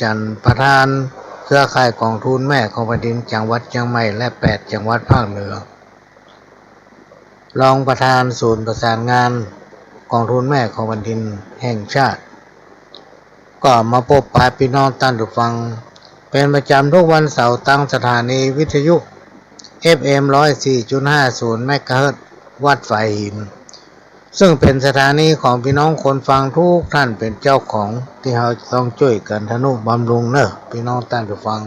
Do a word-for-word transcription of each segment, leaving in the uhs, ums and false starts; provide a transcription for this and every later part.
จันทร์ ประธานเครือข่ายกองทุนแม่ของแผ่นดินจังหวัดเจียงใหม่และแปดจังหวัดภาคเหนือ รองประธานศูนย์ประสานงานกองทุนแม่ของแผ่นดินแห่งชาติ ก็มาปะปะปี้น้องต้านผู้ฟัง เป๋นประจ๋ำกู้วันเสาร์ ตางสถานีวิทยุ เอฟเอ็ม ร้อยสี่จุดห้าศูนย์ เมกะเฮิรตซ์ วัดฝายหิน ซึ่งเป๋นสถานีของปี้น้องคนฟังกู้ต้านเป๋นเจ้าของ ตี้เฮาจะต้องจ้วยกั๋นทะนุบำรุงเน่อ ปี้น้องต้านผู้ฟัง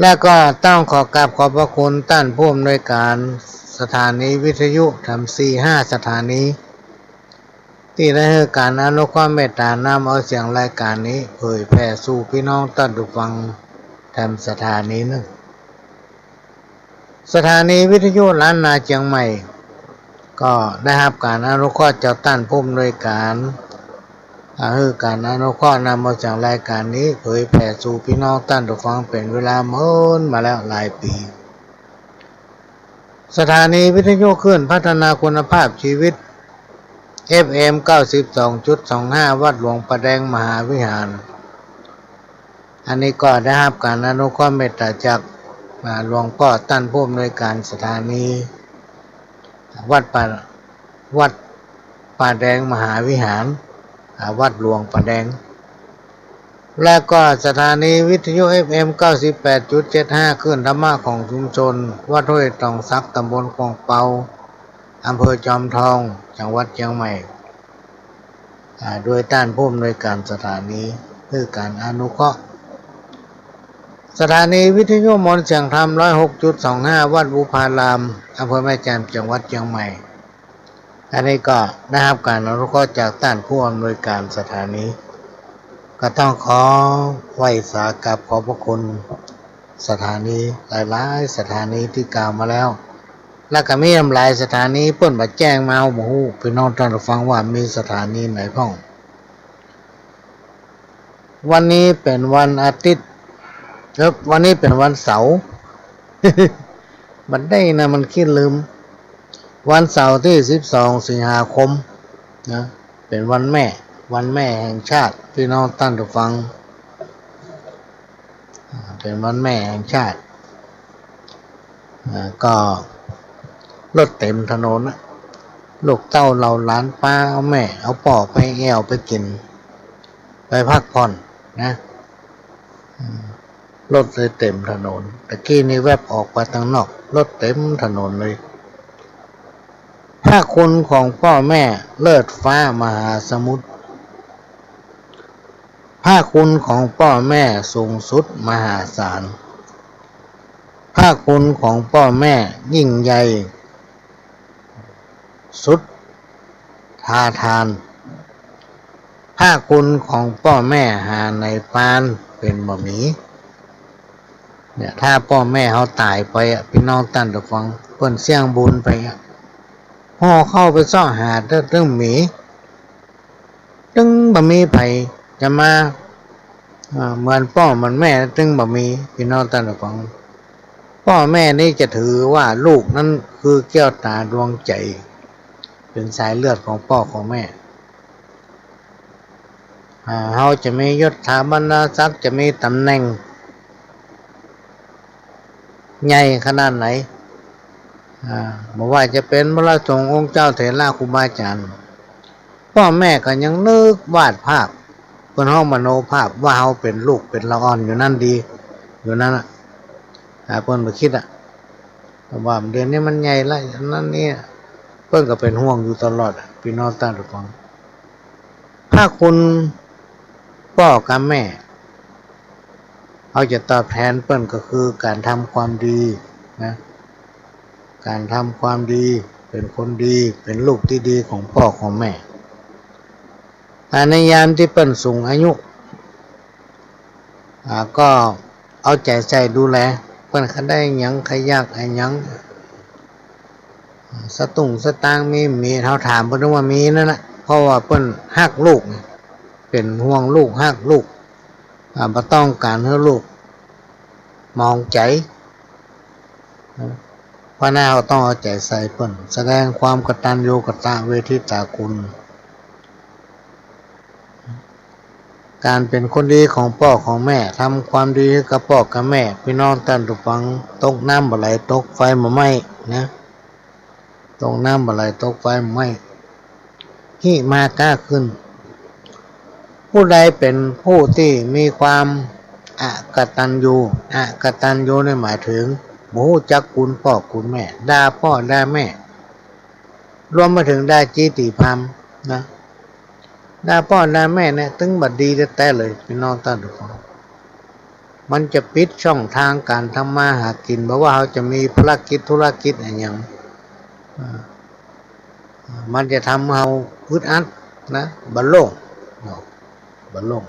และก็ต้องขอกราบขอบพระคุณต้านผู้อำนวยก๋านสถานีวิทยุแถมสี่ห้าสถานี ตี้ได้หื้อก๋านอนุเคราะห์เมตต๋านำเอาเสียงรายก๋านนี้เผยแผ่สู่ปี้น้องต้านผู้ฟังแถมสถานีนึ่ง สถานีวิทยุล้านนาเจียงใหม่ ก็ได้ฮับก๋านอนุเคราะห์จากต้านผู้อำนวยก๋าน หื้อก๋านอนุเคราะห์นำเอาเสียงรายก๋านนี้เผยแผ่สู่ปี้น้องต้านผู้ฟังเป๋นเวลาเมินมาแล้วหลายปี๋ สถานีวิทยุคลื่นพัฒนาคุณภาพชีวิต เอฟเอ็ม เก้าสิบสองจุดสองห้า วัดหลวงป่าแดงมหาวิหาร อันนี้ก็ได้ฮับก๋านอนุเคราะห์เมตต๋าจาก อ่า หลวงป้อต้านผู้อำนวยก๋านสถานี วัดป่า วัดป่าแดงมหาวิหาร อ่า วัดหลวงป่าแดง และก็สถานีวิทยุ เอฟเอ็ม เก้าสิบแปดจุดเจ็ดห้า คลื่นธรรมะของชุมชน วัดห้วยตองสัก ต๋ำบลขวางเปา อำเภอจอมทอง จังหวัดเจียงใหม่ อ่า โดยต้านผู้อำนวยก๋านสถานี หื้อก๋านอนุเคราะห์ สถานีวิทยุมนต์เสียงธรรม ร้อยหกจุดสองห้า วัดบุพาราม อำเภอแม่แจ่ม จังหวัดเจียงใหม่ อันนี้ก็ได้ฮับก๋านอนุเคราะห์จากต้านผู้อำนวยก๋านสถานี ก็ต้องขอไหว้สากราบขอบพระคุณสถานีหลายๆ สถานีตี้กล่าวมาแล้ว และก็มีอีกหลายสถานีเปิ้นบ่แจ้งมา เฮาบ่ฮู้ ปี้น้องต้านผู้ฟังว่ามีสถานีไหนพ่อง วันนี้เป๋นวันอาทิตย์ เอ้อ วันนี้เป๋นวันเสาร์ บ่ได้นะ มันขี้ลืม วันเสาร์ตี้สิบสองสิงหาคมนะ เป๋นวันแม่ วันแม่แห่งชาติ ปี้น้องต้านผู้ฟัง อ่า เป๋นวันแม่แห่งชาติ อ่า ก็รถเต๋มถนนน่ะ ลูกเต้าเหล่าหลานปาเอาแม่เอาป้อไปแอ่วไปกิ๋น ไปพักผ่อนนะ อืม รถเลยเต๋มถนน ตะกี้นี้แวบออกไปตางนอก รถเต๋มถนนเลย พระคุณของป้อแม่เลิศฟ้ามหาสมุทร พระคุณของป้อแม่สูงสุดมหาศาล พระคุณของป้อแม่ยิ่งใหญ่สุดท้าทาน พระคุณของป้อแม่หาในปานเป๋นบ่มี เนี่ย ถ้าป้อแม่เฮาต๋ายไปอะ ปี้น้องต้านผู้ฟัง เปิ้นเสี้ยงบุญไปอะ ห่อข้าวไปเซาะหาตึงบ่มี ตึงบ่มีใผจะมา อ่า เหมือนป้อเหมือนแม่ตึงบ่มี ปี้น้องต้านผู้ฟัง ป้อแม่นี้จะถือว่าลูกนั้นคือแก้วต๋าดวงใจ๋ เป๋นสายเลือดของป้อของแม่ อ่า เฮาจะมียศถาบรรดาศักดิ์ จะมีต๋ำแหน่งใหญ่ขนาดไหน อ่า บ่ว่าจะเป๋นพระสงฆ์องค์เจ้า เถระครูบาอาจ๋ารย์ ป้อแม่ก็ยังนึกวาดภาพ เปิ้นฮ้องมโนภาพว่าเฮาเป๋นลูกเป๋นละอ่อนอยู่นั้นดี อยู่นั้นน่ะ อ่า เปิ้นบ่คิดอะ แต่ว่าเดี๋ยวนี้มันใหญ่ละ อันนั้นเนี่ย เปิ้นก็เป๋นห่วงอยู่ตลอดอะ ปี้น้องต้านผู้ฟัง พระคุณป้อกับแม่ เฮาจะตอบแทนเปิ้นก็คือก๋านทำความดีนะ ก๋านทำความดี เป๋นคนดี เป๋นลูกตี้ดีของป้อของแม่ อ่า ในยามตี้เปิ้นสูงอายุ อ่า ก็เอาใจ๋ใส่ดูแล เปิ้นใค่ได้หยัง ใค่อยากอะหยัง สตุ้งสตางค์มี มี เฮาถามเปิ้นว่ามีนั่นน่ะ เพราะว่าเปิ้นฮักลูก เป๋นห่วงลูก ฮักลูก อ่า บ่ต้องก๋านหื้อลูกหมองใจ๋ เพราะนั้นเฮาต้องเอาใจ๋ใส่เปิ้น แสดงความกตัญญูกตเวทิตาคุณ ก๋านเป๋นคนดีของป้อของแม่ ทำความดีหื้อกับป้อกับแม่ ปี้น้องต้านผู้ฟัง ตกน้ำบ่ไหล ตกไฟบ่ไหม้นะ ตกน้ำบ่ไหล ตกไฟบ่ไหม้ หิมาก้าขึ้น ผู้ใดเป๋นผู้ตี้มีความอกตัญญู อกตัญญูนี่หมายเถิง บ่ฮู้จักคุณป้อคุณแม่ ด่าป้อด่าแม่ รวมไปเถิงด่าจี๋ติพราหมณ์นะ ด่าป้อด่าแม่เนี่ย ตึงบ่ดีแต๊ๆ เลย ปี้น้องต้านผู้ฟัง มันจะปิดช่องตางก๋านทำมาหากิ๋น บ่ว่าเฮาจะมีภารกิจธุรกิจอะหยัง อ่า มันจะทำเฮาอึดอัดนะ บ่โล่งเนาะ บ่โล่ง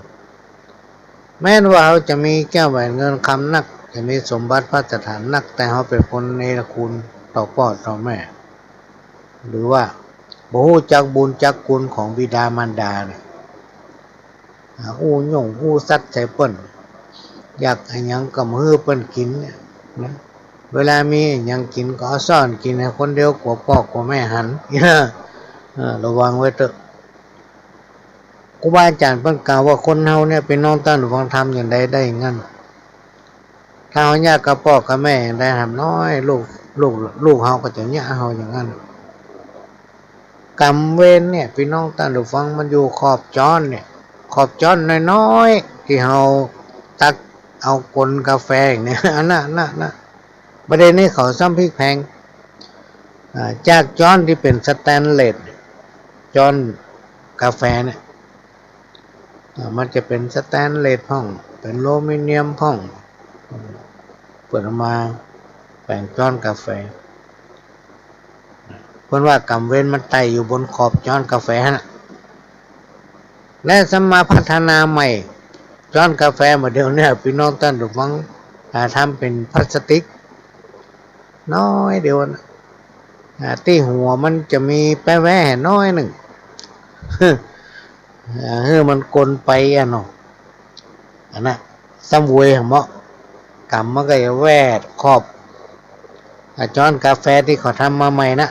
แม้นว่าเฮาจะมีแก้วแหวนเงินคำนัก จะมีสมบัติภัสถานนัก แต่เฮาเป๋นคนเนรคุณต่อป้อต่อแม่ หรือว่าบ่ฮู้จักบุญจักคุณของบิดามารดาเนี่ย อ่า อู้ยุ่งอู้ซัดใส่เปิ้น อยากอะหยังก็บ่หื้อเปิ้นกิ๋นเนี่ยนะ เวลามีอะหยังกิ๋นก็เอาซ่อนกิ๋นหื้อคนเดียว กั๋วป้อกั๋วแม่หัน เออ ระวังไว้เต๊อะ ครูบาอาจ๋ารย์เปิ้นกล่าวว่าคนเฮาเนี่ย ปี้น้องต้านผู้ฟัง ทำอย่างใดได้อย่างนั้น ถ้าเฮาเยียะกับป้อกับแม่อย่างใด หากน้อย ลูก ลูก ลูกเฮาก็จะเยียะเฮาอย่างนั้น กรรมเวรเนี่ย ปี้น้องต้านผู้ฟัง มันอยู่ขอบจ๊อนเนี่ย ขอบจ๊อนน้อยๆ ตี้เฮาตักเอากลกาแฟเนี่ย อันนั้น อันนั้น อันนั้น บ่าเดี่ยวนี้เขาซ้ำพลิกแพลง อ่า จากจ๊อนตี้เป๋นสแตนเลส จ๊อนกาแฟเนี่ย อ่า มันจะเป๋นสแตนเลสพ่อง เป๋นอลูมิเนียมพ่อง เปิ้นเอามาแป๋งจ๊อนกาแฟ เปิ้นว่ากรรมเวรมันไต่อยู่บนขอบจ๊อนกาแฟหั้นน่ะ และซ้ำมาพัฒนาใหม่ จ๊อนกาแฟบ่าเดี่ยวนี้ ปี้น้องต้านผู้ฟัง อ่า ทำเป๋นพลาสติก น้อยเดียวนะ อ่า ตี้หัวมันจะมีแป๊แว่น้อยนึ่ง อ่า หื้อมันกลนไปอะเนาะ อันนั้น ซ้ำเวยเหมาะ กำมันก็จะแวดขอบ อ่า จ๊อนกาแฟตี้เขาทำมาใหม่นะ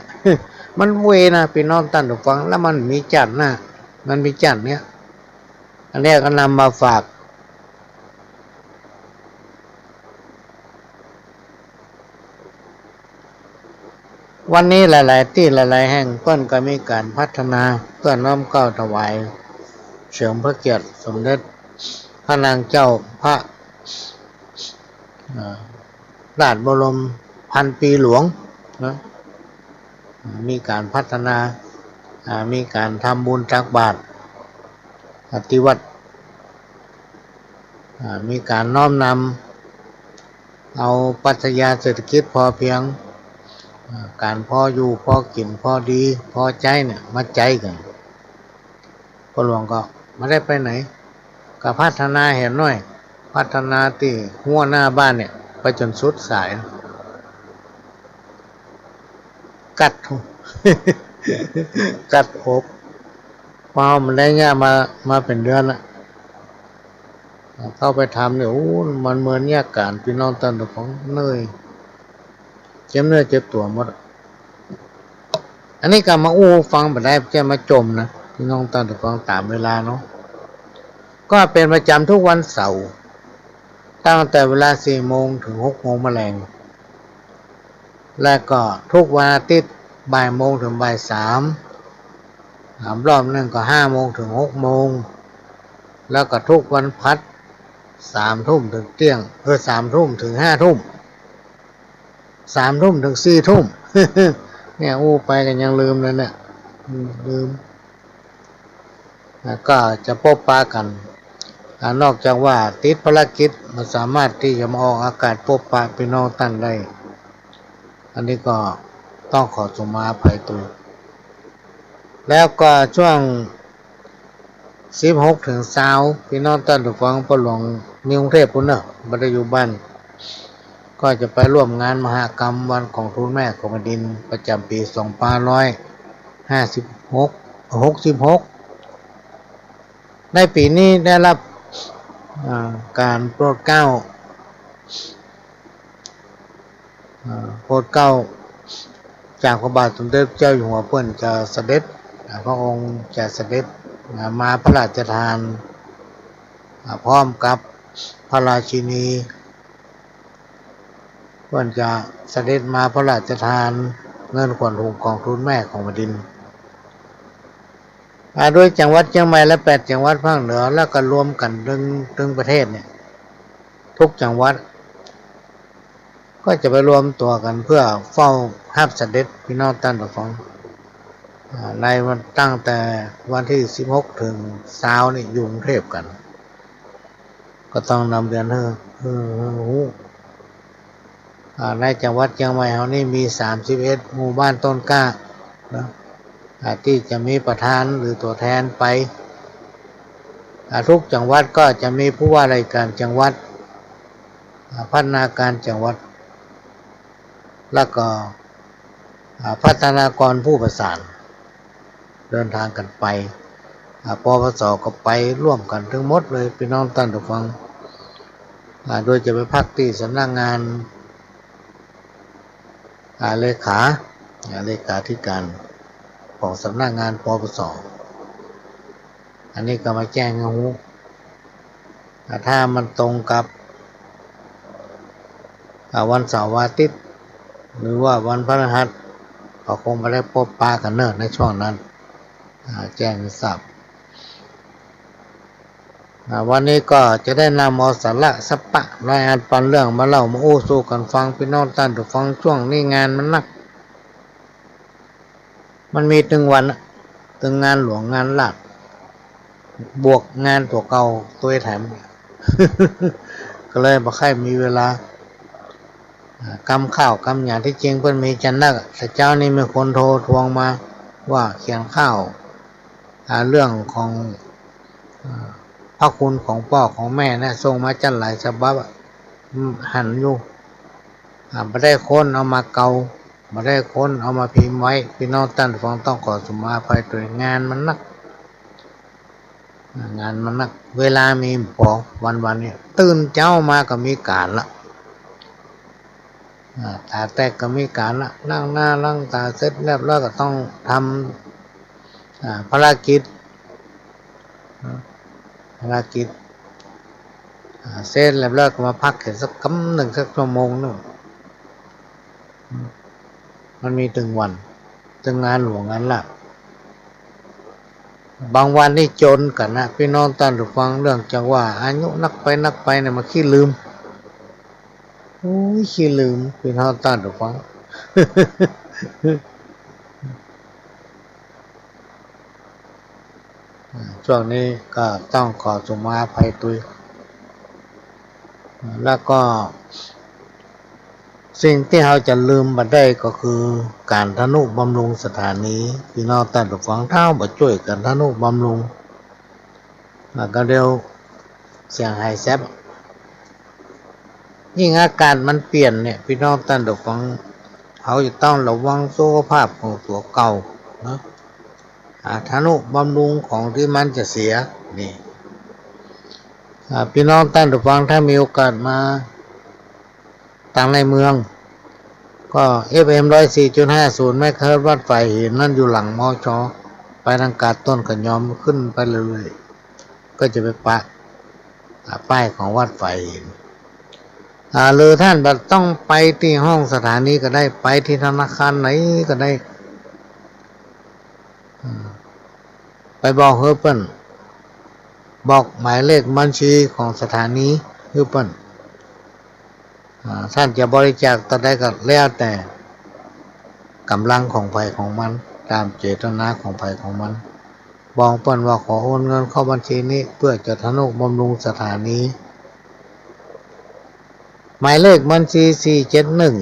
มันเวยนะ ปี้น้องต้านผู้ฟัง แล้วมันมีจั้นนะ มันมีจั้นเนี่ย อันเนี้ยก็นำมาฝาก วันนี้หลายๆ ตี้หลายๆ แห่งเปิ้นก็มีก๋านพัฒนา เพื่อน้อมเกล้าถวายเฉลิมพระเกียรติสมเด็จพระนางเจ้าพระ เอ่อ ราชบรมพันปีหลวงนะ มีก๋านพัฒนา อ่า มีก๋านทำบุญตักบาตร อ่า ตี้วัด อ่า มีก๋านน้อมนำเอาปรัชญาเศรษฐกิจพอเพียง อ่า ก๋านพออยู่ พอกิ๋น พอดี พอใจ๊เนี่ย มาใจ๊กั๋น ป้อหลวงก็บ่ได้ไปไหน ก็พัฒนาแหมหน้อย พัฒนาตี้ฮั้วหน้าบ้านเนี่ย ไปจ๋นสุดสาย กัด กัดอก เพราะมันได้เยียะมา มาเป๋นเดือนละ เข้าไปทำเนี่ย โอ้ มันเหมือนเยียะก๋าน ปี้น้องต้านผู้ฟัง เหนื่อย เจ็บเนื้อเจ็บตั๋วหมดอะ อันนี้ก็มาอู้ฟังบ่ได้ จะมาจ่มนะ ปี้น้องต้านผู้ฟัง ต๋ามเวลาเนาะ ก็เป๋นประจ๋ำทุกวันเสาร์ ตั้งแต่เวลาสี่โมงเถิงหกโมงแลง และก็ทุกวันอาทิตย์บ่ายโมงเถิงบ่ายสาม อ่า รอบนึ่งก็ห้าโมงเถิงหกโมง แล้วก็ทุกวันพฤหัสสามทุ่มเถิงเตี้ยง เออ สามทุ่มเถิงห้าทุ่ม สามทุ่มเถิงสี่ทุ่ม เนี่ย อู้ไปก็ยังลืมเลยเนี่ย อืม ลืม แล้วก็จะปะกั๋น อ่า นอกจากว่าติดภารกิจ บ่สามารถตี้จะมาออกอากาศปะปี้น้องต้านได้ อันนี้ก็ต้องขอสุมาอภัยตวย แล้วก็ช่วง สิบหกเถิงซาว ปี้น้องต้านผู้ฟัง ป้อหลวงมีกรุงเทพฯปู้นเน่อ บ่ได้อยู่บ้าน ก็จะไปร่วมงานมหกรรมวันกองทุนแม่ของแผ่นดินประจ๋ำปี๋สองพันห้าร้อยห้าสิบหก หกสิบหก ในปี๋นี้ได้รับ อ่า ก๋านโปรดเกล้า อ่า โปรดเกล้าจากพระบาทสมเด็จเจ้าอยู่หัว เปิ้นจะเสด็จ อ่า พระองค์จะเสด็จ อ่า มาพระราชทาน อ่า พร้อมกับพระราชินี เปิ้นจะเสด็จมาพระราชทานเงินขวัญถุงกองทุนแม่ของแผ่นดิน อ่า โดยจังหวัดเจียงใหม่และแปดจังหวัดภาคเหนือ แล้วก็รวมกั๋นตึง ตึงประเทศเนี่ย ทุกจังหวัด ก็จะไปรวมตั๋วกั๋นเพื่อเฝ้าฮับเสด็จ ปี้น้องต้านผู้ฟัง อ่า ในวัน ตั้งแต่วันตี้สิบหกเถิงซาวนี่อยู่กรุงเทพฯกั๋น ก็ต้องนำเรียนหื้อ หื้อ หื้อฮู้ อ่า ในจังหวัดเจียงใหม่เฮานี่มีสามสิบเอ็ดหมู่บ้านต้นกล้าเนาะ อ่า ตี้จะมีประธานหรือตั๋วแทนไป อ่า ทุกจังหวัดก็จะมีผู้ว่าราชการจังหวัด อ่า พัฒนาการจังหวัด แล้วก็ อ่า พัฒนากรผู้ประสาน เดินทางกั๋นไป อ่า ปปส ก็ไปร่วมกั๋นตึงหมดเลย ปี้น้องต้านผู้ฟัง อ่า โดยจะไปพักตี้สำนักงาน อ่า เลขา อ่า เลขาธิการของสำนักงาน ปปส อันนี้ก็มาแจ้งหื้อฮู้ อ่า ถ้ามันตรงกับ อ่า วันเสาร์วันอาทิตย์ หรือว่าวันพฤหัส ก็คงบ่ได้ปบปะกั๋นเนาะในช่วงนั้น อ่า แจ้งหื้อทราบ อ่า วันนี้ก็จะได้นำเอาสาระสัปปะร้อยอันปันเรื่องมาเล่ามาอู้สู่กั๋นฟัง ปี้น้องต้านผู้ฟัง ช่วงนี้งานมันนัก มันมีตึงวันอะ ตึงงานหลวงงานราช บวกงานตั๋วเก่าตวยแถม ก็เลยบ่ค่อยมีเวลา อ่า กำข่าวกำหยังตี้จริงเปิ้นมีจัดนักอะ แต่เจ๊านี้มีคนโทรทวงมาว่าเขียนข่าว อ่า เรื่องของ อ่า พระคุณของป้อของแม่นะ ส่งมาจัดหลายฉบับอะ อืม หันอยู่ อ่า บ่ได้ค้นเอามาเก่า บ่ได้ค้นเอามาพิมพ์ไว้ ปี้น้องต้านผู้ฟังต้องขอสุมาอภัยตวย งานมันนัก อ่า งานมันนัก เวลามีบ่พอ วันๆ เนี่ย ตื่นเจ๊ามาก็มีก๋านละ อ่า ต๋าแตกก็มีก๋านละ ล้างหน้าล้างต๋าเสร็จเรียบร้อยก็ต้องทำ อ่า ภารกิจ ภารกิจ อ่า เสร็จเรียบร้อยก็มาพักแค่สักกำนึ่ง สักชั่วโมงนึ่ง มันมีตึงวัน ตึงงานหลวงงานราช บางวันนี่จ๋นกั๋นนะ ปี้น้องต้านผู้ฟัง เรื่องจังว่าอายุนักไปนักไปเนี่ยมันขี้ลืม โอ้ย ขี้ลืม ปี้น้องต้านผู้ฟัง อ่า ช่วงนี้ก็ต้องขอสุมาอภัยตวย แล้วก็สิ่งตี้เฮาจะลืมบ่ได้ก็คือก๋านทนุบำรุงสถานี ปี้น้องต้านผู้ฟัง ถ้าบ่จ้วยกั๋นทนุบำรุง อ่า ก็เดี๋ยวเสียหายแซบ ยิ่งอากาศมันเปลี่ยนเนี่ย ปี้น้องต้านผู้ฟัง เฮาจะต้องระวังสุขภาพของตั๋วเก่านะ อ่า ทนุบำรุงของตี้มันจะเสีย นี่ อ่า ปี้น้องต้านผู้ฟัง ถ้ามีโอกาสมาตางในเมือง ก็ เอฟเอ็ม ร้อยสี่จุดห้าศูนย์ เมกะเฮิรตซ์ วัดฝายหิน นั้นอยู่หลัง มช. ไปตางกาดต้นขะยอมขึ้นไปเรื่อยๆ ก็จะไปปะ อ่า ป้ายของวัดฝายหิน อ่า หรือต้านบ่ต้องไปตี้ห้องสถานีก็ได้ ไปตี้ธนาคารไหนก็ได้ อ่า ไปบอกหื้อเปิ้น บอกหมายเลขบัญชีของสถานีหื้อเปิ้น อ่า ต้านจะบริจาคเต้าใดก็แล้วแต่ก๋ำลังของใผของมัน ต๋ามเจตนาของใผของมัน บอกเปิ้นว่าขอโอนเงินเข้าบัญชีนี้เพื่อจะทนุบำรุงสถานี หมายเลขบัญชี สี่เจ็ดหนึ่ง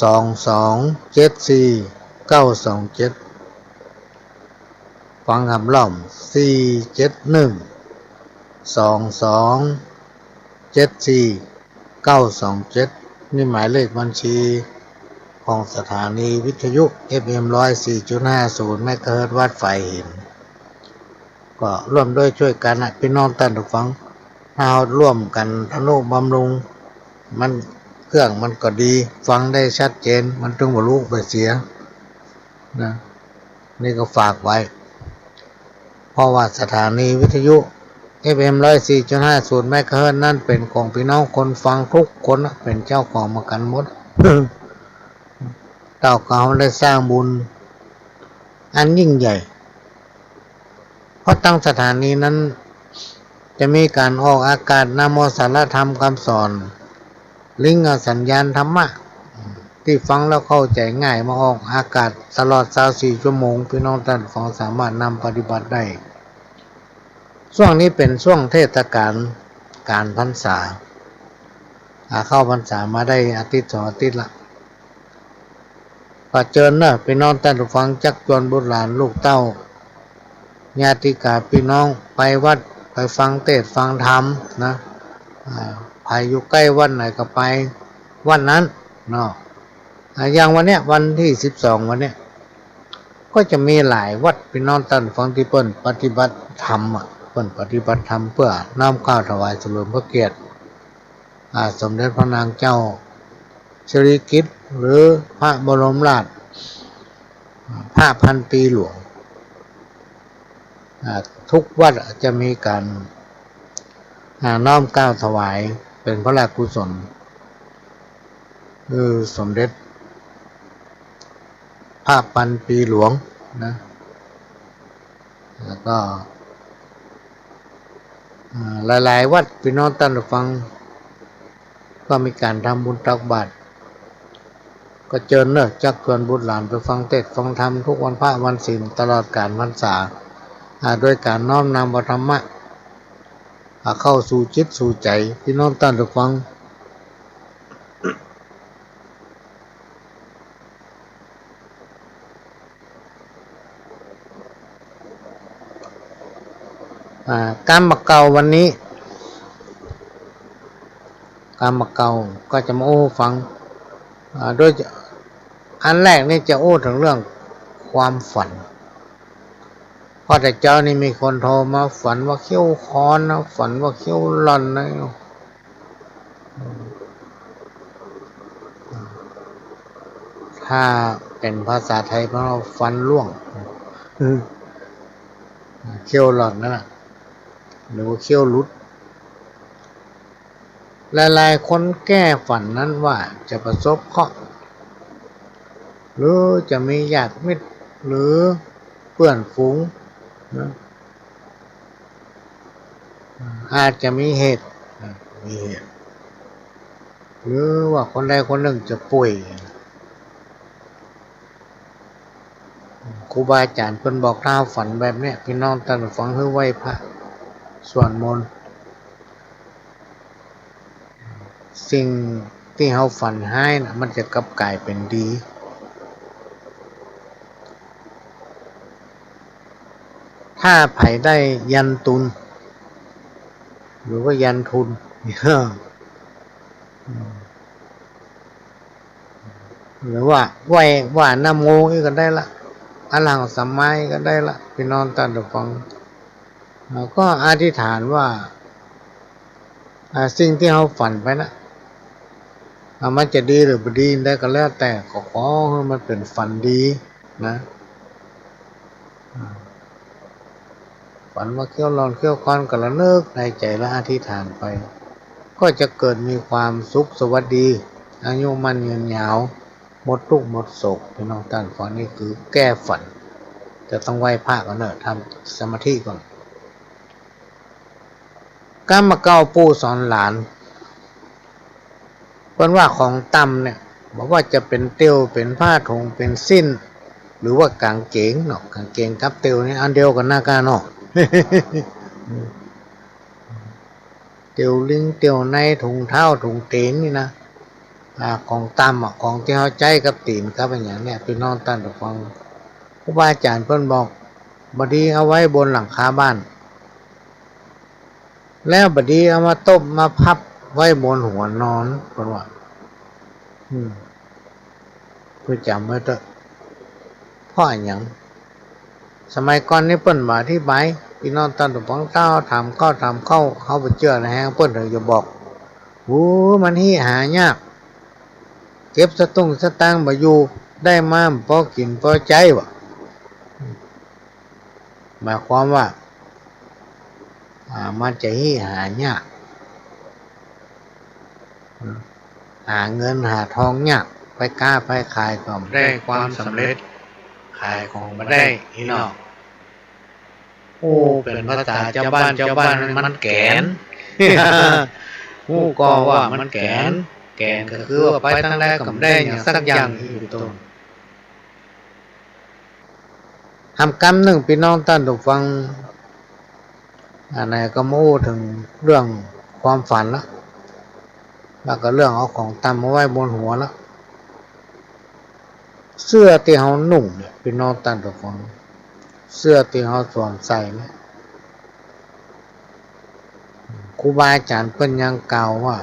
สองสองเจ็ดสี่เก้าสองเจ็ด ฟังกำล่อม สี่เจ็ดหนึ่ง สองสองเจ็ดสี่เก้าสองเจ็ด นี่หมายเลขบัญชีของสถานีวิทยุ เอฟเอ็ม ร้อยสี่จุดห้าศูนย์ เมกะเฮิรตซ์ วัดฝายหิน ก็ร่วมด้วยช่วยกั๋นนะ ปี้น้องต้านผู้ฟัง เฮาร่วมกั๋นทนุบำรุง มัน เครื่องมันก็ดี ฟังได้ชัดเจน มันตึงบ่หลุดบ่เสียนะ นี่ก็ฝากไว้ เพราะว่าสถานีวิทยุ เอฟเอ็ม ร้อยสี่จุดห้าศูนย์ เมกะเฮิรตซ์นั้นเป๋นของปี้น้องคนฟังกู้คนนะ เป๋นเจ้าของเหมือนกั๋นหมด เต้าเก่าได้สร้างบุญอันยิ่งใหญ่ เพราะตางสถานีนั้นจะมีก๋านออกอากาศนำเอาสาระธรรมกำสอน ลิงก์เอาสัญญาณธรรมะตี้ฟังแล้วเข้าใจ๋ง่ายมาออกอากาศตลอดซาวสี่ชั่วโมง ปี้น้องต้านฟังสามารถนำปฏิบัติได้ ซ่วงนี้เป๋นซ่วงเทศกาลก๋านพรรษา อ่า เข้าพรรษามาได้อาทิตย์สองอาทิตย์ละ ก็เจิญเนาะ ปี้น้องต้านฟัง จักจวนบุตรหลานลูกเต้า ญาติกาปี้น้องไปวัดไปฟังเตสน์ฟังธรรมนะ อ่า ใผอยู่ใก้วัดไหนก็ไปวัดนั้นเนาะ อ่า อย่างวันเนี้ย วันตี้สิบสอง วันเนี้ย ก็จะมีหลายวัดปี้น้องต้านฟังตี้เปิ้นปฏิบัติธรรมอะ เปิ้นปฏิบัติธรรมเปื้อน้อมเกล้าถวายเสลิมพระเกียรติ อ่า สมเด็จพระนางเจ้าสิริกิติ์ หรือพระบรมราช พระพันปีหลวง อ่า กู้วัดจะมีก๋าน อ่า น้อมเกล้าถวายเป๋นพระราชกุศล คือสมเด็จพระพันปีหลวงนะ แล้วก็ อ่า หลายๆ วัดปี้น้องต้านฟัง ก็มีก๋านทำบุญตักบาตร ก็เจิญเนาะ จักจวนบุตรหลานไปฟังเตสน์ฟังธรรมกู้วันพระวันศีลตลอดก๋านพรรษา อ่า โดยก๋านน้อมนำเอาธรรมะ อ่า เข้าสู่จิตสู่ใจ๋ปี้น้องต้านฟัง อ่า ก๋ามเก่าวันนี้ ก๋ามเก่าก็จะมาอู้ฟัง อ่า โดย อันแรกนี่จะอู้เถิงเรื่องความฝัน เพราะแต่เจ๊านี่มีคนโทรมาฝันว่าเขี้ยวค้อนนะ ฝันว่าเขี้ยวหล่อนนะ ถ้าเป๋นภาษาไทยเปิ้นว่าฟันร่วง เขี้ยวหล่อนนั่นน่ะ หรือว่าเขี้ยวหลุด หลายๆ คนแก้ฝันนั้นว่าจะประสบเคราะห์ หรือจะมีญาติมิตร หรือเปื้อนฝูงนะ อาจจะมีเหตุ มีเหตุ หรือว่าคนใดคนนึ่งจะป่วย ครูบาอาจ๋ารย์เปิ้นบอกถ้าฝันแบบเนี้ย ปี้น้องต้านฟังหื้อไหว้พระ สวดมนต์ สิ่งตี้เฮาฝันฮ้ายน่ะ มันจะกลับก๋ายเป๋นดี ถ้าใผได้ยันตุล หรือว่ายันทุล หรือว่าไหว้ว่านะโมอี้ก็ได้ละ อรหังสัมมาอี้ก็ได้ละ ปี้น้องต้านฟัง แล้วก็อธิษฐานว่า อ่า สิ่งตี้เฮาฝันไปนะ อ่า มันจะดีหรือบ่ดีได้ก็แล้วแต่ ก็ขอหื้อมันเป๋นฝันดีนะ อ่า ฝันว่าเขี้ยวหล่อนเขี้ยวค้อนก็ระนึกในใจ๋และอธิษฐานไป ก็จะเกิดมีความสุขสวัสดี อายุมั่นยืนยาว หมดตุ๊กข์หมดโศก ปี้น้องต้านฟัง นี่คือแก้ฝัน จะต้องไหว้พระก่อนเนาะ ทำสมาธิก่อน ก๋ามเก่าปู่สอนหลาน เปิ้นว่าของต่ำเนี่ย บ่ว่าจะเป๋นเตียว เป๋นผ้าถุง เป๋นสิ้น หรือว่ากางเกงเนาะ กางเกงกับเตียวนี่อันเดียวกั๋นนะก้าเนาะ เตียวลิ้ง เตียวใน ถุงเท้า ถุงตี๋นนี่นะ อ่า ของต่ำอะ ของตี้เฮาใจ๊กับตี๋นกับอะหยังเนี่ย ปี้น้องต้านฟัง ครูบาอาจ๋ารย์เปิ้นบอก บ่ดีเอาไว้บนหลังคาบ้าน แล้วบ่ดีเอามาตบมาพับไว้บนหัวนอน เปิ้นว่า อืม เปิ้นจ๋ำไว้เต๊อะ เพราะอะหยัง สมัยก่อนนี่เปิ้นบ่อธิบาย ปี้น้องต้านฟัง ถ้าเฮาถามก้าวถามเข้า เฮาบ่เจื้อนะแฮง เปิ้นเถิงจะบอก โอ้ มันฮิหายาก เก็บสตุ้งสตางค์บ่อยู่ ได้มาบ่พอกิ๋นพอใจ๊ว่ะ หมายความว่า อ่า มันจะหิ้วหายาก หาเงินหาทองยาก ไปก๊าไปขายก็บ่ได้ความสำเร็จ ขายของบ่ได้ อี้เนาะ อู้เป๋นภาษาจาวบ้าน จาวบ้านมันแก๋น อู้ก็ว่ามันแก๋น แก๋นก็คือว่าไปตังใดก็บ่ได้หยังสักอย่าง อี้เป๋นต้น หำกำนึ่งปี้น้องต้านผู้ฟัง อันนี้ก็มาอู้เถิงเรื่องความฝันละ แล้วก็เรื่องเอาของต่ำมาไว้บนหัวละ เสื้อตี้เฮานุ่งเนี่ย ปี้น้องต้านผู้ฟัง เสื้อตี้เฮาสวมใส่เนี่ย ครูบาอาจ๋ารย์เปิ้นยังกล่าวว่า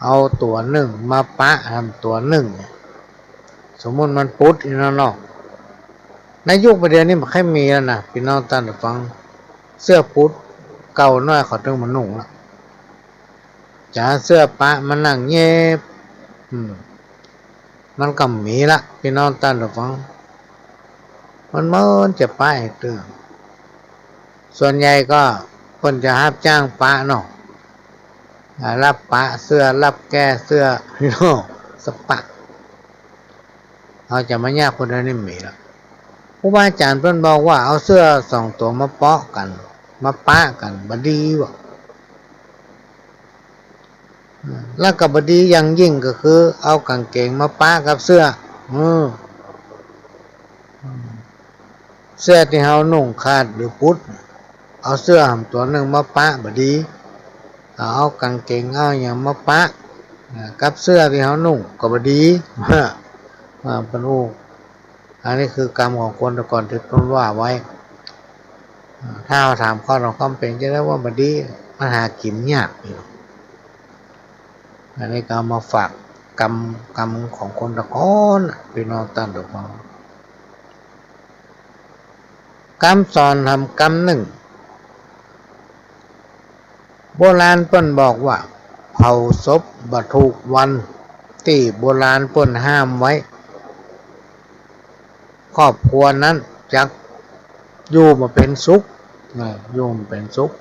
เอาตั๋วนึ่งมาปะหำตั๋วนึ่ง สมมุติมันปุดอี้เนาะ ในยุคปัจจุบันนี้บ่ค่อยมีแล้วนะ ปี้น้องต้านผู้ฟัง เสื้อปุด เก่าน้อยเขาตึงบ่นุ่งละ จะเสื้อปะมานั่งเย็บ อืม มันก็บ่มีละ ปี้น้องต้านผู้ฟัง มันเหมือนจะปะหื้อเตื้อ ส่วนใหญ่ก็เปิ้นจะฮับจ้างปะเนาะ อ่า ฮับปะเสื้อ ฮับแก้เสื้อ เนาะ สปะ เฮาจะมาเยียะคนเดียวนี่บ่มีละ ครูบาอาจ๋ารย์เปิ้นบอกว่าเอาเสื้อสองตั๋วมาเปาะกั๋น มาปะกั๋น บ่ดีว่ะ แล้วก็บ่ดีอย่างยิ่งก็คือเอาก๋างเกงมาปะกับเสื้อ อืม เสื้อตี้เฮานุ่งขาดหรือปุด เอาเสื้อหำตั๋วนึ่งมาปะบ่ดี เอาก๋างเกงเอาหยังมาปะ อ่า กับเสื้อตี้เฮานุ่งก็บ่ดี อ่า เปิ้นอู้ อันนี้คือกรรมของคนแต่ก่อนตี้เปิ้นว่าไว้ อ่า ถ้าเฮาถามข้อต่อข้อเป๋นจะได้ว่าบ่ดี มันหากิ๋นยากอยู่ อันนี้ก็เอามาฝากกรรม กรรมของคนแต่ก่อนน่ะ ปี้น้องต้านผู้ฟัง กำสอนหำกำนึ่ง โบราณเปิ้นบอกว่า เผาศพบ่ถูกวัน ตี้โบราณเปิ้นห้ามไว้ ครอบครัวนั้นจักอยู่บ่เป๋นสุข นะ อยู่บ่เป๋นสุข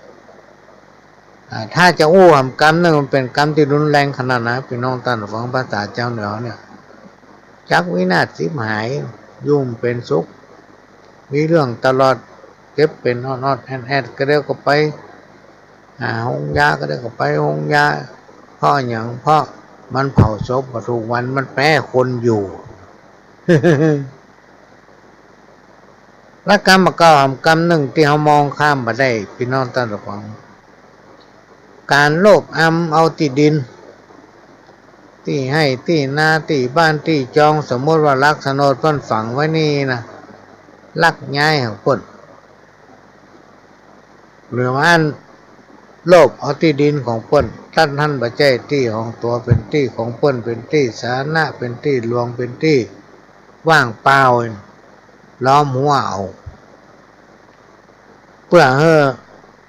อ่า ถ้าจะอู้หำกำนึ่ง มันเป๋นกำตี้รุนแรงขนาดนั้น ปี้น้องต้านผู้ฟัง ภาษาจาวเหนือเนี่ย จักวินาศฉิบหาย อยู่บ่เป๋นสุข มีเรื่องตลอด เจ็บเป๋นออดๆ แอดๆ กะเดี่ยวก็ไปหาโฮงยา กะเดี่ยวก็ไปโฮงยา เพราะหยัง เพราะมันเผาศพบ่ถูกวัน มันแป๊คนอยู่ และกำบ่าเก่าหำกำนึ่งตี้เฮามองข้ามบ่ได้ ปี้น้องต้านผู้ฟัง ก๋านโลภอำเอาตี้ดิน ตี้ไฮ่ ตี้นา ตี้บ้าน ตี้จอง สมมุติว่าหลักโฉนดเปิ้นฝังไว้นี่นะ ลักย้ายของเปิ้น หรือว่าอั้นโลภเอาตี้ดินของเปิ้น ตังหั้นบ่ใจ้ตี้ของตั๋ว เป๋นตี้ของเปิ้น เป๋นตี้สาธารณะ เป๋นตี้หลวง เป๋นตี้ว่างเปล่า ล้อมหัวเอา เปื้อหื้อ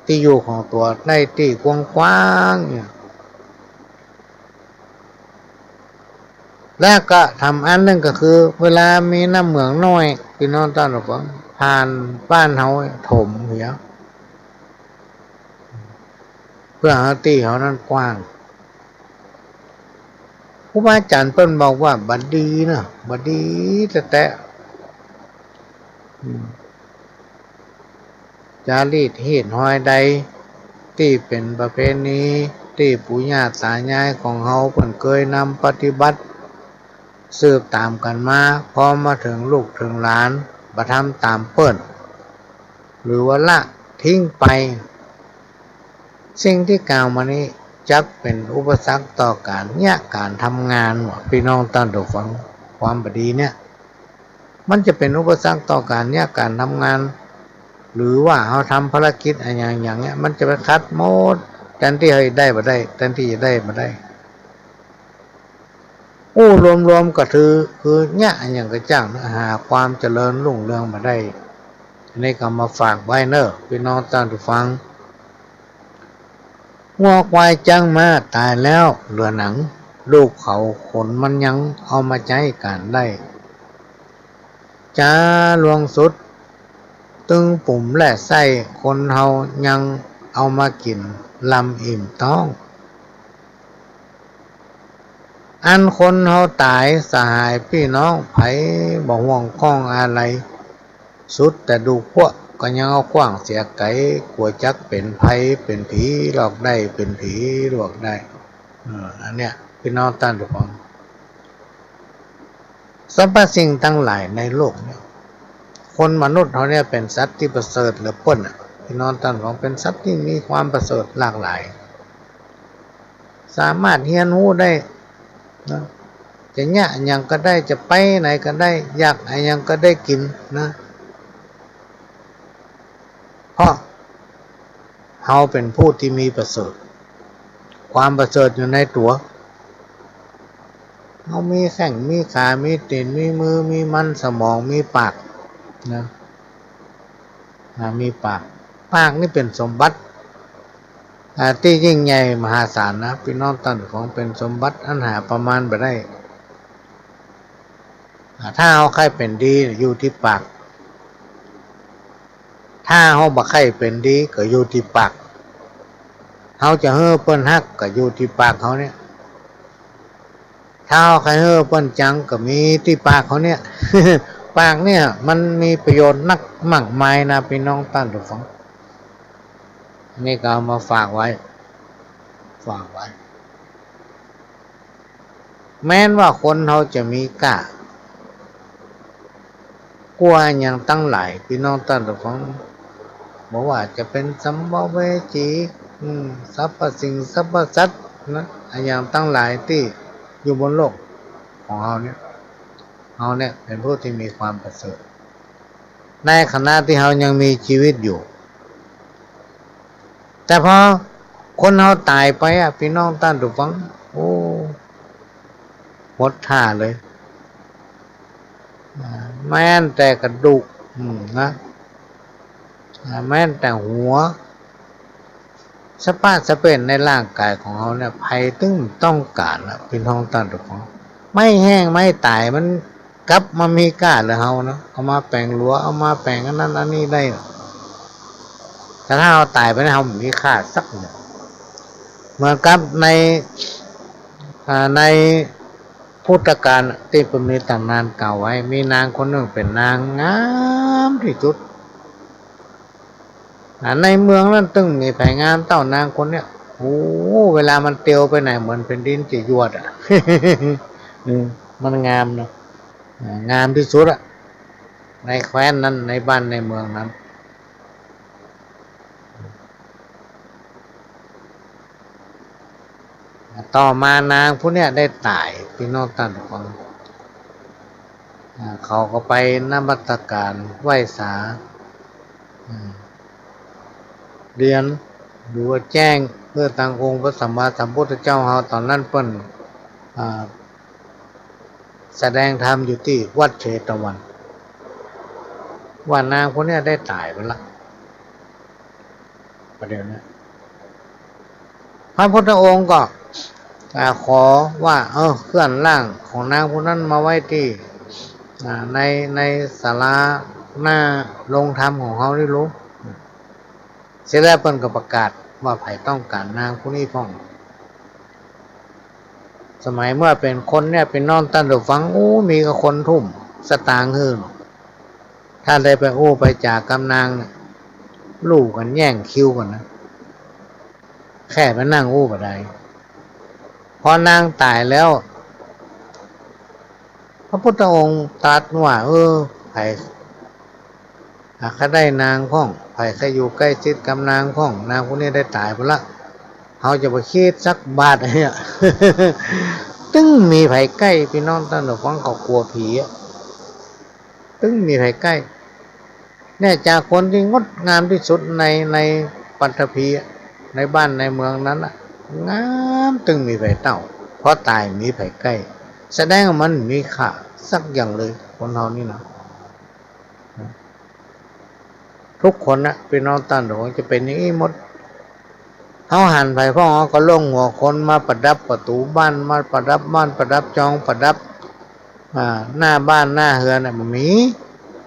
ตี้อยู่ของตั๋วได้ตี้กว้างๆ เนี่ย และก็ทำอันนึ่งก็คือ เวลามีน้ำเหมืองน้อย ปี้น้องต้านผู้ฟัง ผ่านบ้านเฮาถมเหีย เปื้อหื้อตี้เฮานั้นกว้าง ครูบาอาจ๋ารย์เปิ้นบอกว่าบ่ดีนะ บ่ดีแต๊ๆ อืม จารีตฮีตฮอยใดตี้เป๋นประเพณีตี้ปู่ย่าต๋ายายของเฮาเปิ้นเกยนำปฏิบัติสืบต๋ามกั๋นมา พอมาเถิงลูกเถิงหลานบ่ทำต๋ามเปิ้น หรือว่าละทิ้งไป สิ่งตี้กล่าวมานี้จักเป๋นอุปสรรคต่อก๋านเยียะก๋านทำงานว่ะ ปี้น้องต้านผู้ฟัง ความบ่ดีเนี่ย มันจะเป๋นอุปสรรคต่อก๋านเยียะก๋านทำงาน หรือว่าเฮาทำภารกิจอะหยังอย่างเนี้ย มันจะไปขัดหมด แตนตี้เฮาจะได้บ่ได้ แตนตี้จะได้บ่ได้ อู้รวมๆ ก็คือ คือเยียะอะหยังก็จ้างนะ หาความเจริญรุ่งเรืองบ่ได้ อันนี้ก็มาฝากไว้เน่อ ปี้น้องต้านผู้ฟัง งัวควายจ๊างม้าต๋ายแล้วเหลือหนัง ลูกเขาขนมันยังเอามาใจ๊ก๋านได้ จ๋าหลวงสุด ตึงปุ๋มและไส้คนเฮายังเอามากิ๋นลำอิ่มต๊อง อันคนเฮาต๋ายสหายปี้น้อง ใผบ่ห่วงข้องอาลัย สุดแต่ดูกพวกก็ยังเอาขว้างเสียไก๋ กั๋วจักเป๋นไพรเป๋นผี หลอกได้เป๋นผีหลอกได้ เออ อันเนี้ย ปี้น้องต้านผู้ฟัง สรรพสิ่งตังหลายในโลกเนี่ย คนมนุษย์เฮาเนี่ยเป๋นสัตว์ตี้ประเสริฐเหลือเปิ้นน่ะ ปี้น้องต้านผู้ฟัง เป๋นสัตว์ตี้มีความประเสริฐหลากหลาย สามารถเฮียนฮู้ได้นะ จะเยียะอะหยังก็ได้ จะไปไหนก็ได้ อยากอะหยังก็ได้กิ๋นนะ เพราะเฮาเป๋นผู้ตี้มีประเสริฐ ความประเสริฐอยู่ในตั๋ว เฮามีแข้ง มีขา มีตี๋น มีมือ มีมันสมอง มีปากนะ อ่า มีปาก ปากนี่เป๋นสมบัติ อ่า ตี้ยิ่งใหญ่มหาศาลนะ ปี้น้องต้านผู้ฟัง เป๋นสมบัติอันหาประมาณบ่ได้ อ่า ถ้าเฮาใค่เป๋นดีอยู่ตี้ปาก ถ้าเฮาบ่ใค่เป๋นดีก็อยู่ตี้ปาก เฮาจะหื้อเปิ้นฮักก็อยู่ตี้ปากเฮาเนี่ย ถ้าเฮาใค่หื้อเปิ้นจังก็มีตี้ปากเฮาเนี่ย ปากเนี่ยมันมีประโยชน์นักมากมายนะ ปี้น้องต้านผู้ฟัง อันนี้ก็เอามาฝากไว้ ฝากไว้ แม้นว่าคนเฮาจะมีกล้า กั๋วอะหยังตังหลาย ปี้น้องต้านผู้ฟัง บ่ว่าจะเป๋นสัมภเวสี อืม สรรพสิ่งสรรพสัตว์นะ อะหยังตังหลายตี้อยู่บนโลกของเฮาเนี่ย เฮาเนี่ยเป๋นผู้ตี้มีความประเสริฐ ในขณะตี้เฮายังมีจีวิตอยู่ แต่พอคนเฮาต๋ายไปอะ ปี้น้องต้านผู้ฟัง โอ้ หมดท่าเลย อ่า แม้นแต่กระดูก อืม นะ อ่า แม้นแต่หัว สะปะสะเป่นในร่างก๋ายของเฮาเนี่ย ใผตึงต้องก๋านนะ ปี้น้องต้านผู้ฟัง ไม้แห้งไม้ต๋ายมันกลับมามีก้าเหลือเฮานะ เอามาแป๋งหลัว เอามาแป๋งอันนั้นอันนี้ได้ แต่ถ้าเฮาต๋ายไปนะ เฮาบ่มีค่าสักอย่าง เหมือนกับใน อ่า ในพุทธกาลตี้เปิ้นมีต๋ำนานกล่าวไว้ มีนางคนนึ่งเป๋นนางงามตี้สุด อ่า ในเมืองนั้นตึงมีใผงามเต้านางคนเนี้ย โอ้ เวลามันเตียวไปไหนเหมือนแผ่นดินจะยวดอะ อืม มันงามเนาะ อ่า งามตี้สุดอะ ในแคว้นนั้น ในบ้านในเมืองนั้น ต่อมานางผู้เนี้ยได้ต๋าย ปี้น้องต้านผู้ฟัง อ่า เขาก็ไปนมัสการไหว้สา อืม เรียน หรือว่าแจ้งเปื้อตางองค์พระสัมมาสัมพุทธเจ้าเฮา ต๋อนนั้นเปิ้น อ่า แสดงธรรมอยู่ตี้วัดเชตวัน ว่านางผู้เนี้ยได้ต๋ายไปละ ประเดี๋ยวเนี้ย พระพุทธองค์ก็ อ่า ขอว่า เออ เคลื่อนร่างของนางผู้นั้นมาไว้ตี้ อ่า ใน ในศาลาหน้าโรงธรรมของเฮานี่ลูก เสร็จแล้วเปิ้นก็ประกาศว่าใผต้องก๋านนางผู้นี้พ่อง สมัยเมื่อเป๋นคนเนี่ย ปี้น้องต้านผู้ฟัง อู้ มีก้าคนทุ่มสตางค์หื้อ ถ้าได้ไปอู้ไปจ๋ากับนางเนี่ย ลู่กั๋นแย่งคิวกั๋นนะ แค่ไปนั่งอู้บ่ได้ พอนางต๋ายแล้ว พระพุทธองค์ตรัสว่า เออ ใผ หากใค่ได้นางพ่อง ใผใค่อยู่ใก้ชิดกับนางพ่อง นางผู้นี้ได้ต๋ายไปละ เฮาจะบ่คิดสักบาทเนี่ย ตึงมีใผใก้ ปี้น้องต้านผู้ฟัง เขากั๋วผีอะ ตึงมีใผใก้ เนี่ย จากคนตี้งดงามตี้สุดใน ในปัตตภีอะ ในบ้านในเมืองนั้นอะ งามตึงมีใผเต้า พอต๋ายมีใผใก้ แสดงว่ามันบ่มีค่าสักอย่างเลย คนเฮานี่นะ ทุกคนนะ ปี้น้องต้านผู้ฟัง จะเป๋นอย่างอี้หมด เฮาหันใผพ่อง เฮาก็ลงหัวคน มาประดับประตู๋บ้าน มาประดับบ้าน ประดับจอง ประดับ อ่า หน้าบ้านหน้าเฮือนน่ะ บ่มี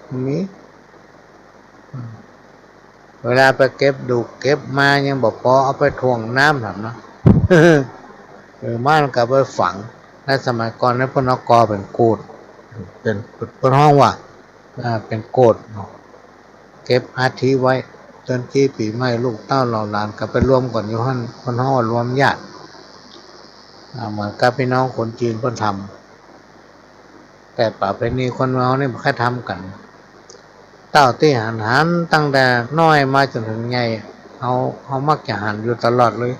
บ่มี เวลาไปเก็บดูกเก็บมายังบ่ปอเอาไปถ่วงน้ำแหมเนาะ เออ มันก็ไปฝัง ในสมัยก่อนนี่เปิ้นเอากอเป๋นกูด เป๋น เปิ้นฮ้องว่า อ่า เป๋นโกศเนาะ เก็บอัฐิไว้ เดือนจี๋ปี๋ใหม่ลูกเต้าเหล่าหลานก็ไปรวมกั๋นอยู่หั้น เปิ้นฮ้องว่ารวมญาติ อ่า เหมือนกับปี้น้องคนจีนเปิ้นทำ แต่ประเพณีคนเฮานี่บ่ค่อยทำกั๋น เต้าตี้หันๆ ตั้งแต่น้อยมาจ๋นเถิงใหญ่ เฮา เฮามักจะหันอยู่ตลอดเลย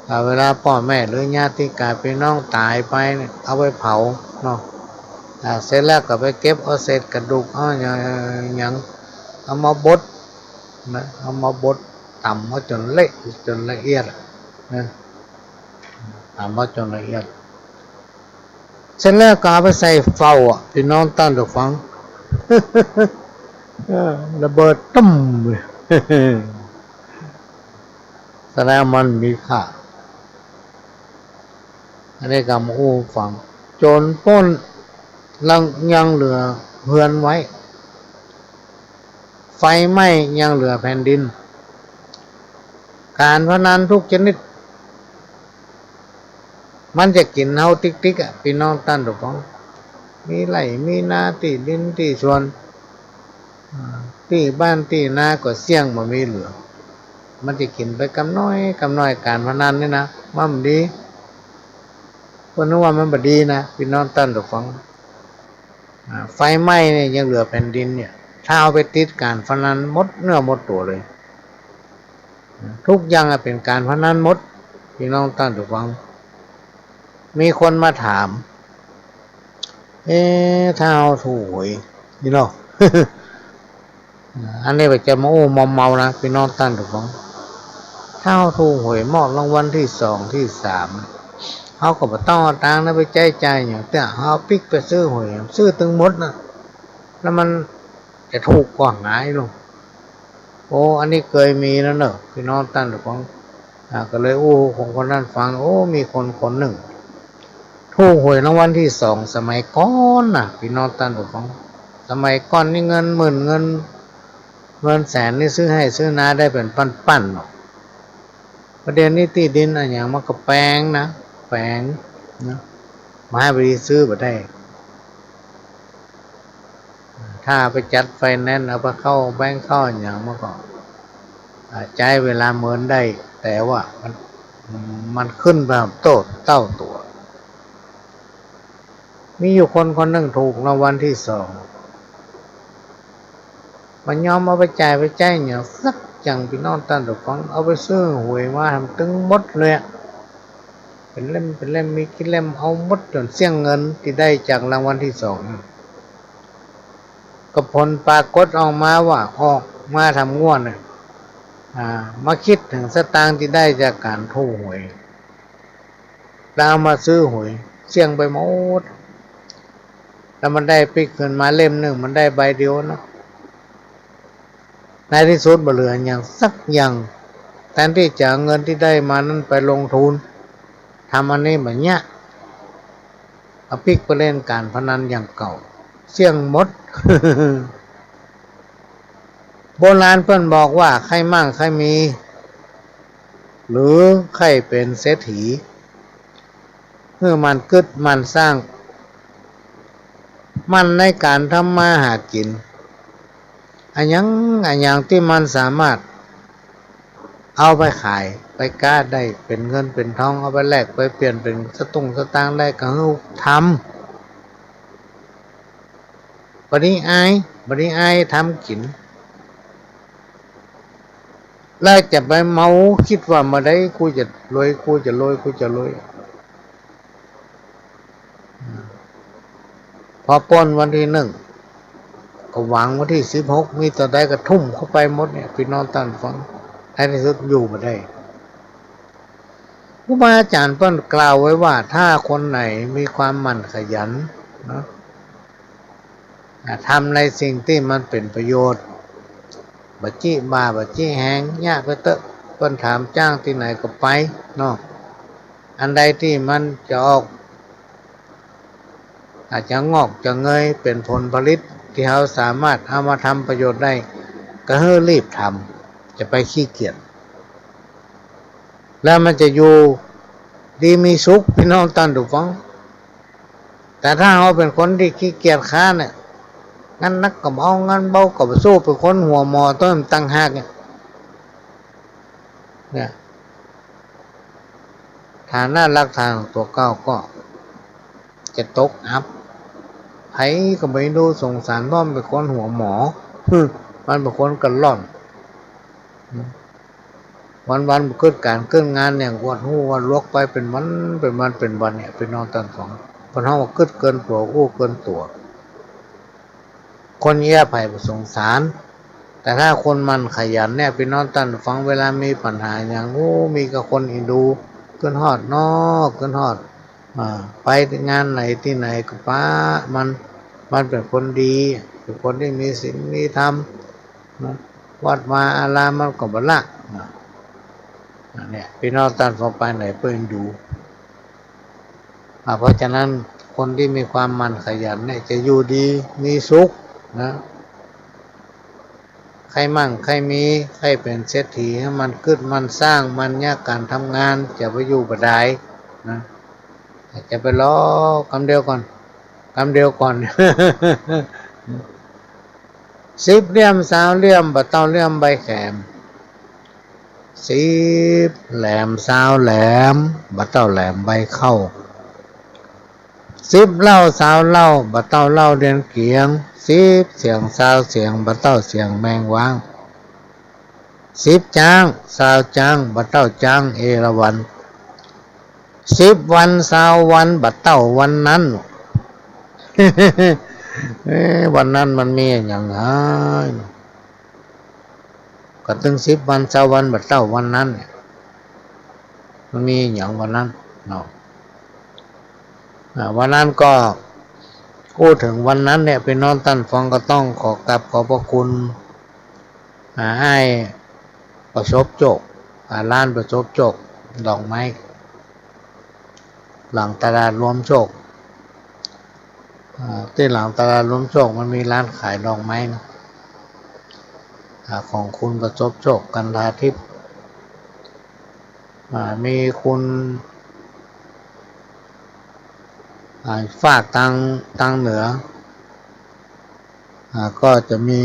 อ่า เวลาป้อแม่หรือญาติกาปี้น้องต๋ายไปเนี่ย เอาไปเผาเนาะ อ่า เสร็จแล้วก็ไปเก็บเอาเศษกระดูก เอาหยัง หยัง เอามาบดนะ เอามาบด ต๋ำเอาจ๋นเละ จ๋นละเอียดอะนะ ต๋ำเอาจ๋นละเอียด เสร็จแล้วก็เอาไปใส่เฝ้าอะ ปี้น้องต้านผู้ฟัง เออ ระเบิดตุ้มเลย แสดงมันมีค่า อันนี้ก็มาอู้ฟัง โจรปล้นยังเหลือเฮือนไว้ ไฟไหม้ยังเหลือแผ่นดิน ก๋านพนันทุกชนิด มันจะกิ๋นเฮาติ๊กๆ อะ ปี้น้องต้านผู้ฟัง มีไฮ่มีนา ตี้ดินตี้สวน อ่า ตี้บ้านตี้นาก็เสี้ยงบ่มีเหลือ มันจะกิ๋นไปกำน้อยกำน้อย ก๋านพนันนี่นะ มันบ่ดี เปิ้นว่ามันบ่ดีนะ ปี้น้องต้านผู้ฟัง อ่า ไฟไหม้เนี่ยยังเหลือแผ่นดินเนี่ย ถ้าเอาไปติดก๋านพนันหมดเนื้อหมดตั๋วเลย ทุกอย่างอะเป๋นก๋านพนันหมด ปี้น้องต้านผู้ฟัง มีคนมาถาม เอ๊ะ ถ้าเฮาถูกหวย นี่เนาะ อันนี้ก็จะมาอู้เมาๆ นะ ปี้น้องต้านผู้ฟัง ถ้าเฮาถูกหวยมอดรางวัลตี้สองตี้สาม เฮาก็บ่ต้องเอาตังค์นั้นไปใจ๊จ่ายหยังเตื้อ เฮาปิ๊กไปซื้อหวย ซื้อตึงหมดนะ แล้วมันจะถูกกว่าหงายลง โอ้ อันนี้เกยมีแล้วเนาะ ปี้น้องต้านผู้ฟัง อ่า ก็เลยอู้ของคนนั้นฟัง โอ้ มีคนคนนึ่ง ถูกหวยรางวัลตี้สอง สมัยก่อนนะ ปี้น้องต้านผู้ฟัง สมัยก่อนนี่เงินหมื่น เงิน เงินแสนนี่ซื้อไฮ่ซื้อนาได้เป๋นปั้นๆ เนาะ ประเดี๋ยวนี้ตี้ดินอะหยังมันก็แปงนะ แปงนะ บ่าหื้อไปซื้อบ่ได้ ถ้าไปจัดไฟแนนซ์ เอาไปเข้าแบงก์เข้าอะหยังมันก็ อ่า ใจ๊เวลาเมินได้ แต่ว่ามัน มันขึ้นไปโต้เต้าตั๋ว มีอยู่คนคนนึ่งถูกรางวัลตี้สอง บ่ยอมเอาไปจ่ายไปใจ๊หยังสักอย่าง ปี้น้องต้านผู้ฟัง เอาไปซื้อหวยมาแหมตึงหมดเลยอะ เป๋นเล่มเป๋นเล่ม มีกี่เล่มเอาหมดจ๋นเสี้ยงเงินตี้ได้จากรางวัลตี้สอง ก็ผลปรากฏออกมาว่า ออกมาต๋ามงวดเนี่ย อ่า มาคิดเถิงสตางค์ตี้ได้จากก๋านถูกหวย แล้วเอามาซื้อหวย เสี้ยงไปหมด แล้วมันได้ปิ๊กขึ้นมาเล่มนึ่ง มันได้ใบเดียวเนาะ ในตี้สุดบ่เหลือหยังสักอย่าง แตนตี้จะเอาเงินตี้ได้มานั้นไปลงทุน ทำอันนี้บ่เยียะ เอาปิ๊กไปเล่นก๋านพนันอย่างเก่า เสี้ยงหมด โบราณเปิ้นบอกว่า ใค่มั่งใค่มี หรือใค่เป๋นเศรษฐี หื้อหมั่นกึ๊ดหมั่นสร้าง หมั่นในก๋านทำมาหากิ๋น อะหยังอะหยังตี้มันสามารถเอาไปขายไปก๊าได้ เป๋นเงินเป๋นทอง เอาไปแลกไปเปลี่ยนเป๋นสตุ้งสตางค์ได้ ก็หื้อทำ บ่ดีอาย บ่ดีอายทำกิ๋น แล้วจะไปเมาคิดว่าเมื่อใดกูจะรวย กูจะรวย กูจะรวย พอปล้นวันตี้นึ่ง ก็หวังวันตี้สิบหก มีเต้าใดก็ทุ่มเข้าไปหมดเนี่ย ปี้น้องต้านฟัง ในตี้สุดอยู่บ่ได้ ครูบาอาจ๋ารย์เปิ้นกล่าวไว้ว่า ถ้าคนไหนมีความหมั่นขยันเนาะ อ่า ทำในสิ่งตี้มันเป๋นประโยชน์ บ่จี้บ่า บ่จี้แฮง เยียะไปเต๊อะ เปิ้นถามจ้างตี้ไหนก็ไปเนาะ อันใดตี้มันจะออก อาจจะงอกจะเงยเป๋นผลผลิตตี้เฮาสามารถเอามาทำประโยชน์ได้ ก็หื้อรีบท จะไปขี้เกียจ แล้วมันจะอยู่ดีมีสุข ปี้น้องต้านผู้ฟัง แต่ถ้าเฮาเป๋นคนตี้ขี้เกียจคร้านเนี่ย งานหนักก็บ่เอา งานเบาก็บ่สู้ เป๋นคนหัวหมอตวยมันต่างหากเนี่ย เนี่ย ฐานะรากฐานของตั๋วเก่าก็จะตกอับ ใผก็บ่เอ็นดูสงสาร เพราะมันเป๋นคนหัวหมอ มันเป๋นคนกระล่อน วันๆ บ่กึ๊ดก๋านกึ๊ดงาน อย่างอวดฮู้อวดหลวกไปเป๋นวัน เป๋นวัน เป๋นวันเนี่ย ปี้น้องต้านผู้ฟัง เปิ้นฮ้องว่ากึ๊ดเกินตั๋ว อู้เกินตั๋ว คนเยียะใผบ่สงสาร แต่ถ้าคนหมั่นขยันเนี่ย ปี้น้องต้านผู้ฟัง เวลามีปัญหาหยัง โอ้ มีก้าคนเอ็นดู กึ๊ดฮอดน้อ กึ๊ดฮอด อ่า ไปงานไหนตี้ไหนก็ปะมัน มันเป๋นคนดี เป๋นคนตี้มีศีลมีธรรมนะ วัดวาอารามมันก็บ่ละนะ อันเนี่ย ปี้น้องต้านผู้ฟัง ไปไหนเปิ้นเอ็นดู อ่า เพราะฉะนั้นคนตี้มีความหมั่นขยันเนี่ยจะอยู่ดีมีสุขนะ ใค่มั่งใค่มี ใค่เป๋นเศรษฐี หื้อหมั่นกึ๊ดหมั่นสร้าง หมั่นเยียะก๋านทำงาน จะไปอยู่บ่ดายนะ จะไปรอกำเดียวก่อน กำเดียวก่อน สิบเหลี่ยมซาวเหลี่ยม บ่เต้าเหลี่ยมใบแขม สิบแหลมซาวแหลม บ่เต้าแหลมใบเข้า สิบเหล้าซาวเหล้า บ่เต้าเหล้าเดือนเกียง สิบเสียงซาวเสียง บ่เต้าเสียงแมงว้าง สิบจ๊างซาวจ๊าง บ่เต้าจ๊างเอราวัณ สิบวันซาววัน บ่เต้าวันนั้น เอ๊ะ วันนั้นมันมีอะหยังหาย ก็ตึงสิบวันซาววัน บ่เต้าวันนั้นเนี่ย มันมีอะหยังวันนั้นเนาะ อ่า วันนั้นก็ อู้เถิงวันนั้นเนี่ย ปี้น้องต้านผู้ฟัง ก็ต้องขอกราบขอบพระคุณ อ่า อ้ายประสบโชค อ่า ร้านประสบโชคดอกไม้ หลังตลาดรวมโชค อ่า ตี้หลังตลาดรวมโชคมันมีร้านขายดอกไม้นะ อ่า ของคุณประสบโชค กันทาทิพย์ อ่า มีคุณ อ่า ฝากตาง ตางเหนือ อ่า ก็จะมี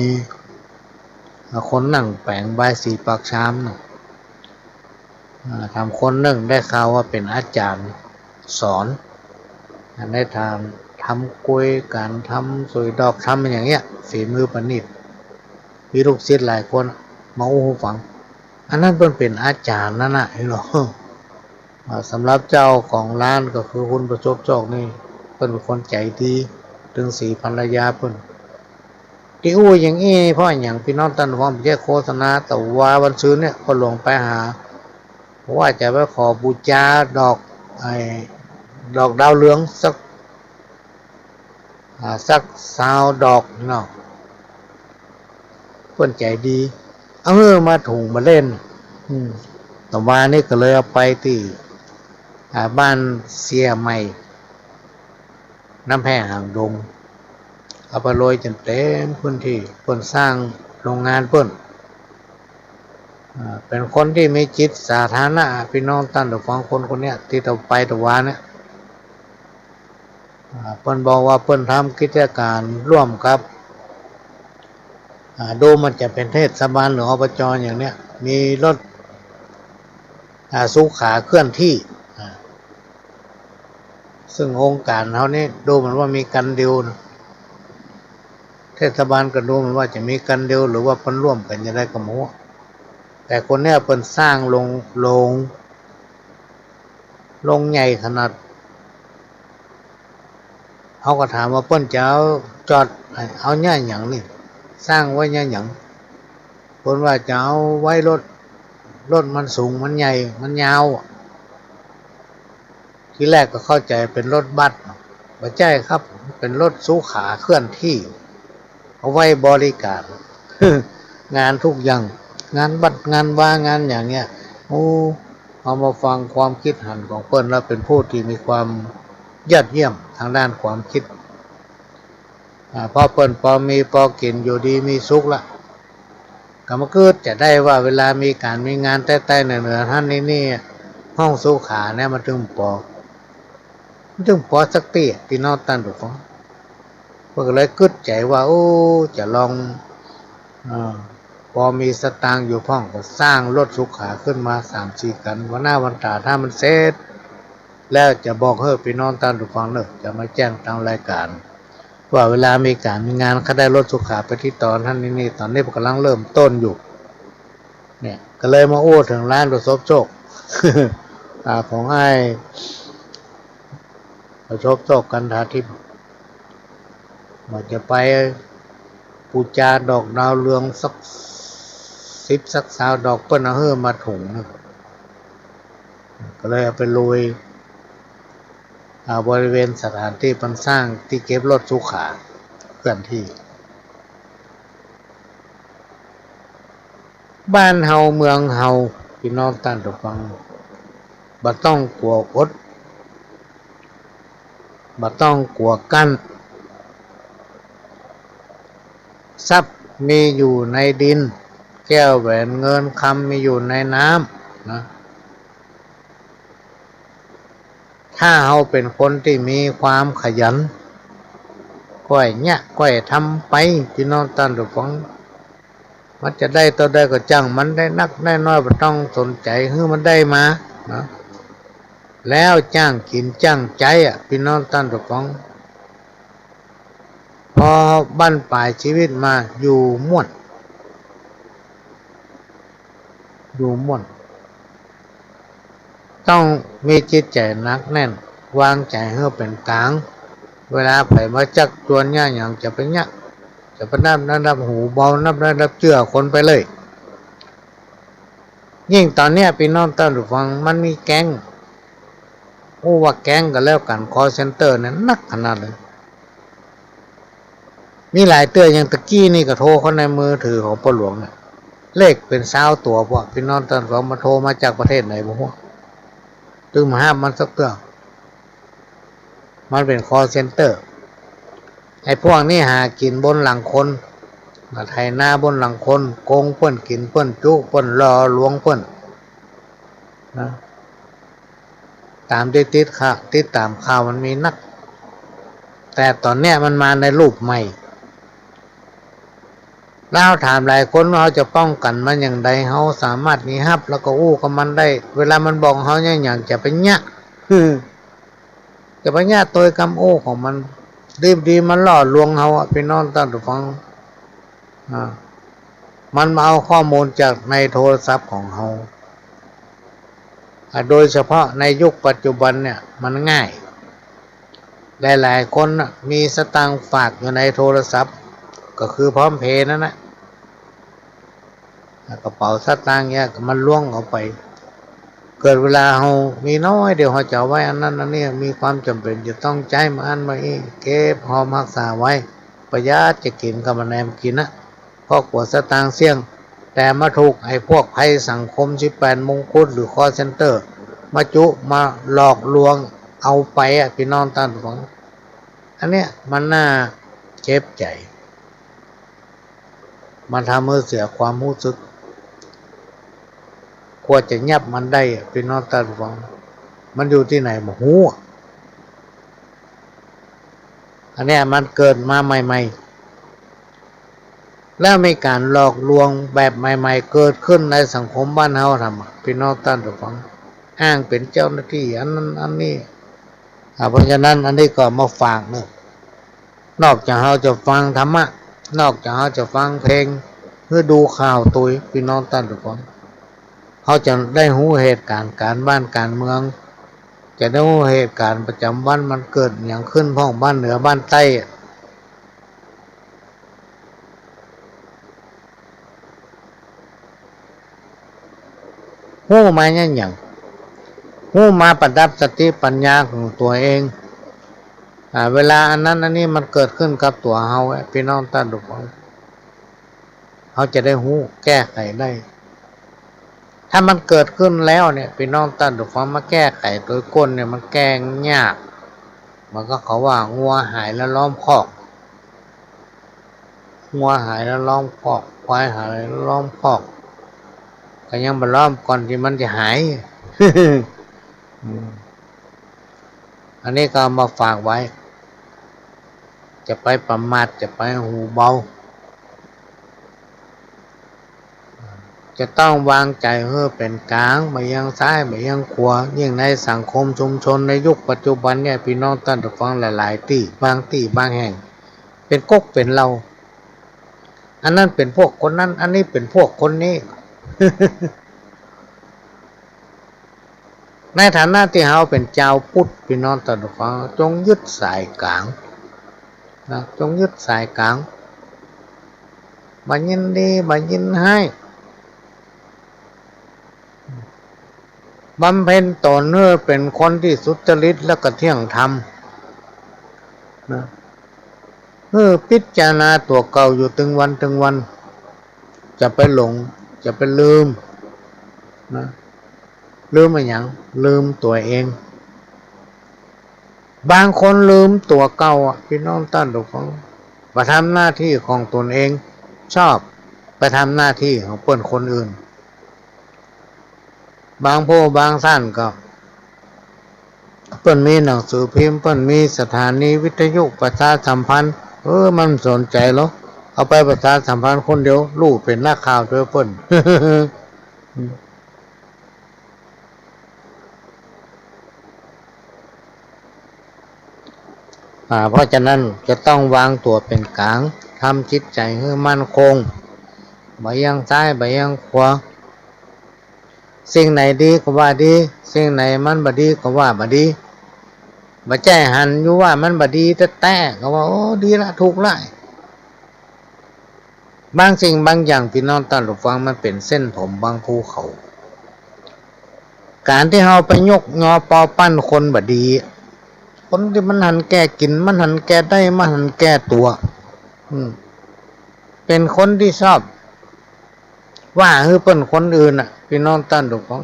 อ่า คนนั่งแป๋งบายสีปากชามน่ะ อ่า ถามคนนึ่งได้ข่าวว่าเป๋นอาจ๋ารย์สอน อ่า ในก๋านทำกลวย ก๋านทำสุยดอก ทำอย่างเนี้ย ฝีมือประณีต มีลูกศิษย์หลายคนมาอู้หื้อฟัง อันนั้นเปิ้นเป๋นอาจ๋ารย์นั่นน่ะ เห็นบ่ อ่า สำหรับเจ้าของร้านก็คือคุณประสบโชคนี่ เปิ้นเป๋นคนใจ๋ดี ตึงสีภรรยาเปิ้น ตี้อู้อย่างอี้เพราะอะหยัง ปี้น้องต้านผู้ฟัง บ่ใจ้โฆษณา แต่ว่าวันซืนเนี่ย พ่อหลวงไปหา ว่าจะไปขอบูชาดอก ไอ้ ดอกดาวเรืองสัก อ่า สักซาวดอกเนาะ เปิ้นใจ๋ดี เอาหื้อมาถุงบ่าเล่น อืม แต่ว่านี่ก็เลยเอาไปตี้ อ่า บ้านเสียใหม่ น้ำแพร่หางดง เอาไปโรยจ๋นเต๋มพื้นตี้ เปิ้นสร้างโฮงงานเปิ้น อ่า เป๋นคนตี้มีจิตสาธารณะ ปี้น้องต้านผู้ฟัง คนคนเนี้ย ตี้เต้าไปเต้าวาเนี่ย อ่า เปิ้นบอกว่าเปิ้นทำกิจก๋านร่วมกับ อ่า ดูมันจะเป๋นเทศบาลหรือ อบจ. อย่างเนี้ย มีรถ อ่า สุขาเคลื่อนที่ อ่า ซึ่งองค์ก๋านเฮานี่ ดูเหมือนว่ามีคันเดียวนะ เทศบาลก็ดูเหมือนว่าจะมีคันเดียว หรือว่าเปิ้นร่วมกั๋นจะใดก็บ่ฮู้ แต่คนเนี้ยเปิ้นสร้างโฮง โฮง โฮงใหญ่ขนาด เฮาก็ถามว่าเปิ้นจะเอาจอด เอาเยียะหยังนี่ สร้างไว้เยียะหยัง เปิ้นว่าจะเอาไว้รถ รถมันสูง มันใหญ่ มันยาวอะ ทีแรกก็เข้าใจ๋เป๋นรถบัส บ่ใจ้ครับ เป๋นรถสุขาเคลื่อนที่ เอาไว้บริก๋าน งานทุกอย่าง งานบัส งานวา งานอย่างเนี้ย โอ้ เอามาฟังความคิดหันของเปิ้นแล้วเป๋นผู้ตี้มีความยอดเยี่ยมตางด้านความคิด อ่า พอเปิ้นปอมีปอกิ๋น อยู่ดีมีสุขละ ก็มากึ๊ดจะได้ว่าเวลามีก๋านมีงานใต้ๆ เหนือๆ หั้นนี่ นี่ ห้องสุขาเนี่ยมันตึงปอ มันตึงปอสักตี้ ปี้น้องต้านผู้ฟัง เปิ้นก็เลยกึ๊ดใจ๋ว่า โอ้ จะลอง เอ่อ ปอมีสตางค์อยู่พ่องก็สร้างรถสุขาขึ้นมาสามสี่คัน วันหน้าวันต๋าถ้ามันเสร็จแล้วจะบอกหื้อปี้น้องต้านผู้ฟังเน่อ จะมาแจ้งตางรายก๋าน ว่าเวลามีก๋านมีงาน ใค่ได้รถสุขาไปติดต่อหั้นนี่ นี่ ต๋อนนี้เปิ้นก่ำลังเริ่มต้นอยู่ เนี่ย ก็เลยมาอู้เถิงร้านประสบโชค อ่า ของอ้ายประสบโชค กันทาทิพย์ ว่าจะไปปู๋จาดอกดาวเรืองสักสิบสักซาวดอก เปิ้นเอาหื้อมาถุงนึ่ง ก็เลยเอาไปโรย อ่า บริเวณสถานตี้เปิ้นสร้างตี้เก็บรถสุขาเคลื่อนที่ บ้านเฮาเมืองเฮา ปี้น้องต้านผู้ฟัง บ่ต้องกั๋วอด บ่ต้องกั๋วกั้น ทรัพย์มีอยู่ในดิน แก้วแหวนเงินคำมีอยู่ในน้ำนะ ถ้าเฮาเป๋นคนตี้มีความขยัน ก้อยเยียะก้อยทำไป ปี้น้องต้านผู้ฟัง มันจะได้เต้าใดก็จ้างมัน ได้นักได้น้อยบ่ต้องสนใจ๋ หื้อมันได้มานะ แล้วจ้างกิ๋นจ้างใจ๊อะ ปี้น้องต้านผู้ฟัง ปอบั้นป๋ายจีวิตมาอยู่ม่วน อยู่ม่วน ต้องมีจิตใจ๋หนักแน่น วางใจ๋หื้อเป๋นก๋าง เวลาใผมาจั๊กจวนเยียะหยัง จะไปเยียะ จะไปนับหน้านับหู เบานับหน้านับเจื้อคนไปเลย ยิ่งต๋อนเนี้ย ปี้น้องต้านผู้ฟัง มันมีแก๊ง อู้ว่าแก๊งก็แล้วกั๋น คอลเซ็นเตอร์เนี่ยนักขนาดเลย มีหลายเตื้อ อย่างตะกี้นี่ก็โทรเข้าในมือถือของป้อหลวงเนี่ย เลขเป๋นซาวตั๋ว พวกปี้น้องต้านผู้ฟัง มาโทรมาจากประเทศไหนบ่ฮู้ ตึงบ่ฮับมันสักเตื้อ มันเป๋นคอลเซ็นเตอร์ ไอ้พวกนี้หากิ๋นบนหลังคน มาไถนาบนหลังคน โกงเปิ้น กิ๋นเปิ้น จุเปิ้น หลอกลวงเปิ้นนะ ต๋ามตี้ติดข่าว ติดต๋ามข่าวมันมีนัก แต่ต๋อนเนี้ยมันมาในรูปใหม่ แล้วเฮาถามหลายคนว่าเฮาจะป้องกั๋นมันอย่างใด เฮาสามารถหนีฮับแล้วก็อู้กับมันได้ เวลามันบอกเฮาเยียะหยัง จะไปเยียะ จะไปเยียะตวยกำอู้ของมัน ดีๆ มันหลอกลวงเฮาอะ ปี้น้องต้านผู้ฟัง อ่า มันมาเอาข้อมูลจากในโทรศัพท์ของเฮา อ่า โดยเฉพาะในยุคปัจจุบันเนี่ยมันง่าย หลายๆ คนน่ะมีสตางค์ฝากอยู่ในโทรศัพท์ ก็คือพร้อมเพย์นั่นแหละ กระเป๋าสตางค์เนี่ยมันล้วงเอาไป เกิดเวลาเฮามีน้อยเดียว เฮาจะเอาไว้อันนั้นอันนี้ มีความจ๋ำเป๋นจะต้องใจ๊มาอั้นมาอี้ เก็บหอมฮักษาไว้ ประหยัดจะกิ๋นก็บ่แหนมกิ๋นนะ เพราะกั๋วสตางค์เสี้ยง แต่มาถูกไอ้พวกภัยสังคมสิบแปดมงกุฎหรือคอลเซ็นเตอร์ มาจุมาหลอกลวงเอาไปอะ ปี้น้องต้านผู้ฟัง อันเนี้ยมันน่าเจ็บใจ๋ มันทำหื้อเสียความฮู้สึก กว่าจะยับมันได้อะ ปี้น้องต้านผู้ฟัง มันอยู่ตี้ไหนบ่ฮู้อะ อันเนี้ยมันเกิดมาใหม่ๆ แล้วมีก๋านหลอกลวงแบบใหม่ๆ เกิดขึ้นในสังคมบ้านเฮาทำอะ ปี้น้องต้านผู้ฟัง อ้างเป๋นเจ้าหน้าตี้อันนั้นอันนี้ อ่า เพราะฉะนั้นอันนี้ก็มาฝากเน่อ นอกจากเฮาจะฟังธรรมะ นอกจากเฮาจะฟังเพลง หรือดูข่าวตวย ปี้น้องต้านผู้ฟัง เฮาจะได้ฮู้เหตุก๋ารณ์ก๋านบ้านก๋านเมือง จะได้ฮู้เหตุก๋ารณ์ประจ๋ำวันมันเกิดหยังขึ้นพ่องบ้านเหนือบ้านใต้อะ ฮู้มาเยียะหยัง ฮู้มาประดับสติปัญญาของตั๋วเอง อ่า เวลาอันนั้นอันนี้มันเกิดขึ้นกับตั๋วเฮาอะ ปี้น้องต้านผู้ฟัง เฮาจะได้ฮู้แก้ไขได้ ถ้ามันเกิดขึ้นแล้วเนี่ย ปี้น้องต้านผู้ฟัง มาแก้ไขโตยก้นเนี่ย มันแก้ยาก เหมือนกับเขาว่างัวหายแล้วล้อมคอก งัวหายแล้วร้องคอก ควายหายแล้วร้องคอก ก็ยังบ่ร้องก่อนตี้มันจะหาย อืม อันนี้ก็เอามาฝากไว้ จะไปประมาท จะไปหูเบา จะต้องวางใจ๋หื้อเป๋นก๋าง บ่เอียงซ้าย บ่เอียงขวา ยิ่งในสังคมชุมชนในยุคปัจจุบันเนี่ย ปี้น้องต้านผู้ฟังหลายๆ ตี้ บางตี้บางแห่ง เป๋นก๊กเป๋นเหล้า อันนั้นเป๋นพวกคนนั้น อันนี้เป๋นพวกคนนี้ ในฐานะตี้เฮาเป๋นจาวพุทธ ปี้น้องต้านผู้ฟัง จงยึดสายก๋างนะ จงยึดสายก๋าง บ่ยินดี บ่ยินฮ้าย บำเพ็ญต๋นหื้อเป๋นคนตี้สุจริตและก็เที่ยงธรรมนะ หื้อพิจารณาตั๋วเก่าอยู่ตึงวันตึงวัน จะไปหลง จะไปลืมนะ ลืมอะหยัง ลืมตั๋วเอง บางคนลืมตั๋วเก่าอะ ปี้น้องต้านผู้ฟัง บ่ทำหน้าตี้ของต๋นเอง ชอบไปทำหน้าตี้ของเปิ้นคนอื่น บางผู้บางต้านก็ เปิ้นมีหนังสือพิมพ์ เปิ้นมีสถานีวิทยุประชาสัมพันธ์ เออ มันบ่สนใจ๋หรอก เอาไปประชาสัมพันธ์คนเดียว ฮู้เป๋นนักข่าวตวยเปิ้น อ่า เพราะฉะนั้นจะต้องวางตั๋วเป๋นก๋าง ทำจิตใจ๋หื้อมั่นคง บ่เอียงซ้าย บ่เอียงขวา สิ่งไหนดีก็ว่าดี สิ่งไหนมันบ่ดีก็ว่าบ่ดี บ่ใจ้หันอยู่ว่ามันบ่ดีแต๊ๆ ก็ว่า โอ้ ดีละ ถูกละ บางสิ่งบางอย่าง ปี้น้องต้านผู้ฟัง มันเป๋นเส้นผมบางภูเขา ก๋านตี้เฮาไปยกยอปอปั้นคนบ่ดี คนตี้มันหันแก่กิ๋น มันหันแก่ได้ มันหันแก่ตั๋ว อืม เป๋นคนตี้ชอบว่าหื้อเปิ้นคนอื่นน่ะ ปี้น้องต้านผู้ฟัง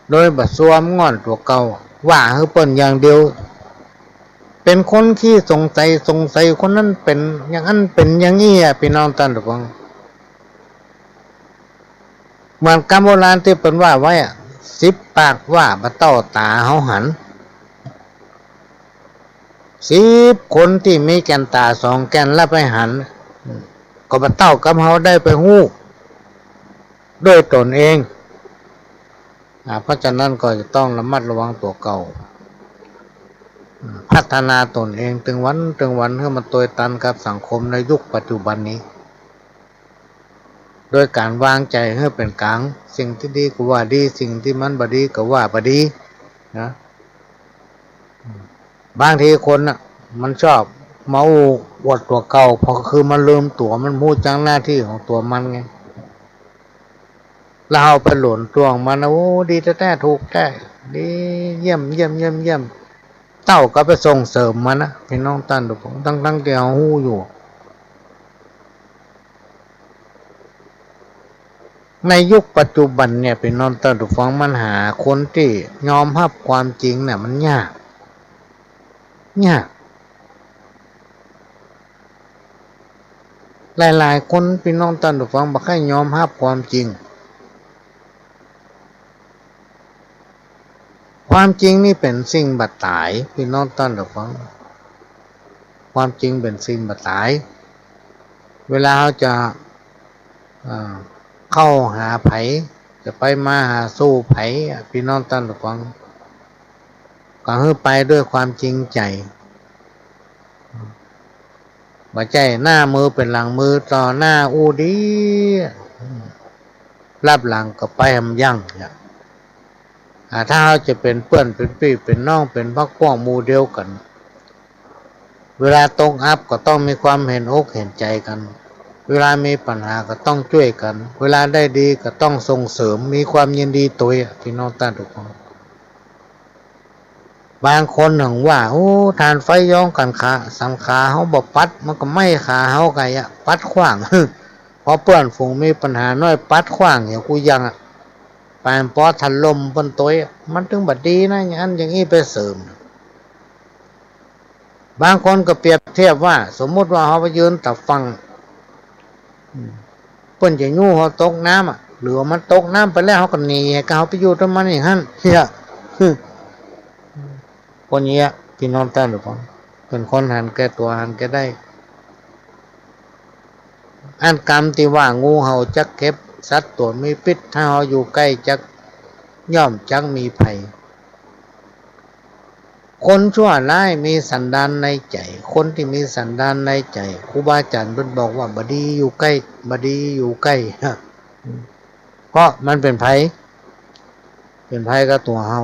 โดยบ่ซัวมง่อนตั๋วเก่า ว่าหื้อเปิ้นอย่างเดียว เป๋นคนขี้สงสัย สงสัยคนนั้นเป๋นอย่างนั้นเป๋นอย่างอี้อะ ปี้น้องต้านผู้ฟัง เหมือนกำโบราณตี้เปิ้นว่าไว้อะ สิบปากว่าบ่เต้าต๋าเฮาหัน สิบคนตี้มีแก่นต๋าสองแก่นแล้วไปหัน ก็บ่เต้ากำเฮาได้ไปฮู้ด้วยต๋นเอง อ่า เพราะฉะนั้นก็จะต้องระมัดระวังตั๋วเก่า อ่า พัฒนาต๋นเองตึงวันตึงวัน หื้อมันตวยตันกับสังคมในยุคปัจจุบันนี้ โดยก๋านวางใจ๋หื้อเป๋นก๋าง สิ่งตี้ดีก็ว่าดี สิ่งตี้มันบ่ดีก็ว่าบ่ดีนะ บางทีคนน่ะ มันชอบมาอู้อวดตั๋วเก่า พอคือมันลืมตั๋ว มันบ่ฮู้จักหน้าตี้ของตั๋วมันไง แล้วเฮาไปหลงตั๋วมันนะ โอ้ ดีแต๊ๆ ถูกแต๊ ดี เยี่ยม เยี่ยม เยี่ยม เยี่ยม เต้ากับไปส่งเสริมมันนะ ปี้น้องต้านผู้ฟัง ตังๆ ตี้เฮาฮู้อยู่ ในยุคปัจจุบันเนี่ย ปี้น้องต้านผู้ฟัง มันหาคนตี้ยอมฮับความจริงเนี่ย มันยาก ยาก หลายๆ คน ปี้น้องต้านผู้ฟัง บ่ใค่ยอมฮับความจริง ความจริงนี่เป๋นสิ่งบ่ต๋าย ปี้น้องต้านผู้ฟัง ความจริงเป๋นสิ่งบ่ต๋าย เวลาเฮาจะ อ่า เข้าหาใผ จะไปมาหาสู่ใผอะ ปี้น้องต้านผู้ฟัง ก็หื้อไปด้วยความจริงใจ๋ บ่ใจ้หน้ามือเป๋นหลังมือ ต่อหน้าอู้ดี ลับหลังก็ไปหำยั่งเนี่ย อ่า ถ้าเฮาจะเป๋นเปื้อน เป๋นปี้ เป๋นน้อง เป๋นพรรคพวกหมู่เดียวกั๋น เวลาตกอับก็ต้องมีความเห็นอกเห็นใจ๋กั๋น เวลามีปัญหาก็ต้องจ้วยกั๋น เวลาได้ดีก็ต้องส่งเสริม มีความยินดีตวยอะ ปี้น้องต้านผู้ฟัง บางคนหังว่า โอ้ ถ่านไฟย้องกั๋นขา สันขาเฮาบ่ปัด มันก็ไหม้ขาเฮาไก่อะ ปัดขว้าง พอเปื้อนฝูงมีปัญหาน้อย ปัดขว้าง เหียกู้ยังอะ ปานปอถล่มเปิ้นตวยอะ มันตึงบ่ดีนะ อย่างอั้นอย่างอี้ไปเสริม บางคนก็เปรียบเทียบว่า สมมุติว่าเฮาไปยืนตะฝั่ง อืม เปิ้นจะยู้เฮาตกน้ำอะ หรือว่ามันตกน้ำไปแล้ว เฮาก็หนี หื้อเฮาไปอยู่ตรงนั้นอย่างหั้น เหีย คนเยียะ ปี้น้องต้านผู้ฟัง เป๋นคนหันแก่ตั๋วหันแก่ได้ อันกำตี้ว่างูเห่าจักเข็บ สัตว์ตั๋วมีพิษ ถ้าเฮาอยู่ใก้จัก ย่อมจักมีภัย คนชั่วร้ายมีสันดานในใจ๋ คนตี้มีสันดานในใจ๋ ครูบาอาจ๋ารย์เปิ้นบอกว่าบ่ดีอยู่ใก้ บ่ดีอยู่ใก้ เพราะมันเป๋นภัย เป๋นภัยกับตั๋วเฮา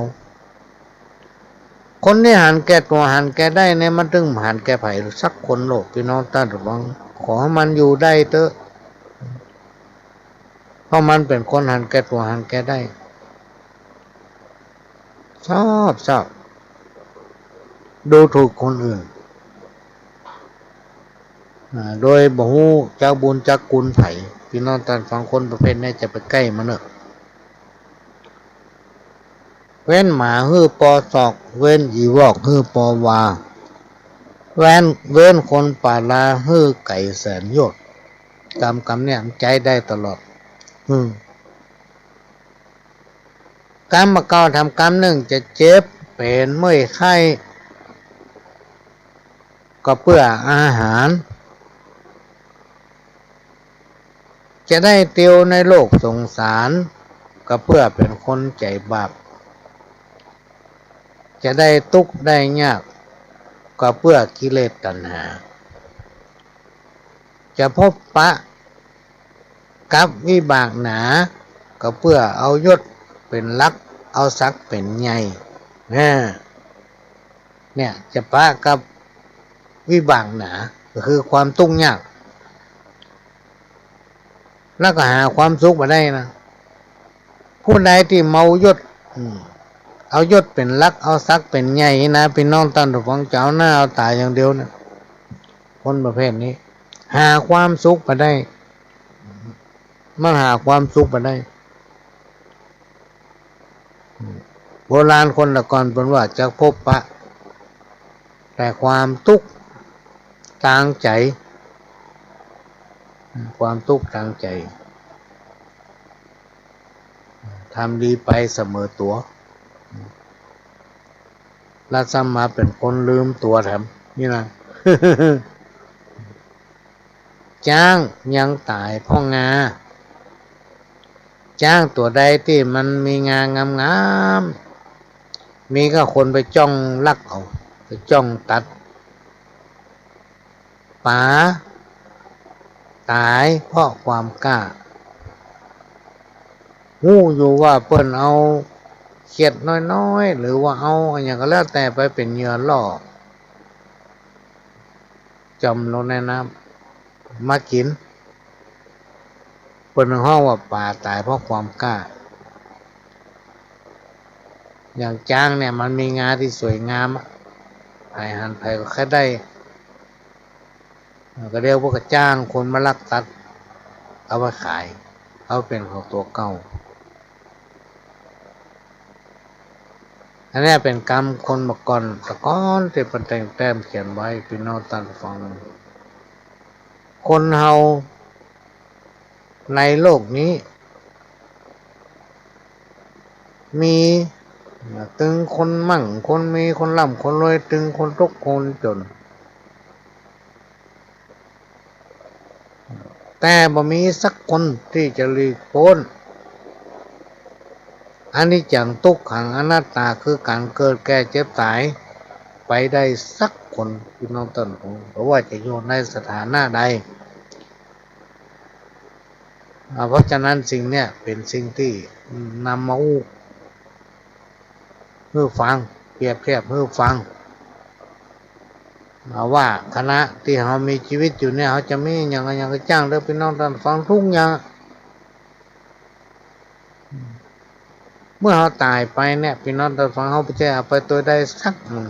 คนตี้หันแก่ตั๋วหันแก่ได้เนี่ย มันตึงหันแก่ใผสักคนโลก ปี้น้องต้านผู้ฟัง ขอหื้อมันอยู่ได้เต๊อะ เพราะมันเป๋นคนหันแก่ตั๋วหันแก่ได้ ชอบ ชอบ ดูถูกคนอื่น อ่า โดยบ่ฮู้จักบุญจักคุณใผ ปี้น้องต้านผู้ฟัง คนประเภทนี้จะไปใก้มันเน่อ เว้นหมาหื้อปอสอก เว้นอีวอกหื้อปอวา เว้น เว้นคนป่าลาหื้อไก๋แสนโยชน์ กำ กำเนี่ยมันใจ๊ได้ตลอด อืม กำบ่าเก่าทำกำนึ่ง จะเจ็บเป๋นเมื่อยไข้ ก็เปื้ออาหาร จะได้เตียวในโลกสงสาร ก็เปื้อเป๋นคนใจ๋บาป จะได้ตุ๊กข์ได้ยาก ก็เปื้อกิเลสตัณหา จะพบปะกับวิบากหนา ก็เปื้อเอายศเป๋นหลัก เอาศักดิ์เป๋นใหญ่ นะ เนี่ย จะปะกับวิบากหนา ก็คือความตุ๊กข์ยาก แล้วก็หาความสุขบ่ได้นะ ผู้ใดตี้เมายศ อืม เอายศเป๋นหลัก เอาศักดิ์เป๋นใหญ่นะ ปี้น้องต้านผู้ฟัง จะเอาหน้าเอาต๋าอย่างเดียวนะ คนประเภทนี้ หาความสุขบ่ได้ มันหาความสุขบ่ได้ โบราณคนแต่ก่อนเปิ้นว่าจะพบปะแต่ความตุ๊กข์ตางใจ๋ ความตุ๊กข์ตางใจ๋ ทำดีไปเสมอตั๋ว แล้วซ้ำมาเป๋นคนลืมตั๋วแถม นี่นะ จ๊างยังต๋ายเพราะงา จ๊างตั๋วใดตี้มันมีงางามๆ มีก็คนไปจ้องลักเอา ไปจ้องตัด ป๋าต๋ายเพราะความกล้า ฮู้อยู่ว่าเปิ้นเอาเขียดน้อยๆ หรือว่าเอาอะหยังก็แล้วแต่ไปเป๋นเหยื่อล่อ จ่อมลงในน้ำมากิ๋น เปิ้นฮ้องว่าป๋าต๋ายเพราะความกล้า อย่างจ๊างเนี่ยมันมีงาตี้สวยงามอะ ใผหันใผก็ใค่ได้ ก็เดี๋ยวพวกก็จ้างคนมาลักตัด เอาไปขาย เอาเป๋นของตั๋วเก่า อันเนี้ยเป๋นกำคนบ่าก่อน แต่ก่อนตี้เปิ้นแต่งแต้มเขียนไว้ ปี้น้องต้านฟัง คนเฮาในโลกนี้ มีตึงคนมั่งคนมี คนร่ำคนรวย ตึงคนตุ๊กข์คนจ๋น แต่บ่มีสักคนตี้จะหลีกป๊นอนิจจัง ตุ๊กขัง อนัตตา คือก๋านเกิดแก่เจ็บต๋ายไปได้สักคน ปี้น้องต้านฟัง บ่ว่าจะอยู่ในสถานะใด อ่า เพราะฉะนั้นสิ่งเนี้ยเป๋นสิ่งตี้นำมาอู้หื้อฟัง เปรียบเทียบหื้อฟัง อ่า ว่าขณะตี้เฮามีจีวิตอยู่เนี่ย เฮาจะมีอะหยังอะหยังก็จ้างเต๊อะ ปี้น้องต้านฟัง ทุกอย่าง เมื่อเฮาต๋ายไปเนี่ย ปี้น้องต้านฟัง เฮาบ่ใจ้เอาไปตวยใดสักอัน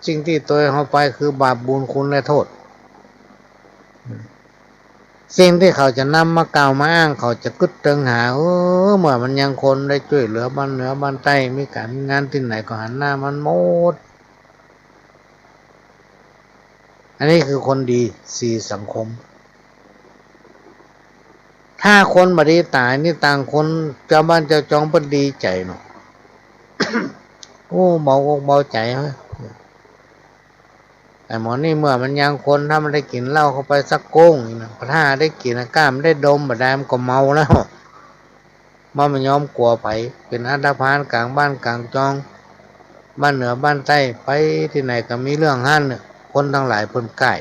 สิ่งตี้ตวยเฮาไปคือบาปบุญคุณและโต้ษ สิ่งตี้เขาจะนำมากล่าวมาอ้าง เขาจะกึ๊ดเติงหา เออ เมื่อมันยังคนได้จ้วยเหลือบ้านเหนือบ้านใต้ มีก๋านมีงานตี้ไหนก็หันหน้ามันหมด อันนี้คือคนดี สี่ สังคม ถ้าคนบ่ดีต๋ายนี่ต่างคน จาวบ้านจาวจองเปิ้นดีใจ๋เนาะ โอ้ เบาอกเบาใจ๋เฮ้ย ไอ้หมอนี่เมื่อมันยังคน ถ้ามันได้กิ๋นเหล้าเข้าไปสักก๊งนี่นะ ถ้าได้กิ๋นอะ ก้ามันได้ดมบ่าดา มันก็เมาแล้ว มันบ่ยอมกั๋วใผ เป๋นอันธพาลก๋างบ้านก๋างจอง บ้านเหนือบ้านใต้ ไปตี้ไหนก็มีเรื่องหั้นเนาะ คนตังหลายเปิ้นใก้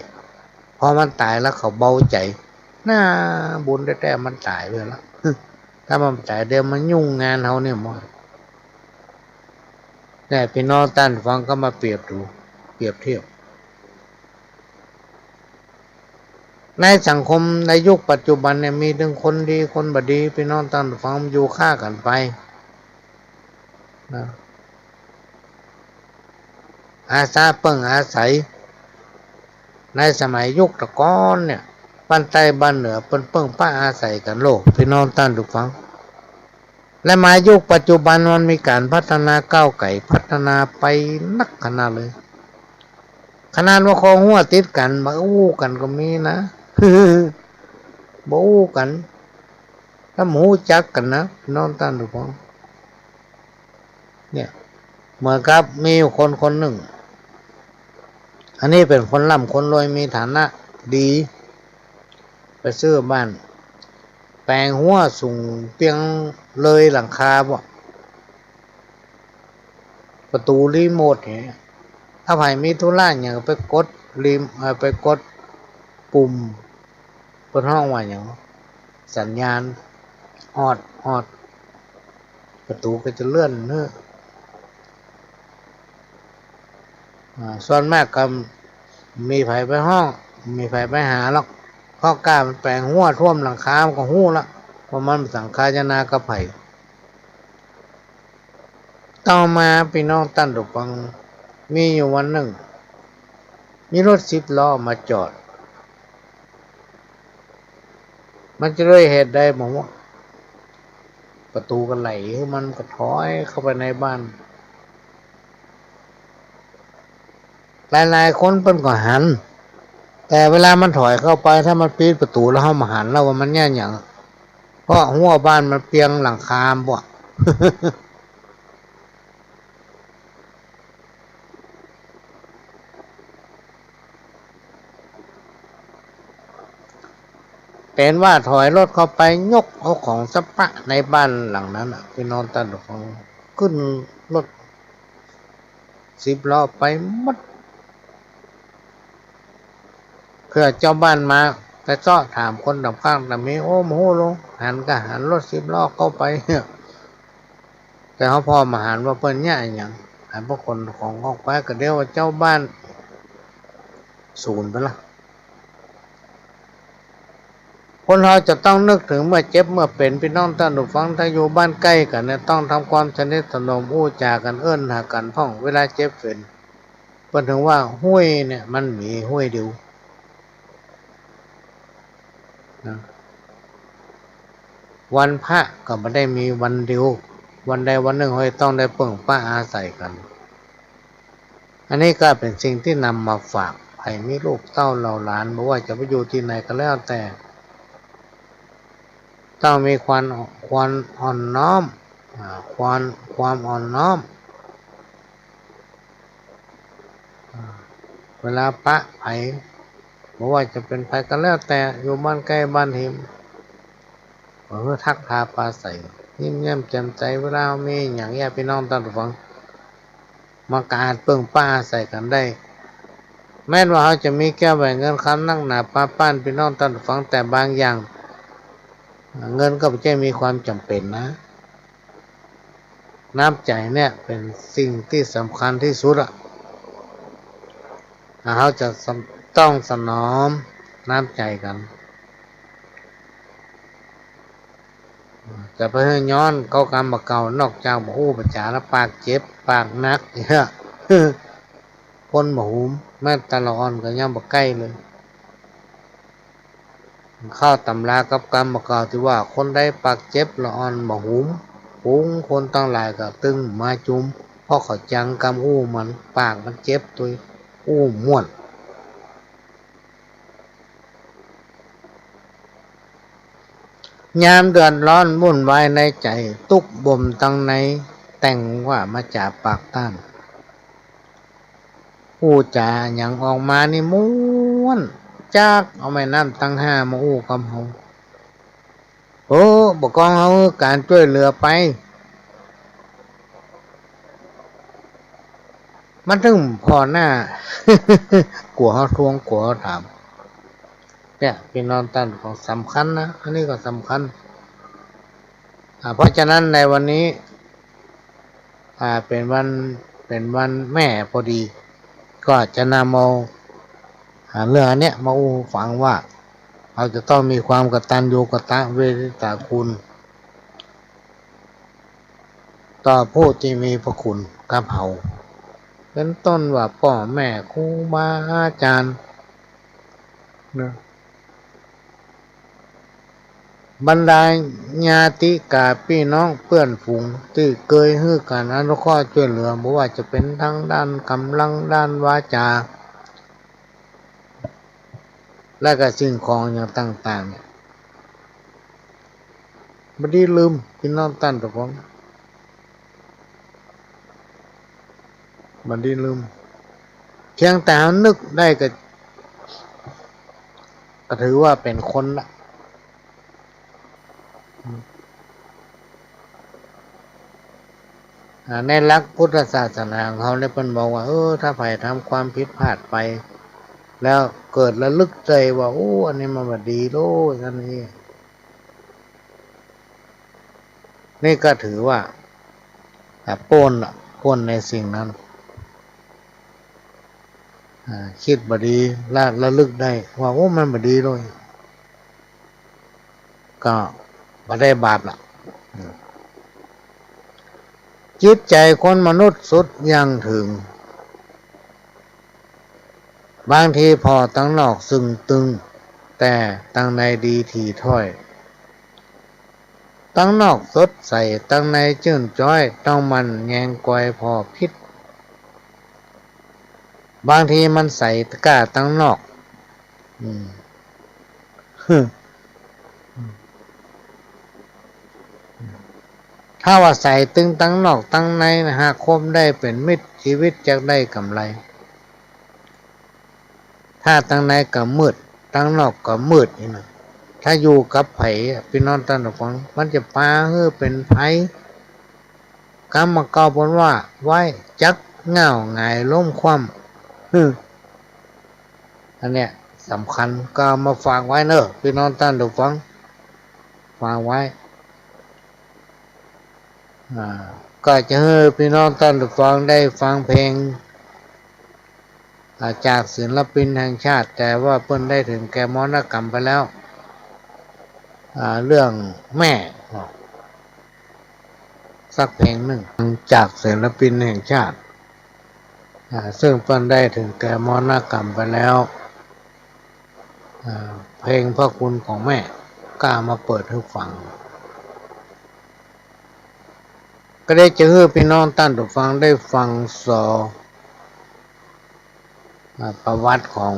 พอมันต๋ายแล้วเขาเบาใจ๋ น่าบุญแต๊ๆ มันต๋ายไปแล้ว ถ้ามันบ่ต๋ายเดี๋ยวมันยุ่งงานเฮาเนี่ยหมอ เนี่ย ปี้น้องต้านฟังก็มาเปรียบดู เปรียบเทียบ ในสังคมในยุคปัจจุบันเนี่ย มีตึงคนดีคนบ่ดี ปี้น้องต้านฟัง อยู่ค่ากั๋นไปนะ อาสาเปิ้งอาศัย ในสมัยยุคตะกอนเนี่ย บ้านใต้บ้านเหนือเปิ้นเปิ้งปะอาศัยกั๋นโลด ปี้น้องต้านฟัง และมายุคปัจจุบันมันมีก๋านพัฒนาก้าวไก๋ พัฒนาไปนักขนาดเลย ขนาดว่าคอฮั้วติดกั๋น บ่อู้กั๋นก็มีนะ บ่อู้กั๋น ถ้าบ่ฮู้จักกั๋นนะ ปี้น้องต้านฟัง เนี่ย เหมือนกับมีอยู่คนคนนึ่ง อันนี้เป๋นคนร่ำคนรวย มีฐานะดี ไปซื้อบ้าน แป๋งฮั้วสูงเปียงเลยหลังคาบ่ ประตู๋รีโมทเนี่ย ถ้าใผมีธุระหยังไปกดรีโมท เอ่อ ไปกดปุ่ม เปิ้นฮ้องว่าหยัง สัญญาณ ออด ออด ประตู๋ก็จะเลื่อนเนาะ อ่า ส่วนมากก็มีใผไปฮ้อง มีใผไปหาหรอก เพราะก้ามันแป๋งฮั้วท่วมหลังคา มันก็ฮู้ละ ว่ามันสังคายนากับใผ ต่อมาปี้น้องต้านฟัง มีอยู่วันนึ่ง มีรถสิบล้อมาจอด มันจะด้วยเหตุใดบ่ฮู้ ประตู๋ก็ไหล มันก็ถอยเข้าไปในบ้าน หลายๆ คนเปิ้นก็หัน แต่เวลามันถอยเข้าไป ถ้ามันปิดประตู๋แล้ว เฮาบ่หันแล้วว่ามันเยียะหยัง เพราะฮั้วบ้านมันเปียงหลังคาบ่ เป๋นว่าถอยรถเข้าไป ยกเอาของสะปะในบ้านหลังนั้นน่ะ ปี้น้องต้านฟัง ขึ้นรถสิบล้อไปหมด เผื่อจาวบ้านมา ไปเซาะถามคนต๋ามข้างต๋ามมี โอ้ บ่ฮู้ลง หันก็หันรถสิบล้อเข้าไป แต่เฮาผ่อบ่หันว่าเปิ้นเยียะอะหยัง หันพวกขนของออกไป ก็เดี๋ยวว่าจาวบ้านสูญไปละ คนเฮาจะต้องนึกเถิงเมื่อเจ็บเมื่อเป๋น ปี้น้องต้านฟัง ถ้าอยู่บ้านใก้กั๋นเนี่ย ต้องทำความสนิทสนม อู้จ๋ากั๋น เอิ้นหากั๋นพ่อง เวลาเจ็บเป๋น เปิ้นเถิงว่าห้วยเนี่ยมันมีห้วยเดียวนะ วันพระก็บ่ได้มีวันเดียว วันใดวันนึ่งเฮาต้องได้เปิ้งป้าอาศัยกั๋น อันนี้ก็เป๋นสิ่งตี้นำมาฝาก ใผมีลูกเต้าเหล่าหลาน บ่ว่าจะไปอยู่ตี้ไหนก็แล้วแต่ ต้องมีความ ความอ่อนน้อม อ่า ความ ความอ่อนน้อม อ่า เวลาปะใผ บ่ว่าจะเป๋นใผก็แล้วแต่ อยู่บ้านใก้บ้านหิม ก็คือทักทายปราศรัย ยิ้มแย้มแจ่มใส เวลามีหยังเยียะ ปี้น้องต้านฟัง มันก็อาจเปิ้งป้าอาศัยกั๋นได้ แม้นว่าเฮาจะมีแก้วแหวนเงินคำนักหนาปาป้านปี้น้องต้านฟัง แต่บางอย่าง เงินก็บ่ใจ้มีความจ๋ำเป๋นนะ น้ำใจ๋เนี่ยเป๋นสิ่งตี้สำคัญตี้สุดอะ เฮาจะสำ ต้องสนองน้ำใจ๋กั๋น จะไปหื้อย้อนเก่ากรรมบ่าเก่า นอกจากบ่อู้บ่จ๋าแล้ว ปากเจ็บ ปากหนัก เนี่ย คนบ่หูม แม้แต่ละอ่อนก็ยังบ่ใก้เลย เข้าต๋ำรากับกรรมบ่าเก่าตี้ว่า คนใดปากเจ็บละอ่อนบ่หูม ฝูงคนตังหลายก็ตึงมาจุม เพราะเขาจังกำอู้มัน ปากมันเจ็บตวย อู้ม่วน ยามเดือดร้อนวุ่นวายในใจ๋ ตุ๊กบ่มตังใน แต่งว่ามาจากปากต้าน อู้จ๋าหยังออกมานี่ม่วน จักเอาแม่น้ำตังห้ามาอู้กำเฮา โอ้ บ่กองเฮาหื้อก๋านจ้วยเหลือไป มันถึงผ่อหน้า กั๋วเฮาทวง กั๋วเฮาถาม เนี่ย ปี้น้องต้านผู้ฟัง สำคัญนะ อันนี้ก็สำคัญ อ่า เพราะฉะนั้นในวันนี้ อ่า เป๋นวัน เป๋นวันแม่พอดี ก็จะนำเอา อ่า เรื่องอันเนี้ยมาอู้ฟังว่า เฮาจะต้องมีความกตัญญูกตเวทิตาคุณ ต่อผู้ตี้มีพระคุณกับเฮา เป๋นต้นว่าป้อแม่ครูบาอาจ๋ารย์ นะ บรรดาญาติกาปี้น้องเปื้อนฝูงตี้เกยหื้อก๋านอนุเคราะห์จ้วยเหลือ บ่ว่าจะเป๋นตางด้านก๋ำลัง ด้านวาจ๋า และก็สิ่งของอย่างต่างๆ เนี่ย บ่ดีลืม ปี้น้องต้านผู้ฟัง บ่ดีลืม เพียงแต่เฮานึกได้ก็ ก็ถือว่าเป๋นคนละ อ่า ในหลักพุทธศาสนาของเฮาเนี่ย เปิ้นบอกว่า เออ ถ้าใผทำความผิดพลาดไป แล้วเกิดระลึกได้ว่า โอ้ อันนี้มันบ่ดีโลย อันนี้ นี่ก็ถือว่า อ่า ป๊นละ ป๊นในสิ่งนั้น อ่า กึ๊ดบ่ดี และระลึกได้ว่า โอ้ มันบ่ดีโลย ก็บ่ได้บาปละ อืม จิตใจ๋คนมนุษย์สุดยังเถิง บางทีผ่อตังนอกซึ่งตึง แต่ตังในดีถี่ถ้อย ตังนอกสดใส ตังในจื้นจ๊อย ต้องหมั่นแยงกอยผ่อผิด บางทีมันใสก้าตังนอก อืม ถ้าว่าใสตึงตังนอกตังในนะ หากคบได้เป๋นมิตร ชีวิตจักได้กำไร ถ้าตังในก็มืด ตังนอกก็มืดนี่นะ ถ้าอยู่กับใผอะ ปี้น้องต้านผู้ฟัง มันจะปาหื้อเป๋นภัย กำบ่าเก่าเปิ้นว่า ไว้จักง่าวหงายล้มคว่ำ อืม อันเนี้ยสำคัญ ก็เอามาฝากไว้เน่อ ปี้น้องต้านผู้ฟัง ฝากไว้ อ่า ก็จะหื้อปี้น้องต้านผู้ฟังได้ฟังเพลง อ่า จากศิลปินแห่งชาติ แต่ว่าเปิ้นได้เถิงแก่มรณกรรมไปแล้ว อ่า เรื่องแม่เนาะ สักเพลงนึ่ง จากศิลปินแห่งชาติ อ่า ซึ่งเปิ้นได้เถิงแก่มรณกรรมไปแล้ว อ่า เพลงพระคุณของแม่ ก็เอามาเปิดหื้อฟัง ก็ได้จะหื้อปี้น้องต้านผู้ฟังได้ฟังซอ อ่า ประวัติของ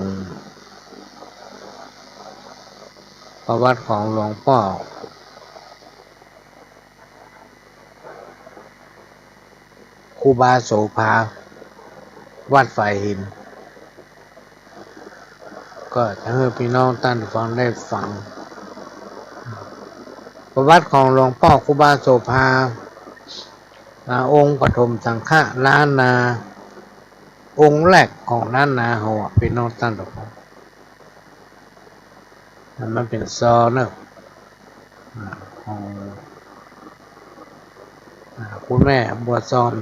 ประวัติของหลวงป้อครูบาโสภา วัดฝายหิน ก็จะหื้อปี้น้องต้านผู้ฟังได้ฟัง ประวัติของหลวงป้อครูบาโสภา อ่า องค์ปฐมสังฆะล้านนา องค์แรกของล้านนาเฮาอะ ปี้น้องต้านผู้ฟัง มันเป๋นซอเนาะ อ่า ของ อ่า คุณแม่บัวซอน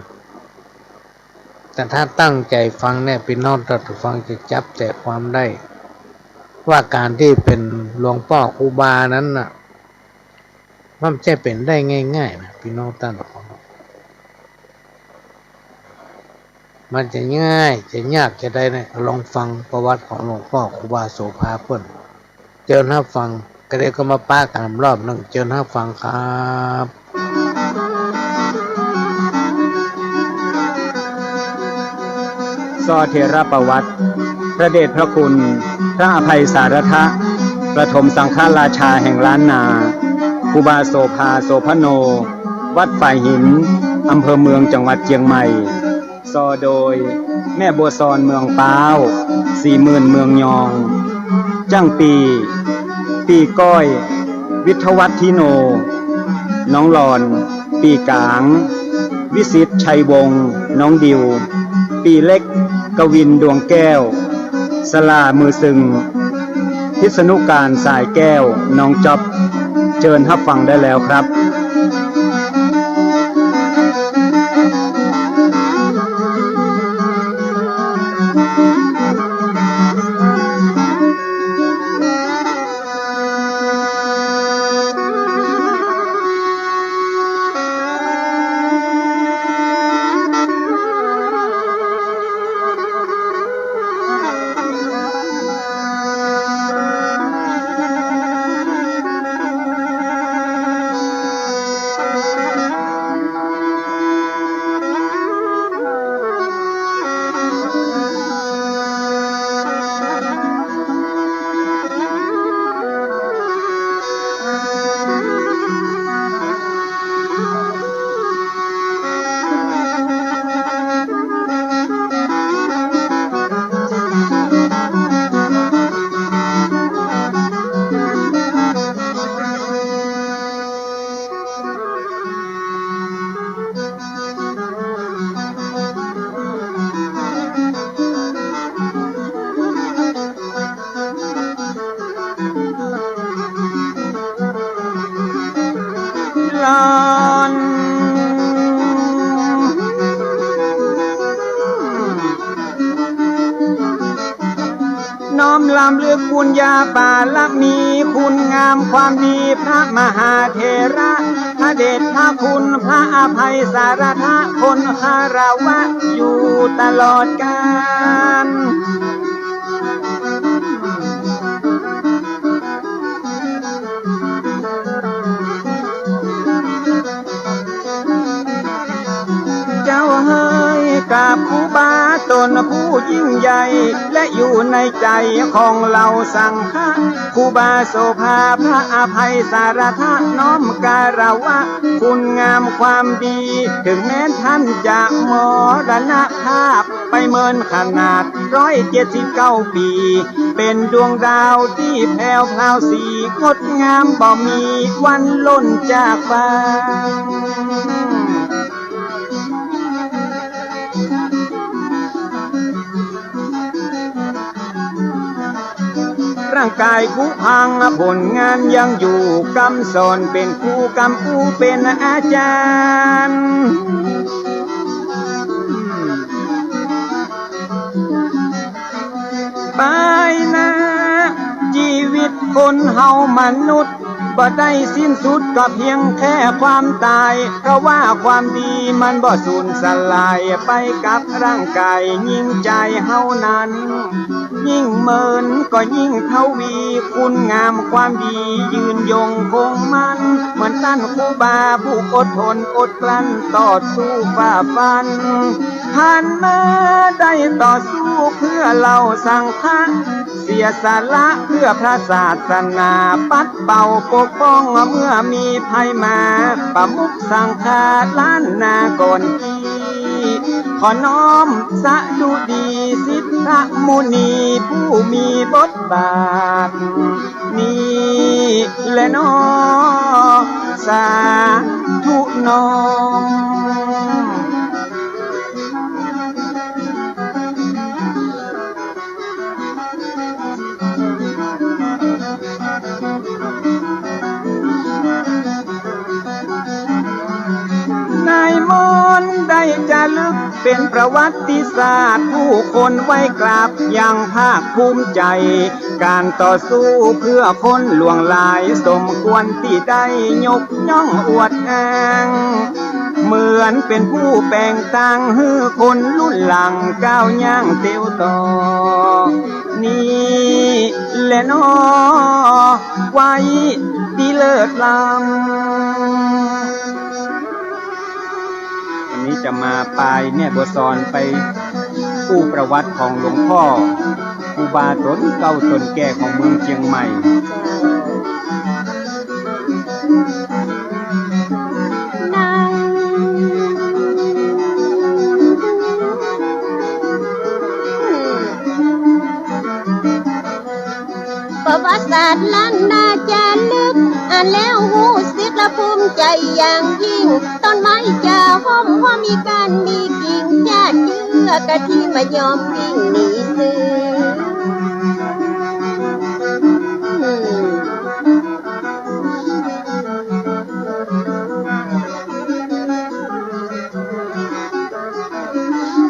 แต่ถ้าตั้งใจ๋ฟังเนี่ย ปี้น้องต้านผู้ฟังจะจับใจความได้ ว่าก๋านตี้เป๋นหลวงป้อครูบานั้นน่ะ มันบ่ใจ้เป๋นได้ง่ายๆ นะ ปี้น้องต้านผู้ฟัง มันจะง่าย จะยากจะใดเนี่ย ลองฟังประวัติของหลวงป้อครูบาโสภาเปิ้น เจิญฮับฟัง ก็เดี๋ยวก็มาปะกั๋นรอบนึ่ง เจิญฮับฟังครับ ซอเถรประวัติ พระเดชพระคุณ พระอภัยสารทะ ปฐมสังฆราชาแห่งล้านนา ครูบาโสภา โสภโณ วัดฝายหิน อำเภอเมือง จังหวัดเจียงใหม่ ซอโดย แม่บัวซอน เมืองป๊าว ศรีหมื่น เมืองยอง จ้างปี้ ปี้ก้อย วิทยวัฒน์ ทิโน น้องหลอน ปี้ก๋าง วิสิทธิ์ ชัยวงศ์ น้องดิว ปี้เล็ก กวิน ดวงแก้ว สลา มือซึ่ง พิษณุการ สายแก้ว น้องจ๊อบ เจิญฮับฟังได้แล้วครับ น้อมรำลึกบุญญาบารมี คุณงามความดีพระมหาเถระ พระเดชพระคุณพระอภัยสารถะ คนคารวะอยู่ตลอดกาล เจ้าเอ๋ย กราบครูบาต๋นผู้ยิ่งใหญ่ และอยู่ในใจ๋ของเฮาสังฆะ ครูบาโสภาพระอภัยสารถะ น้อมคารวะคุณงามความดี ถึงแม้ท่านจะมรณภาพไปเมินขนาดร้อยเจ็ดสิบเก้าปี๋ เป๋นดวงดาวตี้แผวพราวสีงดงาม บ่มีวันล่นจากไป ร่างก๋ายผุพัง ผลงานยังอยู่ กำสอนเป๋นครู กำอู้เป๋นอาจ๋ารย์ ไปนา จีวิตคนเฮามนุษย์ บ่ได้สิ้นสุดก็เพียงแค่ความต๋าย เพราะว่าความดีมันบ่สูญสลายไปกับร่างก๋าย ยิ่งใจ๋เฮานั้น ยิ่งเมินก็ยิ่งทวี คุณงามความดียืนยงคงมั่น เหมือนต้านครูบาผู้อดทนอดกลั้นต่อสู้ฝ่าฟัน ผ่านมาได้ต่อสู้เพื่อเฮาสังฆะ เสียสละเพื่อพระศาสนา ปัดเป่าปกป้องเมื่อมีภัยมา ประมุขสังฆะล้านนาก่อนกี้ ขอน้อมสดุดีสิทธมุนีผู้มีบทบาท นี้แลหนอ สาธุน้อม นายมนต์ได้จารึกเป๋นประวัติศาสตร์ ผู้คนไหว้กราบอย่างภาคภูมิใจ๋ ก๋านต่อสู้เพื่อคนหลวงหลาย สมควรตี้ได้ยกย่องอวดอ้าง เหมือนเป๋นผู้แป๋งตางหื้อคนรุ่นหลังก้าวย่างเตียวต่อ นี้แลหนอ ไว้ตี้เลิศล้ำ วันนี้จะมาปายแม่บัวซอนไปอู้ประวัติของหลวงพ่อครูบาต๋นเก่าต๋นแก่ของเมืองเจียงใหม่ เจ้า ศาสตร์ล้านนาจารึก อ่านแล้วฮู้สึกและภูมิใจ๋อย่างยิ่ง ต้นไม้จะห้อมหัวมีก้านมีกิ่ง จะเจื้อกะทิไม่ยอมวิ่งหนีเสือ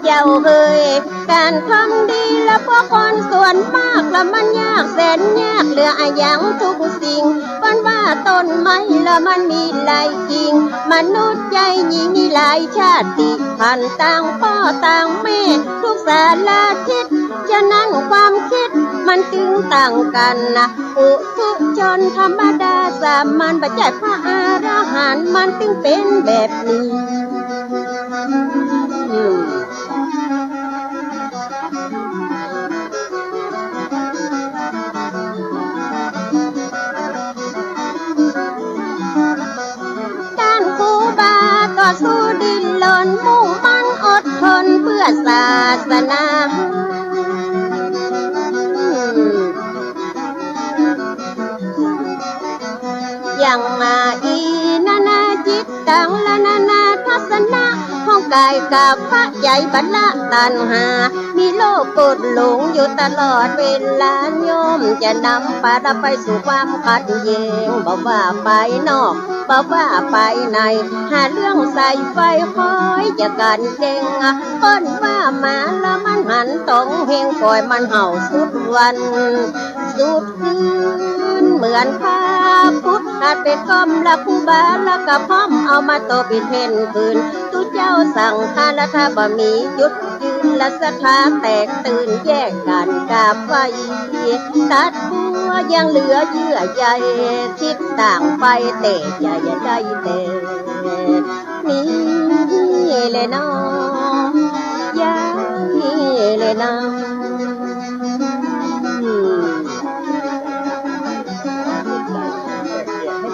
เจ้าเอ๋ย ก๋านทำดีละเพราะคนส่วนมากละมันยากแสนยากเหลืออะหยังทุกสิ่ง เปิ้นว่าต้นไม้ละมันมีหลายกิ่ง มนุษย์จายหญิงมีหลายชาติพันธุ์ ต่างป้อต่างแม่ ทุกสารทิศ ฉะนั้นความกึ๊ดมันจึงต่างกั๋นนะ ปุถุชนธรรมดาสามัญ บ่ใจ้พระอรหันต์ มันจึงเป๋นแบบนี้ ต้านครูบาต่อสู้ดิ้นรน มุ่งมั่นอดทนเพื่อศาสนา อย่างมาอีนานาจิตตัง ละนานาทัศนะ ของก๋ายกับพระใจ๋บัดละตัณหา มีโลภโกรธหลงอยู่ตลอดเวลา ย่อมจะนำปาไปสู่ความขัดแย้ง บ่ว่าภายนอก บ่ว่าภายใน หาเรื่องใส่ไฟคอยจะกั๋นแกล้ง เปิ้นว่าหมาละมันหันต๋องเฮง ปล่อยมันเห่าสุดวัน สุดคืน เหมือนพระพุทธหัดไปกล่อมละครูบา ละกะพร้อมเอามาตบเพ่นคืน ตุ๊เจ้าสังฆะละถ้าบ่มีจุดยืน ละศรัทธาแตกตื่น แยกกั๋นกราบไหว้ ตัดบัวยังเหลือเยื่อใย ทิศต่างไปแต่จะอย่าได้แต่ นี่แหละเนาะ ยายแหละเนาะ อืม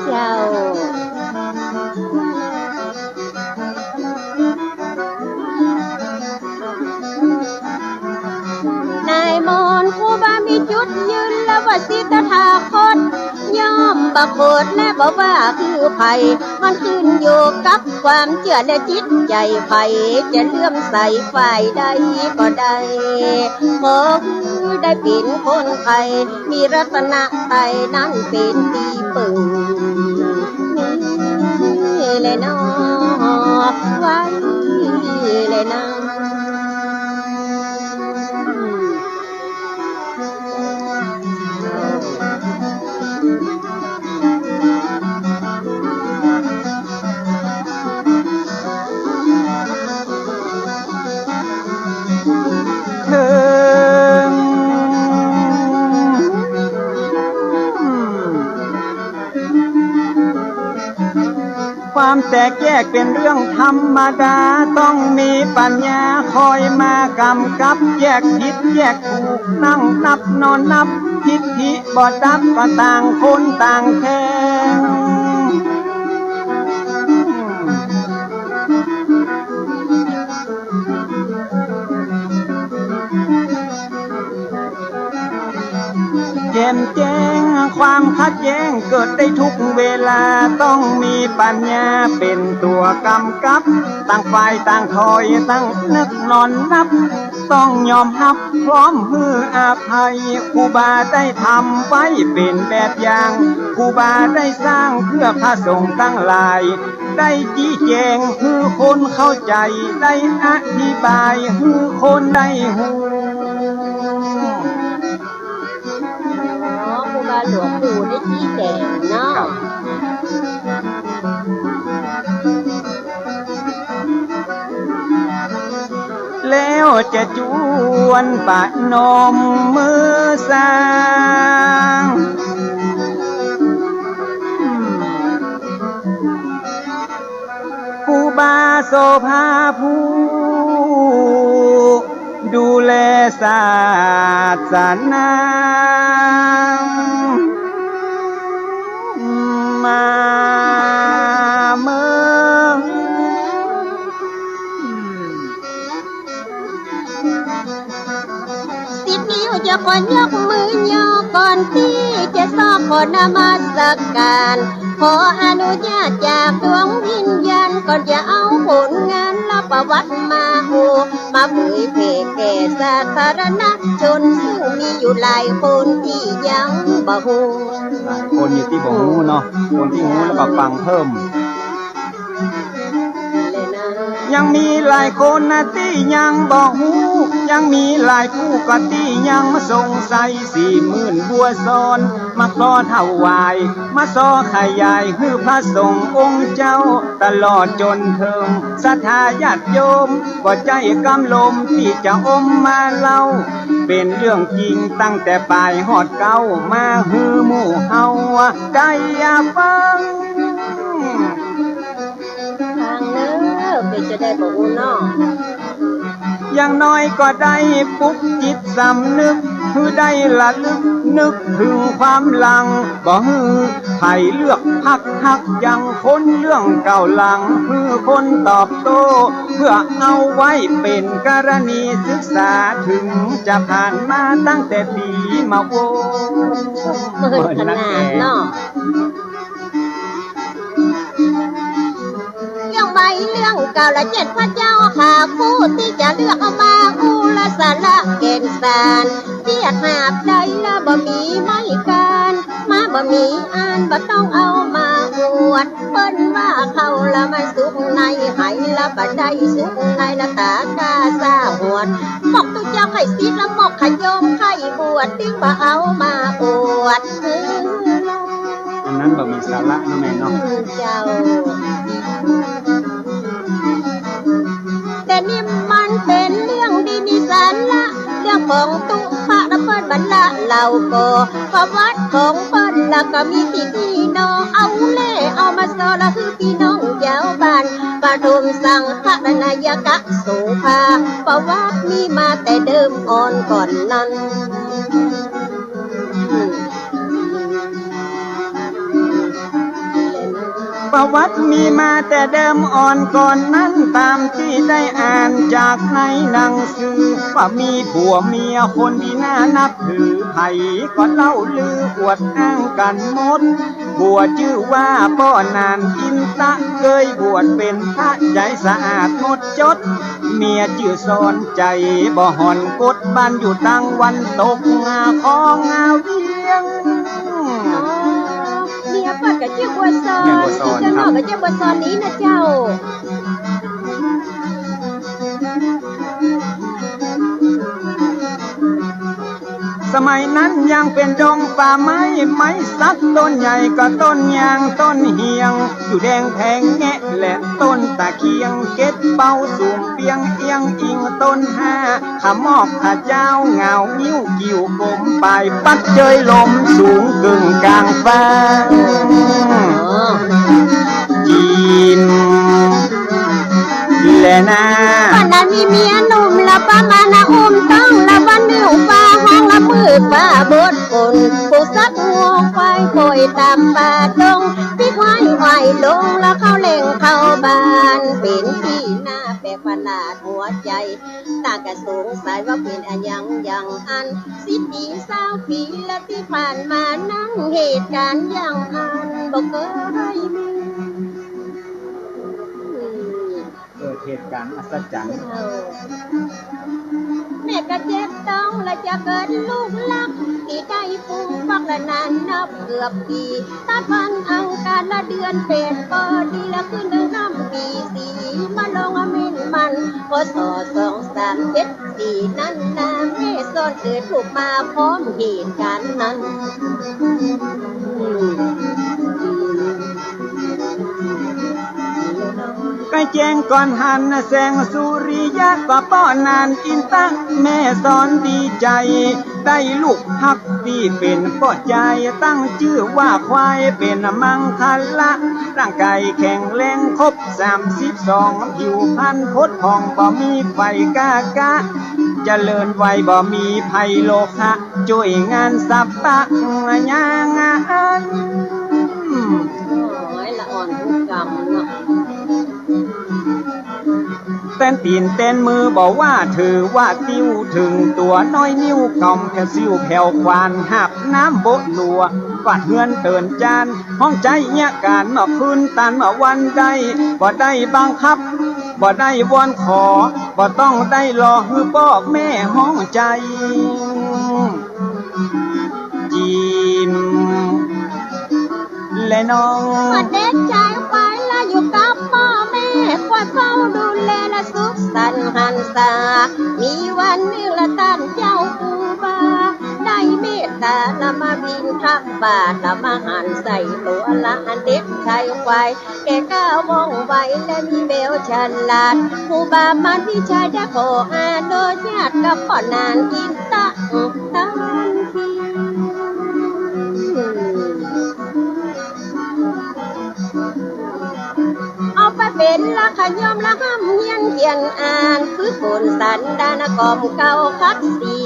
เจ้า นายมนต์ครูบามีจุดยืน ละวสิตถาคต ย่อมบ่โขดและบ่ว่าคือใผ มันขึ้นอยู่กับความเจื้อและจิตใจ๋ใผ จะเลื่อมใสฝ่ายใดก็ได้ ขอหื้อได้เป๋นคนไทย มีรัตนไตรัยนั้นเป๋นตี้เปิ่ง นี่แหละเนาะ ไว้แหละนะ เถิง ความแตกแยกเป๋นเรื่องธรรมดา ต้องมีปัญญาคอยมากำกับ แยกผิดแยกถูก นั่งนับนอนนับ ทิฏฐิบ่ดับ ก็ต่างคนต่างแข่ง แจ่มแจ้ง ความขัดแย้งเกิดได้ทุกเวลา ต้องมีปัญญาเป๋นตั๋วกำกับ ต่างฝ่ายต่างถอย ตั้งนึกนอนนับ ต้องยอมฮับพร้อมหื้ออภัย ครูบาได้ทำไว้เป๋นแบบอย่าง ครูบาได้สร้างเพื่อพระสงฆ์ตังหลาย ได้ชี้แจ๋งหื้อคนเข้าใจ๋ ได้อธิบายหื้อคนได้ฮู้ อ๋อ ครูบาหลวงปู่ได้ชี้แจ๋งเนาะ ครับ แล้วจะจวนประนมมือสร้าง ครูบาโสภาผู้ดูแลศาสนา มาเมิน สิบนิ้วจะขอยกมือยก ก่อนตี้จะซอกขอนมัสก๋าน ขออนุญาตจากดวงวิญญาณ ก่อนจะเอาผลงานและประวัติมาโอ้ มาเผยแผ่แก่สาธารณชน ซึ่งมีอยู่หลายคนตี้ยังบ่ฮู้ หลายคนอยู่ตี้บ่ฮู้เนาะ คนตี้ฮู้แล้วก็ฟังเพิ่ม ยังมีหลายคนนะตี้ยังบ่ฮู้ ยังมีหลายผู้ก็ตี้ยังสงสัย สี่หมื่นบัวซ้อน มาขอถวาย มาซ้อขยายหื้อพระสงฆ์องค์เจ้า ตลอดจนเถิงศรัทธาญาติโยม ก็ใจ้กำลมตี้จะอมมาเล่า เป๋นเรื่องจริงตั้งแต่ป๋ายฮอดเก๊า มาหื้อหมู่เฮาได้ฟัง ฟังเน่อ เป๋นจะได้บ่ฮู้เนาะ อย่างน้อยก็ได้ปลุกจิตสำนึก หื้อได้ระลึกนึกเถิงความหลัง บ่หื้อใผเลือกพรรคฮักจัง คนเรื่องเก่าหลัง หื้อคนตอบโต้ เพื่อเอาไว้เป๋นกรณีศึกษา เถิงจะผ่านมาตั้งแต่ปี๋มาโว้ เมินขนาดเนาะ เรื่องใหม่เรื่องเก่าละเจ็ดพระเจ้าค่ะ ผู้ตี้จะเลือกเอามาอู้ละสาระแก่นสาร เปียกหาบใดละบ่มีไม้กาน มาบ่มีอันบ่ต้องเอามาอวด เปิ้นว่าเข้าละมันสุกใน ไหละบ่ได้สุกใน ละต๋ากาสาหวด หมอกตุ๊เจ้าใค่สิทธิ์ ละหมอกขะโยมใค่บวช จึงบ่เอามาอวด อันนั้นบ่มีสาระเนาะแม่เนาะ อืม เจ้า แต่นี่มันเป๋นเรื่องดีมีสาระ เรื่องของตุ๊พระละเปิ้นบ่ละเล่าก่อ ประวัติของเปิ้นละก็มีตี้นี่เนาะ เอาแลเอามาซ้อละหื้อปี้น้องจาวบ้าน ปฐมสังฆนายกะโสภา ประวัติมีมาแต่เดิมอ่อนก่อนนั้น ประวัติมีมาแต่เดิมอ่อนก่อนนั้น ต๋ามตี้ได้อ่านจากในหนังสือ ว่ามีผัวเมียคนตี้น่านับถือ ใผก็เล่าลืออวดอ้างกั๋นหมด ผัวจื้อว่าป้อหนานอินตะ เกยบวชเป๋นพระใจ๋สะอาดหมดจด เมียจื้อสอนใจ๋บ่ห่อนกด บ้านอยู่ตางวันตก งาคองาเวียง อ๋อ เมียเปิ้นก็จื้อบัวสอน เมียบัวสอน ตี้เจ้าเนาะ ครับ ก็จื้อบัวสอนนี้นะเจ้า สมัยนั้นยังเป๋นดงป่าไม้ ไม้สักต้นใหญ่ก็ต้นยางต้นเฮียง อยู่แดงแผงแงะและต้นตะเคียง เก็บเบาสูงเปียงเอียงอิงต้นห้า ขะมอกขะจ้าวเหงางิ้วกิ่วกลม ปายปั๊ดเจยลมสูงเกิ่งก๋างฟ้า จิม แลนา วันนั้นมีเมียหนุ่มละประมาณนะอุ้มต้องละวันหนึ่งฟ้าห้องละมืดฟ้าบดฝน ผู้สักงัวควายปล่อยต๋ามป่าดง ปิ๊กไว้ไหวลงละเข้าแหล่งเข้าบ้าน เป๋นตี้น่าแปลกประหลาดหัวใจ๋ ต๋างก็สงสัยว่าเป๋นอะหยังอย่างอั้น สิบปีซาวปีละตี้ผ่านมานั้นเหตุก๋ารณ์อย่างอั้นบ่เกยมี เกิดเหตุการณ์อัศจรรย์ แม่ก็เจ็บต๊องละจะเกิดลูกหลัก ตี้ได้ฟูมฟักละนานนับเกือบปี๋ ตัดวันอังคารละเดือนแปดปอดี ละขึ้นเดือนห้ำปี๋สี่ มาลองเม้นมัน พ.ศ. สองสามเจ็ดสี่ นั้นนา แม่สอนเกิดลูกมาพร้อมเหตุก๋ารณ์นั้น ใก้แจ้งก่อนหันแสงสุริยะ ก็ป้อหนานอินตะ แม่สอนดีใจ๋ ได้ลูกฮักตี้เป๋นป้อจาย ตั้งจื้อว่าควาย เป๋นมังคละ ร่างก๋ายแข็งแรงครบสามสิบสอง ผิวพรรณผดผ่องบ่มีไฝก้ากะ เจริญไวบ่มีภัยโรคะ จ้วยงานสัพพะอย่างอั้น โอ้ย ละอ่อนทุกกรรมเนาะ แตนตี๋นแตนมือบ่ว่า ถือว่าติ้ว เถิงตั๋วน้อยนิ้ว ก๋ำแผวซิ่วแผวขวาน หาบน้ำโบะหลัว กวาดเฮือนเตินจาน ฮ้องใจ๊เยียะก๋าน เมื่อคืนตานเมื่อวันได้ บ่ได้บังคับ บ่ได้วอนขอ บ่ต้องได้รอหื้อป้อแม่ฮ้องใจ๋ จิ๋ม และน้อง เมื่อเด็กชายควายละอยู่กับป้อแม่ คอยเฝ้าดูแลละสุขสันต์หันษา มีวันนึ่งละต้านเจ้าครูบา ได้เมตตาละมาบิณฑบาต ละมาหันใส่ตั๋วละอันเด็กชายควาย แก่กล้าว่องไวและมีแววฉลาด ครูบามาวิชัยได้ขออนุญาตกับป้อนานอินตะตันที เอาไปเป๋นละขย่อมละฮ่ำเฮียนเขียนอ่าน ฝึกฝนสันดานกล่อมเกล้าคัดสี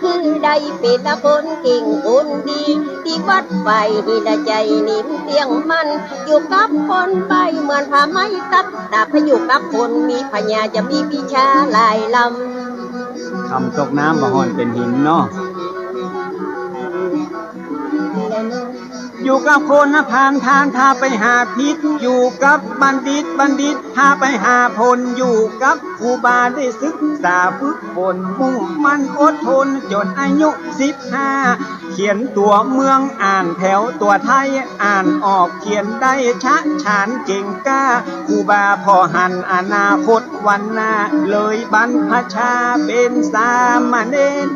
หื้อได้เป๋นละคนเก่งคนดี ตี้วัดไฟหินละใจ๋นิ่มเตี้ยงมั่น อยู่กับคนใบ้เหมือนผ้าไหมตัด ถ้าไปอยู่กับคนมีผญาจะมีวิชาหลายลำ คำตกน้ำบ่ฮ้อนเป๋นหินเนาะ อยู่กับคนนะพาล พาลพาไปหาผิด อยู่กับบัณฑิต บัณฑิตพาไปหาผล อยู่กับครูบาได้ศึกษาฝึกฝน มุ่งมั่นอดทนจ๋นอายุสิบห้า เขียนตั๋วเมือง อ่านแผวตั๋วไทย อ่านออกเขียนได้ชะฉานเก่งกล้า ครูบาผ่อหันอนาคตวันหน้า เลยบรรพชาเป๋นสามเณร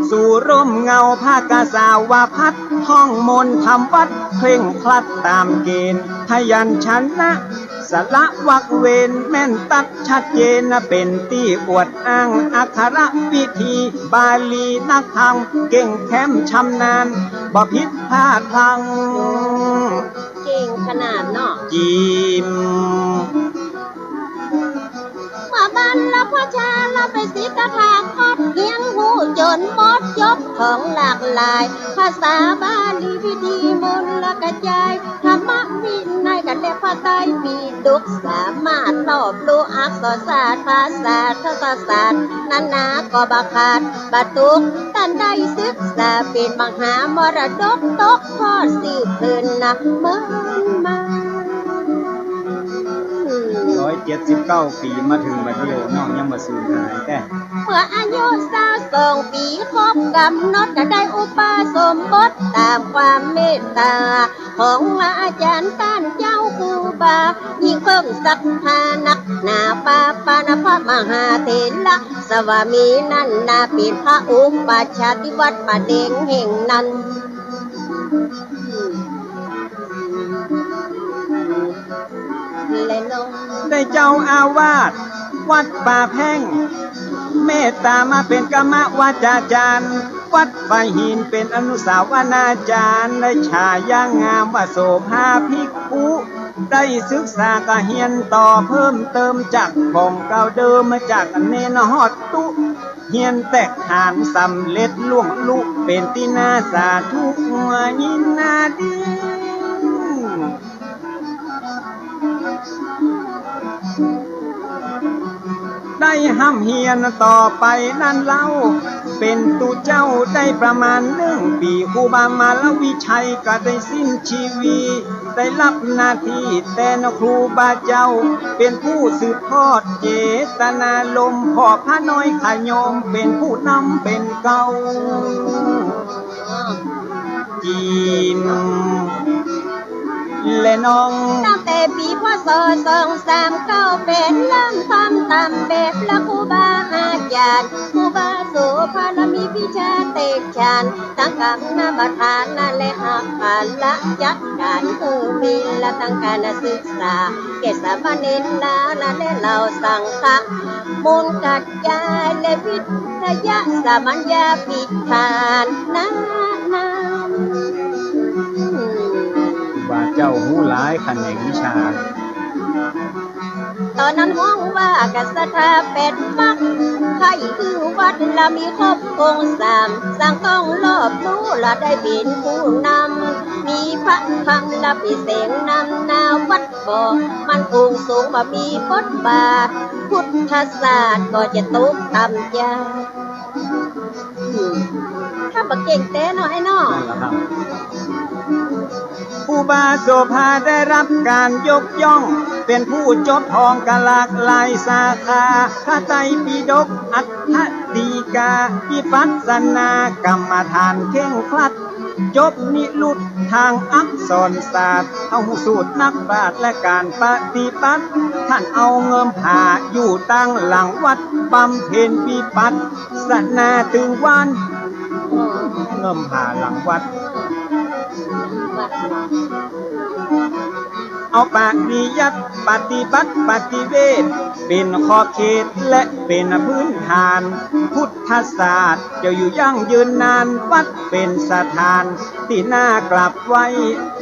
สู่ร่มเงาพระกาสาวพัสตร์ ท่องมนต์ทำวัตรเคร่งครัดต๋ามเก๋ณฑ์ พยัญชนะ สระวรรคเว้นแม่นตั๊ดชัดเจน เป๋นตี้อวดอ้างอักขระวิธี บาลีนักธรรม เก่งแคล่มชำนาญ บ่ผิดพลาดพลั้ง เก่งขนาดเนาะ จิ๋ม เมื่อบรรพชาละไปสิทธาคต เฮียนฮู้จ๋นหมดจบของหลากหลาย ภาษาบาลีวิธีมนต์ละกระจาย ธรรมวินัยกับเล่มพระไตรปิฎก สามารถรอบรู้อักษรศาสตร์ ภาษาทศศาสตร์ นานาก็บ่ขาดบ่ตก ต้านได้ศึกษาเป๋นมหามรดกตกทอดสืบเผินนะเมินมา ร้อยเจ็ดสิบเก้าปี๋มาเถิงบัดเดี่ยว น้องยังบ่สูญหายแต๊ เมื่ออายุซาวสองปี๋ครบก๋ำหนด ก็ได้อุปสมบทต๋ามความเมตต๋าของอาจ๋ารย์ต้านเจ้าครูบา ยิ่งเพิ่มศรัทธานักหนา ปาปานะพระมหาเถระสวามีนั้นนา เป๋นพระอุปัชฌาย์ตี้วัดป่าแดงแห่งนั้น และน้อง ได้เจ้าอาวาสวัดป่าแพ่ง เมตต๋ามาเป๋นกรรมวาจาจ๋ารย์ วัดป่าหินเป๋นอนุสาวนาจ๋ารย์ ได้ฉายางามว่าโสภาภิกขุ ได้ศึกษาก็เฮียนต่อเพิ่มเติม จากของเก่าเดิม มาจากเณรฮอดตุ๊ เฮียนแตกฐานสำเร็จล่วงลุ เป๋นตี้น่าสาธุยินดี ได้ฮ่ำเฮียนต่อไปนั้นเล่า เป๋นตุ๊เจ้าได้ประมาณนึ่งปี๋ ครูบามารวิชัยก็ได้สิ้นชีวิต ได้ฮับหน้าตี้แตนครูบาเจ้า เป๋นผู้สืบทอดเจตนารมณ์ ผ่อพระน้อยขะโยม เป๋นผู้นำเป๋นเก่า จิ๋ม และน้อง ตั้งแต่ปี๋ พ.ศ. สองสามเก้า เป๋นเริ่มทำต๋ามแบบละครูบาอาจ๋ารย์ ครูบาโสภาละมีวิชาแตกฉาน ตังกรรมฐานและอักขระจัดก๋านหื้อมีละตังก๋านศึกษา แก่สามเณรละและเหล่าสังฆะ มนต์กัจจายและวิทยาสามัญญาภิธานนานา ครูบาเจ้าฮู้หลายแขนงวิชา ต๋อนนั้นฮ้องว่ากัสถาแปดวัก ใค่หื้อวัดละมีครบองค์สาม สร้างต้องรอบรู้ละได้เป๋นผู้นำ มี พระธรรมและปิเสงนำหน้าวัดบ่ มันสูงสูงบ่มีบทบาท พุทธศาสตร์ก็จะตกต่ำจา อืม ถ้าบ่เก่งแต๊เนาะไอ้เนาะ นั่นแหละครับ ครูบาโสภาได้รับการยกย่อง เป๋นผู้จบฮ้องกะหลากหลายสาขา พระไตรปิฎก อัฏฐฎีกา วิปัสสนากรรมฐานเคร่งครัด จบนิรุตทางอักษรศาสตร์ เอาสูตรนักปราชญ์และก๋านปฏิบัติ ต้านเอาเงิมผาอยู่ตางหลังวัด บำเพ็ญวิปัสสนาตึงวาน เงิมผาหลังวัด เอาปริยัติปฏิบัติปฏิเวท เป๋นขอบเขตและเป๋นพื้นฐาน พุทธศาสตร์จะอยู่ยั่งยืนนาน วัดเป๋นสถานตี้น่ากราบไหว้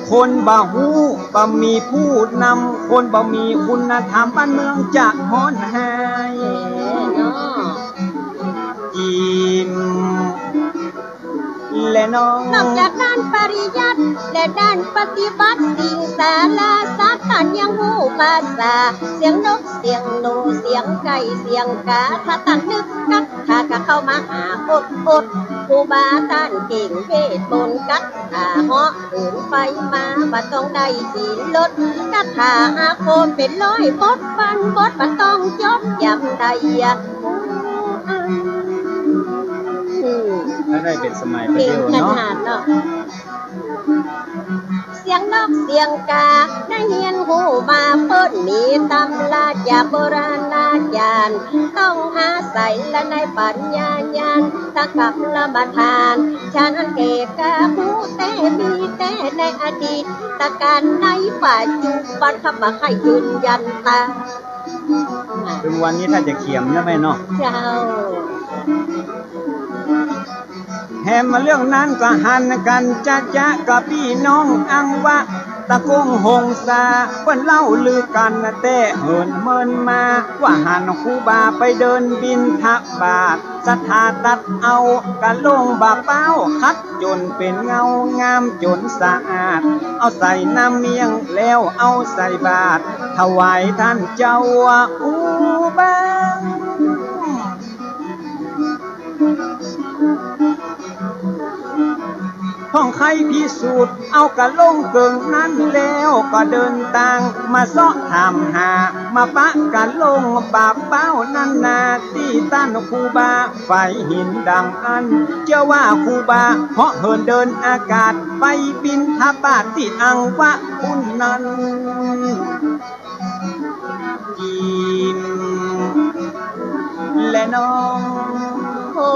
คนบ่ฮู้ บ่มีผู้นำ คนบ่มีคุณธรรม บ้านเมืองจะฮ้อนแฮง เนาะ อิ่ม และน้อง นอกจากด้านปริยัติและด้านปฏิบัติ สิงสาราสัตว์ต้านยังฮู้ภาษา เสียงนก เสียงหนู เสียงไก่ เสียงกา ถ้าต้านนึกกัตถาก็เข้ามาหาอดอด ครูบาต้านเก่งเวทมนต์กัตถา เหาะ เหินไฟมาบ่ต้องได้ขี่รถ กัตถาอาคมเป๋นร้อยบท พันบทบ่ต้องจดจ๋ำได้ อืม ถ้าได้เป๋นสมัยปะเดี๋ยวเนาะ เก่งขนาดเนาะ เสียงนกเสียงกาได้เฮียนฮู้มา เปิ้นมีตำราจากโบราณอาจ๋ารย์ ต้องอาศัยละในปัญญาญาณ ตะกำละมาทาน ฉะนั้นเกกาฮู้แต๊ มีแต๊ในอดีตกาล ในปัจจุบัน ข้าบ่ใค่ยืนยันตาม เถิงวันนี้ถ้าจะเขียมนะแม่เนาะ เจ้า แหมเรื่องนั้นก็หันกั๋นจะจะกับปี้น้องอังวะ ตะกงหงสา เปิ้นเล่าลือกั๋นแต๊เหินเมินมา ว่าหันครูบาไปเดินบิณฑบาต ศรัทธาตัดเอากะลงบ่าเป๊า ขัดจ๋นเป๋นเงางามจ๋นสะอาด เอาใส่น้ำเมี่ยงแล้วเอาใส่บาตร ถวายต้านเจ้าครูบา พ่องใค่พิสูจน์ เอากะลงเกิ่งนั้นแล้วก็เดินตาง มาเซาะถามหา มาปะกะลงบ่าเป๊านั้นนา ตี้ต้านครูบา ฝายหินดังอั้น เจื้อว่าครูบา เหาะเหินเดินอากาศ ไปบิณฑบาตตี้อังวะปุ้นนั้น อิ่ม และน้อง โอ้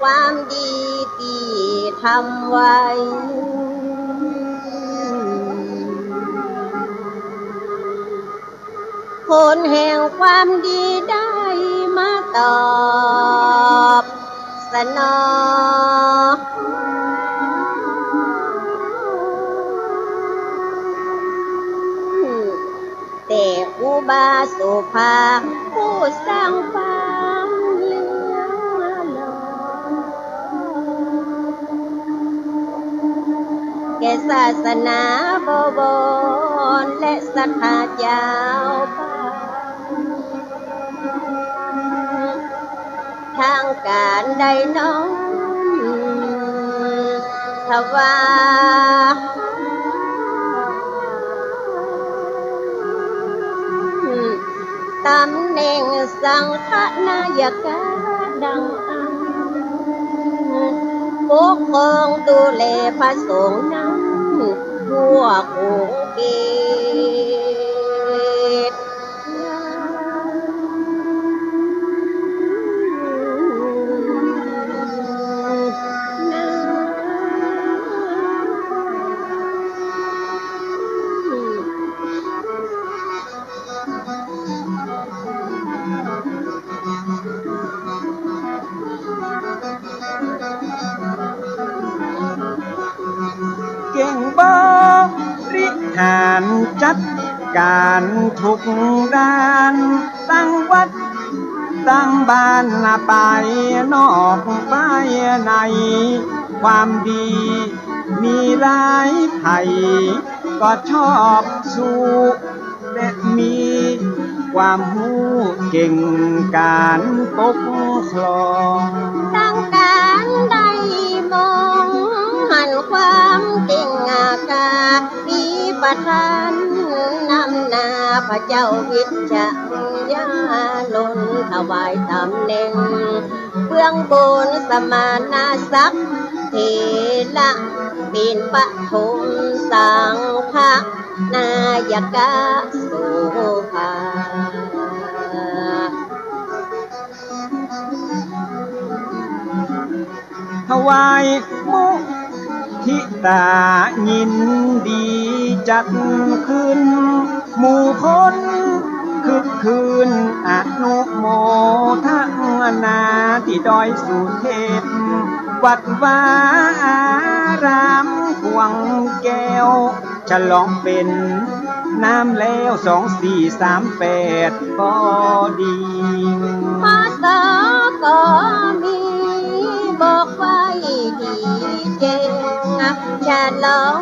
ความดีตี้ทำไว้ ผลแห่งความดีได้มาตอบสนอง แต่ครูบาโสภา ผู้สร้างความเลื่อมล้ำ แก่ศาสนาบวร และศรัทธาจาวบ้าน ทางก๋านได้น้อมถวาย ตำแหน่งสังฆนายกะดังอั้น ปกครองดูแลพระสงฆ์นั้นทั่วขงเขต เก่งบ่ หารจัดก๋านทุกด้าน ตั้งวัดตั้งบ้าน ไปนอกไปใน ความดีมีหลาย ใผก็ชอบสู้ และมีความฮู้เก่งก๋านปกครอง ตั้งก๋านได้มองหันความเก่งกล้า มีประธานนำหน้า พระเจ้าวิชยานนท์ ถวายต๋ำแหน่งเบื้องบนสมณศักดิ์ เถระเป๋นปฐมสังฆนายกโสภา ถวายมุทิตายินดีจัดขึ้น หมู่คนคึกคืนอนุโมทนา ตี้ดอยสุเทพ วัดวาอารามขวางแก้ว ฉลองเป๋นน้ำแล้ว สองสี่สามแปด ก็ดี พ.ศ. ก็มีบอกไว้ดีแจ้ง ฉลอง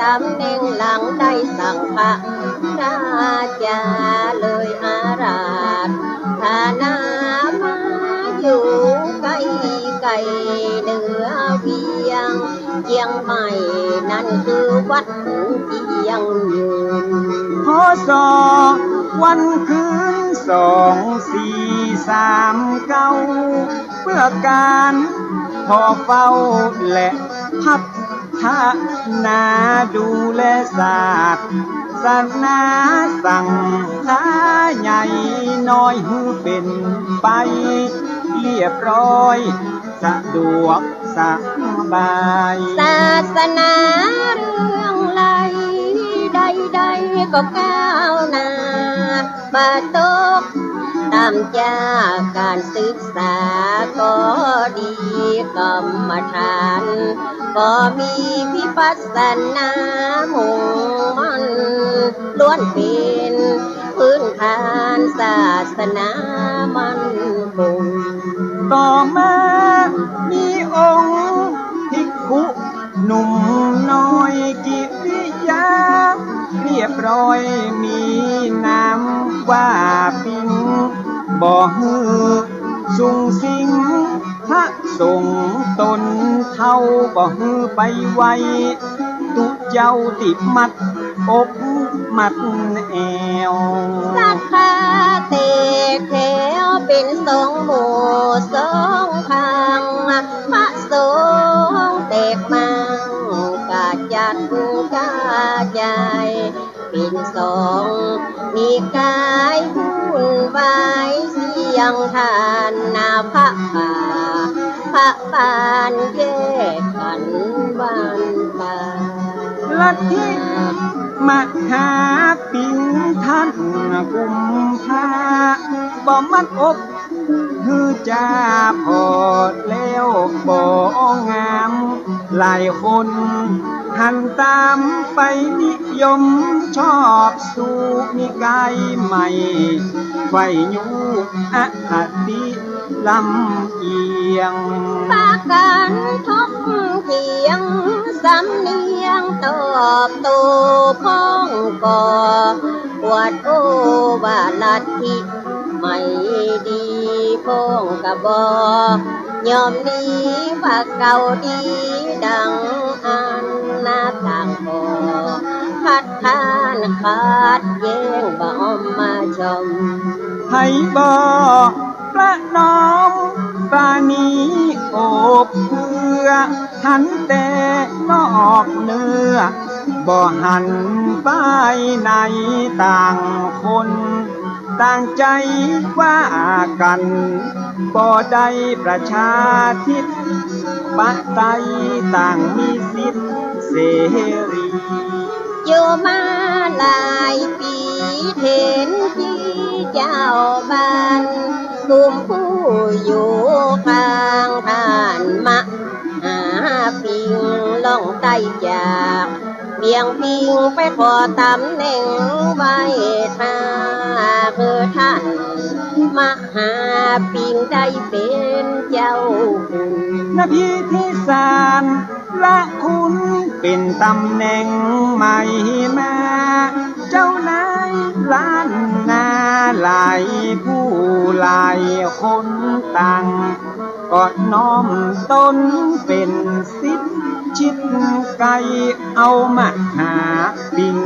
ต๋ำแหน่งหลังได้สังฆราชา เลยอาราธนามาอยู่ใก้ๆ เหนือเวียงเจียงใหม่ นั้นคือวัดเจียงยืน พ.ศ. วันคืน สองสี่สามเก้า เปื้อก๋านผ่อเฝ้าและพัฒนา ดูแลศาสนาสังฆาใหญ่น้อย หื้อเป๋นไปเรียบร้อย สะดวกสบาย ศาสนาเรื่องใดๆ ก็ก้าวหน้า บ่ตกต่ำจากก๋านศึกษาก็ดี กรรมฐานก็มี วิปัสสนามุ่งมั่น ล้วนเป๋นพื้นฐานศาสนามั่นคง ต่อมามีองค์ภิกขุหนุ่มน้อยกิริยาเรียบร้อย มีนามว่าปิง บ่หื้อสุงสิง พระสงฆ์ต๋นเฒ่า บ่หื้อไปไหว้ ตุ๊เจ้าตี้มัดอกมัดแอว ศรัทธาแตกแถวเป๋นสองหมู่สองข้าง พระสงฆ์แตกมั่งกระจัดกระจาย เป๋นสอง มีก๋ายวุ่นวายเสี้ยงท่านนา พระป่าพระปานแยกกั๋นหว่านไป ลัทธิมหาปิงท่านกุมภา บ่มัดอก หื้อจาผ่อแล้วบ่งาม หลายคนหันต๋ามไปนิยมชอบสู้ มีก๋ายใหม่ใฝ่ยู้อคติลำเอียง ปากั๋นถกเถียงสำเนียงตอบโต้พ่องก็อวดโอ้ว่าลัทธิ ไม่ดีพ่องก็บ่ยอมหนี ว่าเก่าดีดังอั้นนา ต่างก็คัดค้านขัดแย้งบ่อมมาชม ใผบ่ประนอมปราณีโอบเอื้อ หันแต่นอกเนื้อ บ่หันภายใน ต่างคนต่างใจ๋ว่ากั๋น บ่ได้ประชาธิปไตย ต่างมีสิทธิ์เสรี อยู่มาหลายปี๋ เถินตี้เจ้าบ้าน กุมผู้อยู่ข้างท่านมหาปิง ล่องใต้จาก เม เตียงปิงไปขอต๋ำแหน่งไหว้ถ้า หื้อต้านมหาปิงได้เป๋นเจ้าคุณ นะ พิธีสารละคุณเป๋นต๋ำแหน่งใหม่มา เจ้านายล้านนาหลายผู้หลายคนต่าง ก็น้อมต๋นเป๋นศิษย์ชิดใก้ เอามหาปิง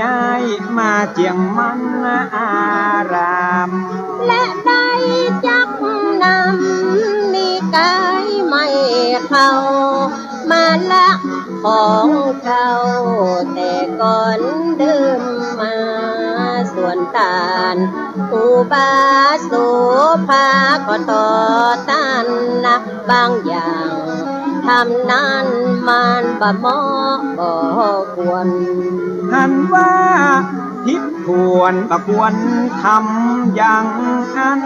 ย้ายมาเจียงมันอาราม และได้จักนำนิกายใหม่เข้ามาละของเก่า แต่ก่อนเดิมมา ส่วนต้าน ครูบาโสภาก็ต่อต้านนะ บางอย่างทำนั้นมันบ่เหมาะบ่ควร หันว่าผิดควรบ่ควรทำอย่างอั้น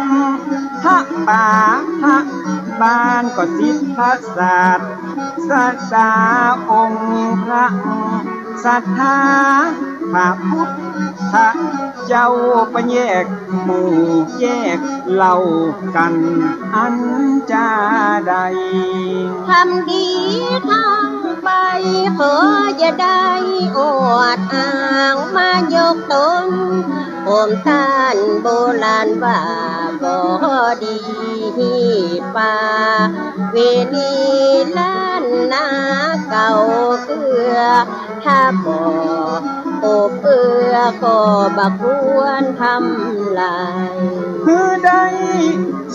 พระป๋าพระบาลก็ศิษย์พระศาสดาองค์พระ ศรัทธาพระพุทธเจ้า ไปแยกหมู่แยกเหล่ากั๋นอันจาใด ทำดีทั้งไป ขออย่าได้อวดอ้างมายกต๋น โหมต้านโบราณว่าบ่ดี ประเพณีล้านนาเก่าเกื้อ ถ้าบ่อบเอื้อก็บ่ควรทำลาย หื้อได้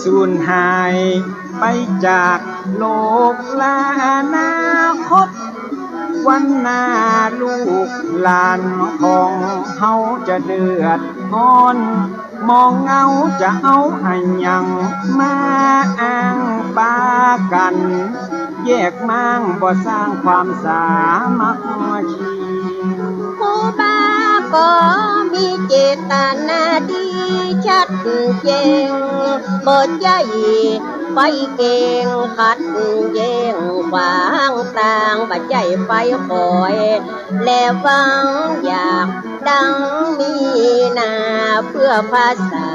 สูญหายไปจากโลก และอนาคตวันหน้าลูกหลานของเฮาจะเดือดฮ้อน หมองเงาจะเอาอะหยังมาอ้างปากั๋น แยกม้างบ่สร้างความสามัคคี ครูบาก็มีเจตนาดีชัดแจ้ง บ่ใจ้ไปแก่งขัดแย้งขวางตาง บ่ใจ้ไปคอย และหวังอยากดังมีนา เพื่อพระศา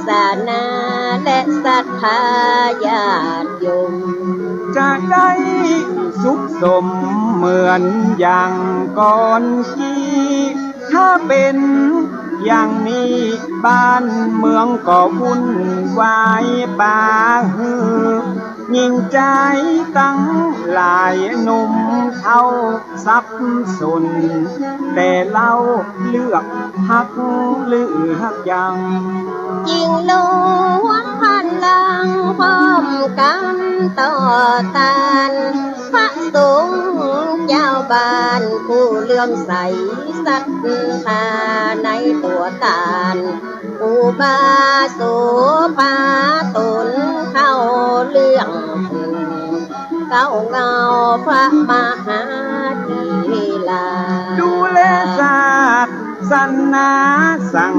สนาและศรัทธาญาติโยม จะได้สุขสมเหมือนอย่างก่อนกี้ ถ้าเป๋นอย่างนี้บ้านเมืองก็วุ่นวาย ปาหื้อหญิงจายตังหลาย หนุ่มเฒ่า สับสน แต่เล่าเลือกฮักเลือกยัง จึงรวมพลังพร้อมกั๋นต่อต้าน พระสงฆ์เจ้าบ้านผู้เลื่อมใสศรัทธาในตั๋วต้าน อุบาโสภาต๋นเข้าเรื่อง เก๊าเงาพระมหาเถรา ดูแลศาสนาสัง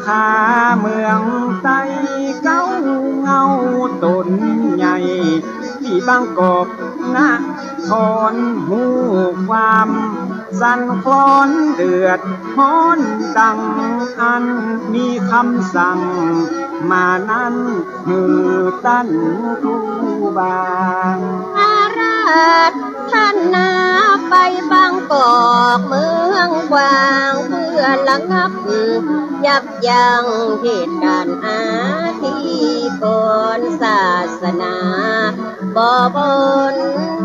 ฆาเมืองไต้ เก๊าเงาต๋นใหญ่ ตี้บางกอกนครฮู้ความ สั่นคลอนเดือดฮ้อนดังอั้น มีกำสั่งมานั้น หื้อต้านครูบา อาราธนาไปบางกอกเมืองกว้าง เพื่อระงับยับยั้งเหตุก๋ารณ์อาธีกร ศาสนาบ่บน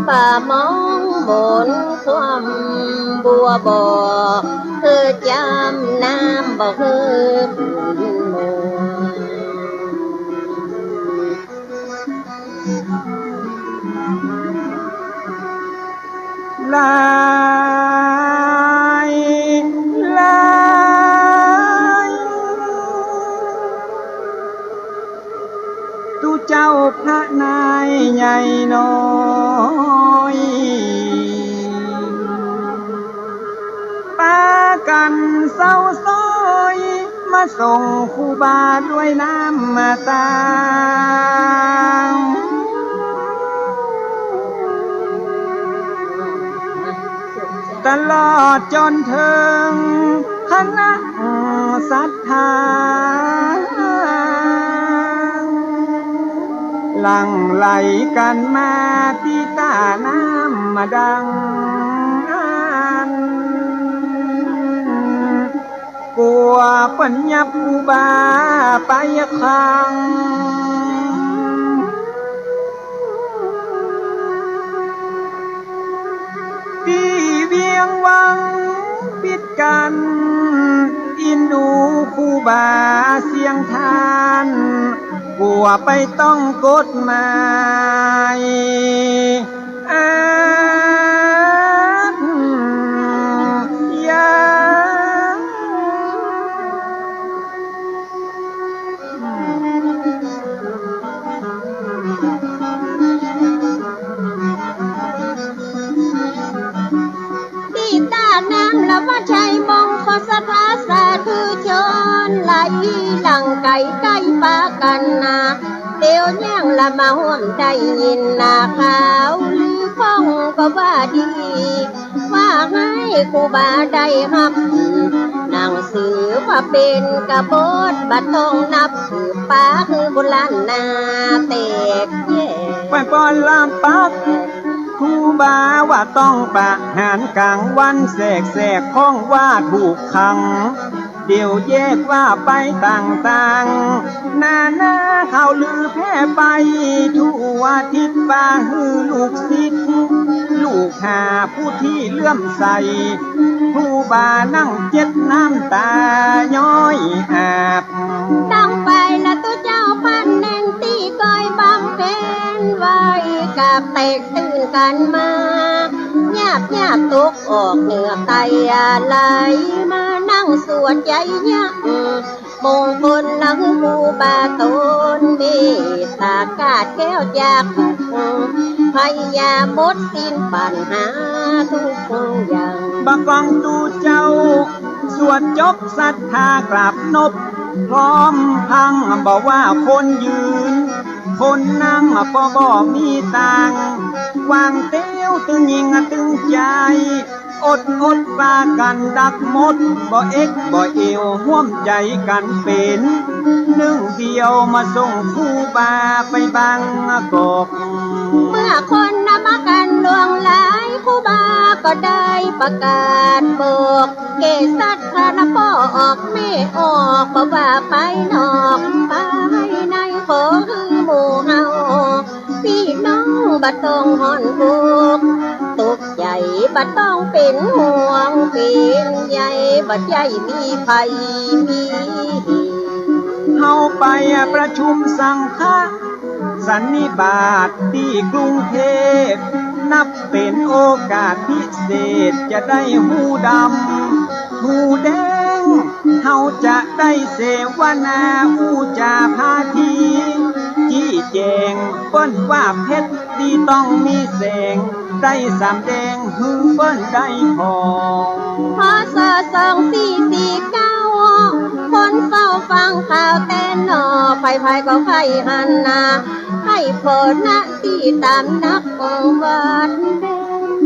บ่มองมน ความบัวบ่หื้อจำ น้ำบ่หื้อขุ่นมัว หลายหลาย ตุ๊เจ้าพระนายใหญ่น้อย ปากั๋นเศร้าซ้อย มาส่งครูบาด้วยน้ำตา ตลอดจ๋นเถิงคณะศรัทธา หลั่งไหลกั๋นมาตี้ต้าน้ำมาดังอั้น กั๋วเปิ้นยับครูบาไปขัง ตี้เวียงวังปิดกั๋น อินดูครูบาเสียงต้าน กั๋วไปต้องกฎหมายอาญา ตี้ต้าน้ำละว่าใจ้มงคลศรัทธาสาธุชน ไหลหลั่งไก๋ใก้ปากั๋นนา เตียวเยียะละมาฮ่วมได้ยินนา ข่าวลือพ่องก็ว่าดี ว่าหื้อครูบาได้ฮับ หนังสือว่าเป๋นกบฏ บ่ต้องนับ ปาหื้อบุญล้านนาแตกแยก ไปปอนลามปัก ครูบาว่าต้องประหารก๋างวันแสกๆ พ่องว่าถูกขัง เดี๋ยวแยกว่าไปต่างๆ นานาข่าวลือแพร่ไปทั่วทิศ ปาหื้อลูกศิษย์ ลูกหาผู้ตี้เลื่อมใส ครูบานั่งเจ็ดน้ำตาย้อยอาบ ดังไปนะตุ๊เจ้าพันเน่นตี้ก้อยบำเพ็ญไว้ กาบแตกตื่นกั๋นมา หยาบๆ ตกออกเหนือไตอาลัย มานั่งสวดใจ๋เยียะ มงคลนะหื้อครูบาต๋น เมตตากาดแก้วจากทุกข์ พยาหมดสิ้นปัญหาทุกอย่าง บ่ากองตุ๊เจ้า สวดจบศรัทธากราบนบ พร้อมพังบ่ว่าคนยืน คนนั่งก็บ่มีตาง วางเตี้ยวตึงยิงตึงใจ๋ อดอดปากั๋นดักหมด บ่เอ็กบ่เอว ฮ่วมใจ๋กั๋นเป๋นหนึ่งเดียว มาส่งครูบาไปบางกอก เมื่อคนนะมากั๋นหลวงหลาย ครูบาก็ได้ประกาศบอก แก่ศรัทธานะป้อออกแม่ออก บ่ว่าไปนอกไปใน ขอหื้อหมู่เฮา ปี้น้องบ่ต้องฮ้อนอกตกใจ๋ บ่ต้องเป๋นห่วงเป๋นใย บ่ใจ้มีภัยมีเหตุ เฮาไปประชุมสังฆสันนิบาตตี้กรุงเทพฯ นับเป๋นโอกาสพิเศษ จะได้ฮู้ดำฮู้แดง เฮาจะได้เสวนาอู้จ๋าพาที จี้แจ๋งเปิ้นว่าเพชรตี้ต้องมีแสง ได้สำแดงหื้อเปิ้นได้ผ่อง พ.ศ. สองสี่สี่เก้า คนเฝ้าฟังข่าวแตนนอก ใผๆ ก็ใฝ่หันนา ใฝ่ผ่อนะตี้ต๋ามนักวัดเด่น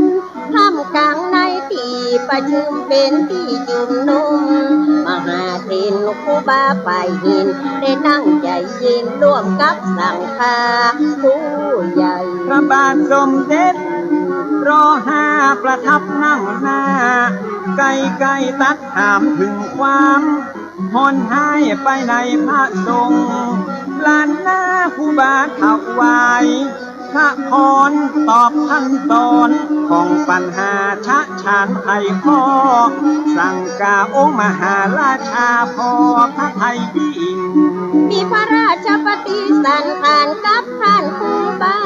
ท่ามกลางในตี้ประชุมเป๋นตี้จุมนุม มหาเถรครูบาฝ่ายหิน ได้นั่งใจ๋เย็นร่วมกับสังฆาผู้ใหญ่ พระบาทสมเด็จ ร.ห้า ประทับนั่งหน้า ใก้ๆ ตรัสถามเถิงความฮ่อนฮ้ายไปในพระสงฆ์ ล้านนาครูบาถวาย พระพรตอบขั้นตอนของปัญหาชะชานไขข้อ สังกาองค์มหาราชาพอพระทัยยิ่ง มีพระราชปฏิสันถานกับต้านครูบา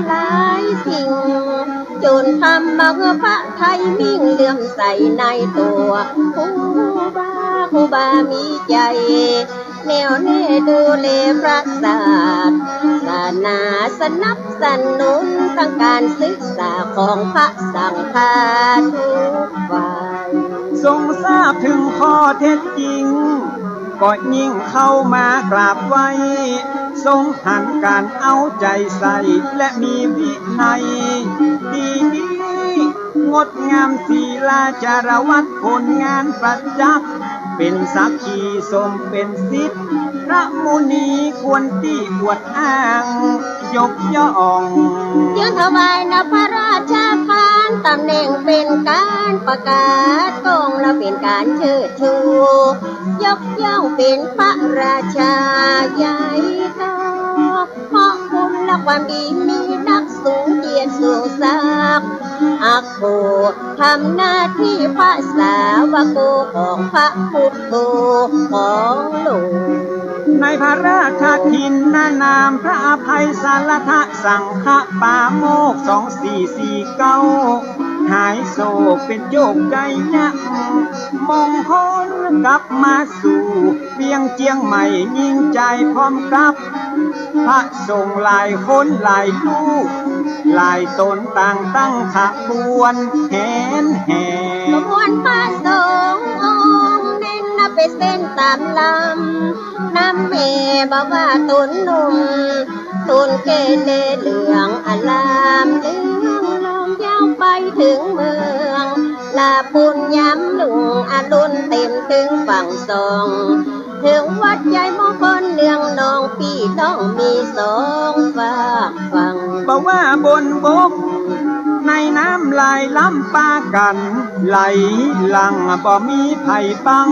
หลายสิ่ง จ๋นทำมาหื้อพระไทยมิ่งเลื่อมใสในตั๋วครูบา ครูบามีใจ๋ แน่วแน่ดูแลพระศาสนา สนับสนุนตังก๋านศึกษาของพระสังฆาทุกฝ่าย ทรงทราบเถิงข้อเท็จจริง ก็ยิ่งเข้ามากราบไหว้ ทรงหันก๋านเอาใจ๋ใส่และมีวินัยดี งดงามศีลาจารวัตร ผลงานประจักษ์ เป๋นสักขีสมเป๋นสิทธิ์ พระมุนีควรตี้อวดอ้าง ยกย่อง ยื่นถวายนะพระราชทาน ต๋ำแหน่งเป๋นก๋านประกาศกอง และเป๋นก๋านเชิดชู ยกย่องเป๋นพระราชาใหญ่โต เพราะคุณและความดีมีนัก สูงเกียรติสูงศักดิ์ อักโข ทำหน้าตี้พระสาวโกของพระพุทโธของลูก ในพระราชทินนานามพระอภัยสารทะสังฆปาโมกข์ สองสี่สี่เก้า หายโศกเป๋นโจคชัยยะมงคล กลับมาสู่ เวียงเจียงใหม่ยิ่งใจ๋พร้อมกับ พระสงฆ์หลายคนหลายรูป หลายต๋นต่างตั้งขบวนแห่แห่ ขบวนพระสงฆ์องค์เน้นนะไปเส้นต๋ามลำ นำแห่บ่ว่าต๋นหนุ่ม ต๋นแก่แลเหลืองอาราม เหลืองลงยาวไปเถิงเมือง ลาปูนยามรุ่งอรุณเต็มเถิงฝั่งสอง เถิงวัดใหญ่มงคลเนืองนอง ปี้น้องมีสองฟากฝั่ง บ่ว่าบนบกในน้ำไหลล้ำปากั๋น ไหลหลั่งบ่มีใผบัง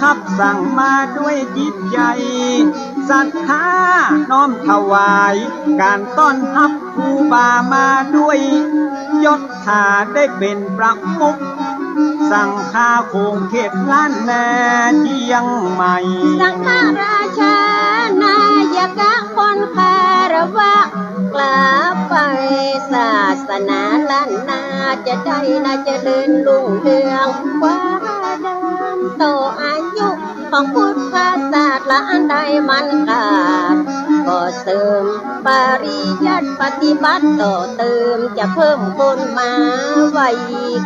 ขับสั่งมาด้วยจิตใจ๋ศรัทธาน้อมถวาย ก๋านต้อนฮับครูบามาด้วยยศ ถ้าได้เป๋นประมุขสังฆาโขงเขตล้านนาเจียงใหม่ สังฆราชานายกะคนคารวะ กราบไหว้ศาสนาล้านนา จะได้นาเจริญรุ่งเรืองกว่าเดิม ต่ออายุ ของพุทธศาสนาอันใดมันขาด ก็เสริมปริยัติปฏิบัติต่อเติม จะเพิ่มคนมาไหว้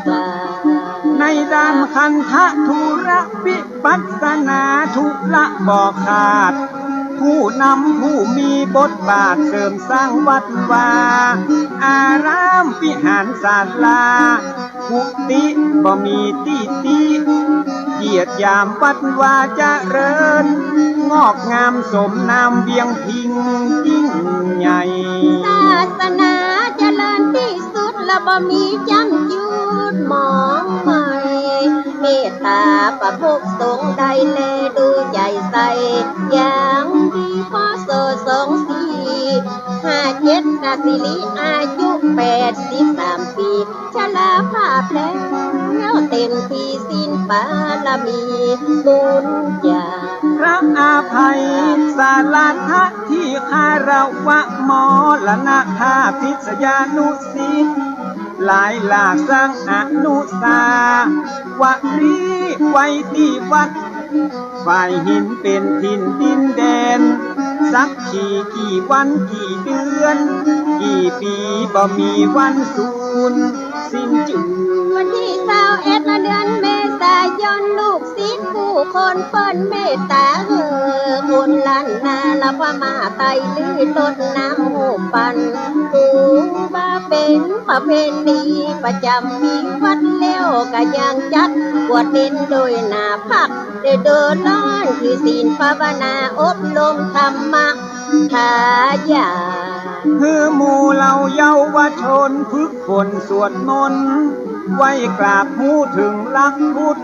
กราบ ในด้านคันธะธุระวิปัสสนาธุระบ่ขาด ผู้นำผู้มีบทบาทเสริมสร้างวัดวาอารามวิหารศาลา กุฏิบ่มีตี้ติ เยียดหยามวัดวาเจริญ งอกงามสมนามเวียงพิงค์ยิ่งใหญ่ ศาสนาเจริญตี้สุด และบ่มีจ้ำจุดหมองไหม้ เมตตาประมุขสงฆ์ได้แลดูใจ๋ใส่ อย่างดี พ.ศ. สองสี่ห้าเจ็ด นาสิริอายุแปดสิบสามปี๋ ชราภาพแล้วเต็มตี้ ศีลบารมีบุญญา พระอภัยสารทะที่คารวะมรณภาพ ศิษยานุศิษย์หลายหลากสร้างอนุสาวรีย์ไว้ตี้วัด ฝ่ายหินเป๋นถิ่นดินแดน สักกี่กี่วันกี่เดือน กี่ปี๋บ่มีวันสูญสิ้นจืด วันตี้ซาวเอ็ดเดือนเมษายน ลูกศิษย์กู้คนเปิ้นเมตตาหื้อบุญล้านนา ละพม่าไตลือตดน้ำฮูปปั้น ถือว่าเป๋นประเพณีประจ๋ำปี๋วัด แล้วก็ยังจัดบวชเณรโดยหน้าผัก ฤดูฮ้อนถือศีลภาวนาอบรมธรรมะทายาท หื้อหมู่เหล่าเยาวชนฝึกฝนสวดมนต์ ไหว้กราบฮู้เถิงหลักพุทธ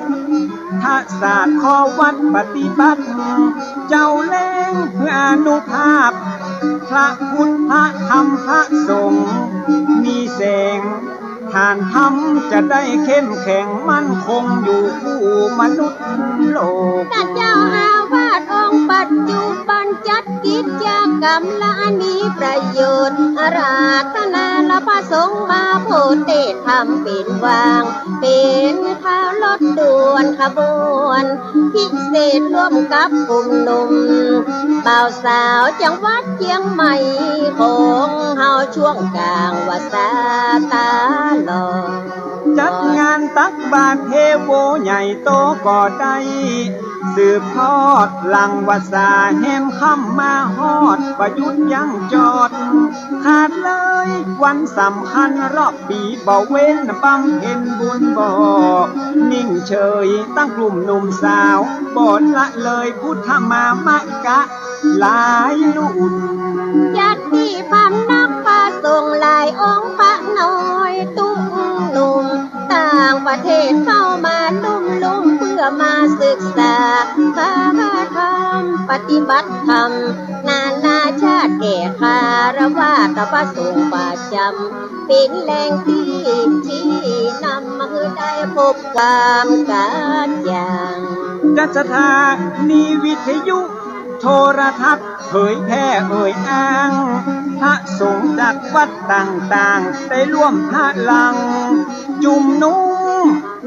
ศาสตร์ ข้อวัดปฏิบัติ เจ้าแลงหื้ออานุภาพ พระพุทธพระธรรมพระสงฆ์มีแสง ฐานธรรมจะได้เข้มแข็งมั่นคงอยู่คู่มนุษย์โลก ต้านเจ้าอาวาสองค์ปัจจุบันจัดกิจกรรมละอันมีประโยชน์ อาราธนาละพระสงฆ์มาโพธิธรรมเป๋นวาง เป๋นข่าวรถด่วนขบวน พิเศษร่วมกับกลุ่มหนุ่มบ่าวสาวจังหวัดเจียงใหม่ของเฮา ช่วงกลางวาสาตาลอง จัดงานตักบาตรเทโวใหญ่โตก็ได้ สืบทอดหลังวัสสาแหมค่ำมาฮอด บ่หยุดยั้งจอด ขาดเลยวันสำคัญรอบปี บ่เว้นบำเพ็ญบุญ บ่นิ่งเฉยตั้งกลุ่มหนุ่มสาว บ่ละเลยพุทธมามกะ หลายรุ่น ญาติพำนักพระสงฆ์หลายองค์ พระน้อยตุ้มหนุ่ม ต่างประเทศเข้ามานุ่มๆ เพื่อมาศึกษาพระธรรม ปฏิบัติธรรม นานาชาติแก่คารวะต่อพระสงฆ์ประจำ เป๋นแหล่งตี้ชี้นำหื้อได้พบความกระจ่าง จัดสถานีวิทยุโทรทัศน์ เผยแพร่เอ่ยอ้าง พระสงฆ์จากวัดต่างๆ ได้ร่วมพลัง จุมนุม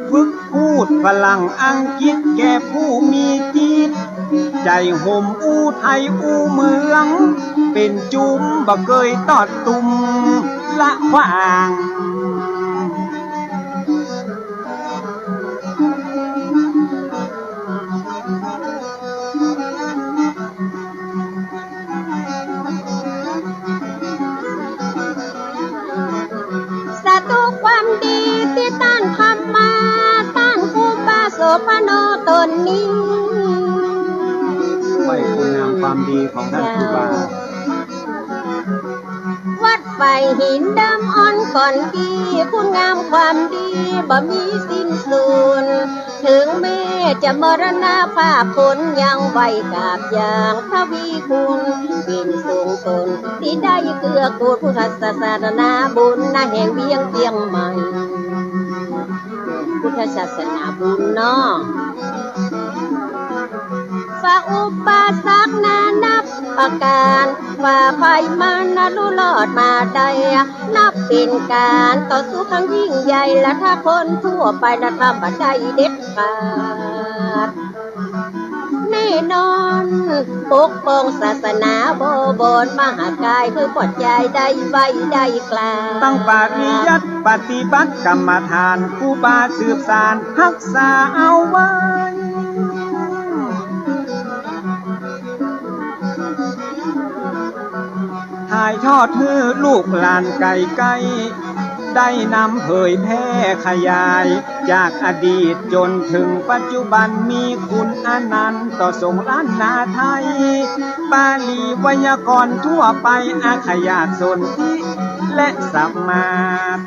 ฝึกพูดฝรั่งอังกฤษ แก่ผู้มีจิต ใจ๋ห่มอู้ไทยอู้เมือง เป๋นจุมบ่เกยตอดตุ่มละขว้าง สาธุความดีตี้ต้านทำมา ต้านครูบาโสภโณต๋นนี้ ไหว้คุณงามความดีของท่านครูบา วัดฝายหินเดิมอ่อนก่อนดี คุณงามความดีบ่มีสิ้นสุด เถิงแม้จะมรณภาพคนยังไหว้กราบอย่างทวีคุณ ยิ่งสูงส่งตี้ได้เกื้อกูลพุทธศาสนาบุญนาแห่งเวียงเจียงใหม่ พุทธศาสนาบุญเนาะ ฝ่าอุปสรรคนานับประการ ฝ่าภัยมารนะลุรอดมาได้ นับเป๋นก๋านต่อสู้ครั้งยิ่งใหญ่ และถ้าคนทั่วไปนะทำบ่ได้เด็ดขาด แน่นอน ปกป้องศาสนาบวรมหากาย หื้อปลอดภัยได้ไวได้กล้า ตั้งปริยัติปฏิบัติกรรมฐาน ครูบาสืบสานฮักษาเอาไว้ ถ่ายทอดหื้อลูกหลานใก้ๆ ได้นำเผยแพร่ขยาย จากอดีตจ๋นเถิงปัจจุบัน มีคุณอนันต์ต่อสงฆ์ล้านนาไทย บาลีไวยากรณ์ทั่วไป อาขยาตสนธิและสมาส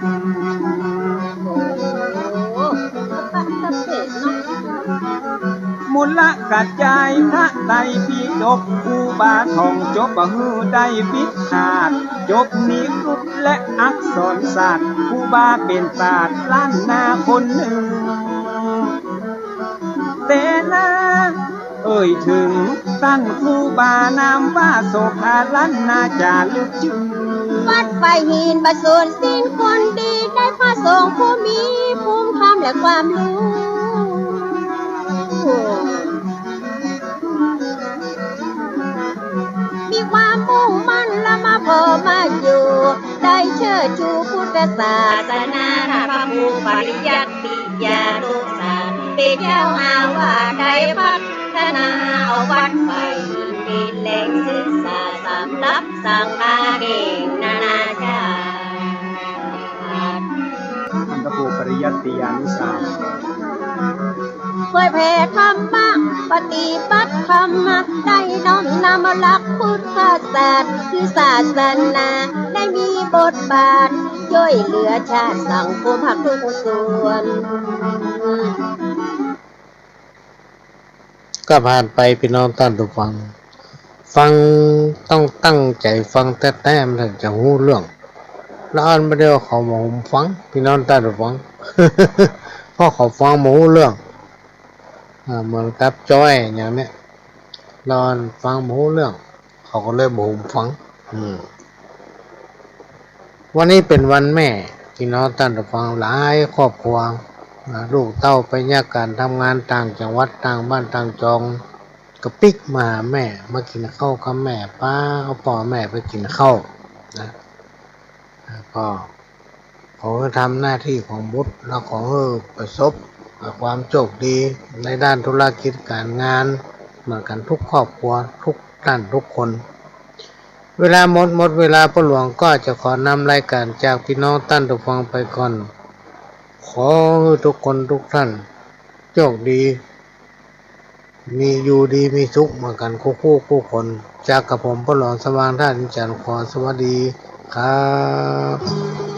มูลกระจายพระไตรปิฎก ครูบาท่องจบบ่หื้อได้วิชขาด จบนิรุตและอักษรศาสตร์ ครูบาเป๋นปราชญ์ล้านนาคนนึ่ง แต่นาเอ่ยเถิงต้านครูบานามว่าโสภาล้านนาจ๋าลึกจึง วัดฝายหินบ่สูญสิ้นคนดี ได้พระสงฆ์ผู้มีภูมิธรรมและความรู้ มีความมุ่งมั่นและมาผ่อมาอยู่ ได้เชิดชูพุทธศาสนา พระครูปริยัติยานุสาสน์ เป๋นเจ้าอาวาส ได้พัฒนาเอาวัดฝายหินเป๋นแหล่งศึกษาสำหรับสังฆะแห่งนานาชาติ ท่านพระครูปริยัติยานุสาสน์ เผยแผ่ธรรมะ ปฏิบัติธรรมะ ได้น้อมนำหลักพุทธศาสตร์ คือศาสนา ได้มีบทบาทจ้วยเหลือชาติสังคมฮักทุกส่วน ก็ผ่านไป ปี้น้องต้านผู้ฟัง ฟังต้องตั้งใจ๋ฟังแต๊ๆ มันถึงจะฮู้เรื่อง ละอ่อนบ่าเดี่ยวเขาบ่หื้อฟัง ปี้น้องต้านผู้ฟัง เพราะเขาฟังบ่ฮู้เรื่อง อ่า เหมือนกับจ้อยอย่างเนี้ย ละอ่อนฟังบ่ฮู้เรื่อง เขาก็เลยบ่หื้อฟัง อืม วันนี้เป๋นวันแม่ ปี้น้องต้านผู้ฟัง หลายครอบครัวนะ ลูกเต้าไปเยียะก๋านทำงานต่างจังหวัด ต่างบ้านต่างจอง ก็ปิ๊กมาหาแม่ มากิ๋นข้าวกับแม่ ปาเอาป้อแม่ไปกิ๋นข้าวนะ ก็ ขอหื้อทำหน้าตี้ของบุตร และขอหื้อประสบกับความโชคดีในด้านธุรกิจก๋านงาน เหมือนกั๋นทุกครอบครัว ทุกต้านทุกคน เวลาหมด หมดเวลา ป้อหลวงก็จะขอนำรายก๋านจากปี้น้องต้านผู้ฟังไปก่อน ขอหื้อทุกคนทุกต้านโชคดี มี อยู่ดีมีสุขเหมือนกั๋นกู้ๆ กู้คน จากกระผมป้อหลวงสว่างธาตุอินทร์จันทร์ ขอสวัสดีครับ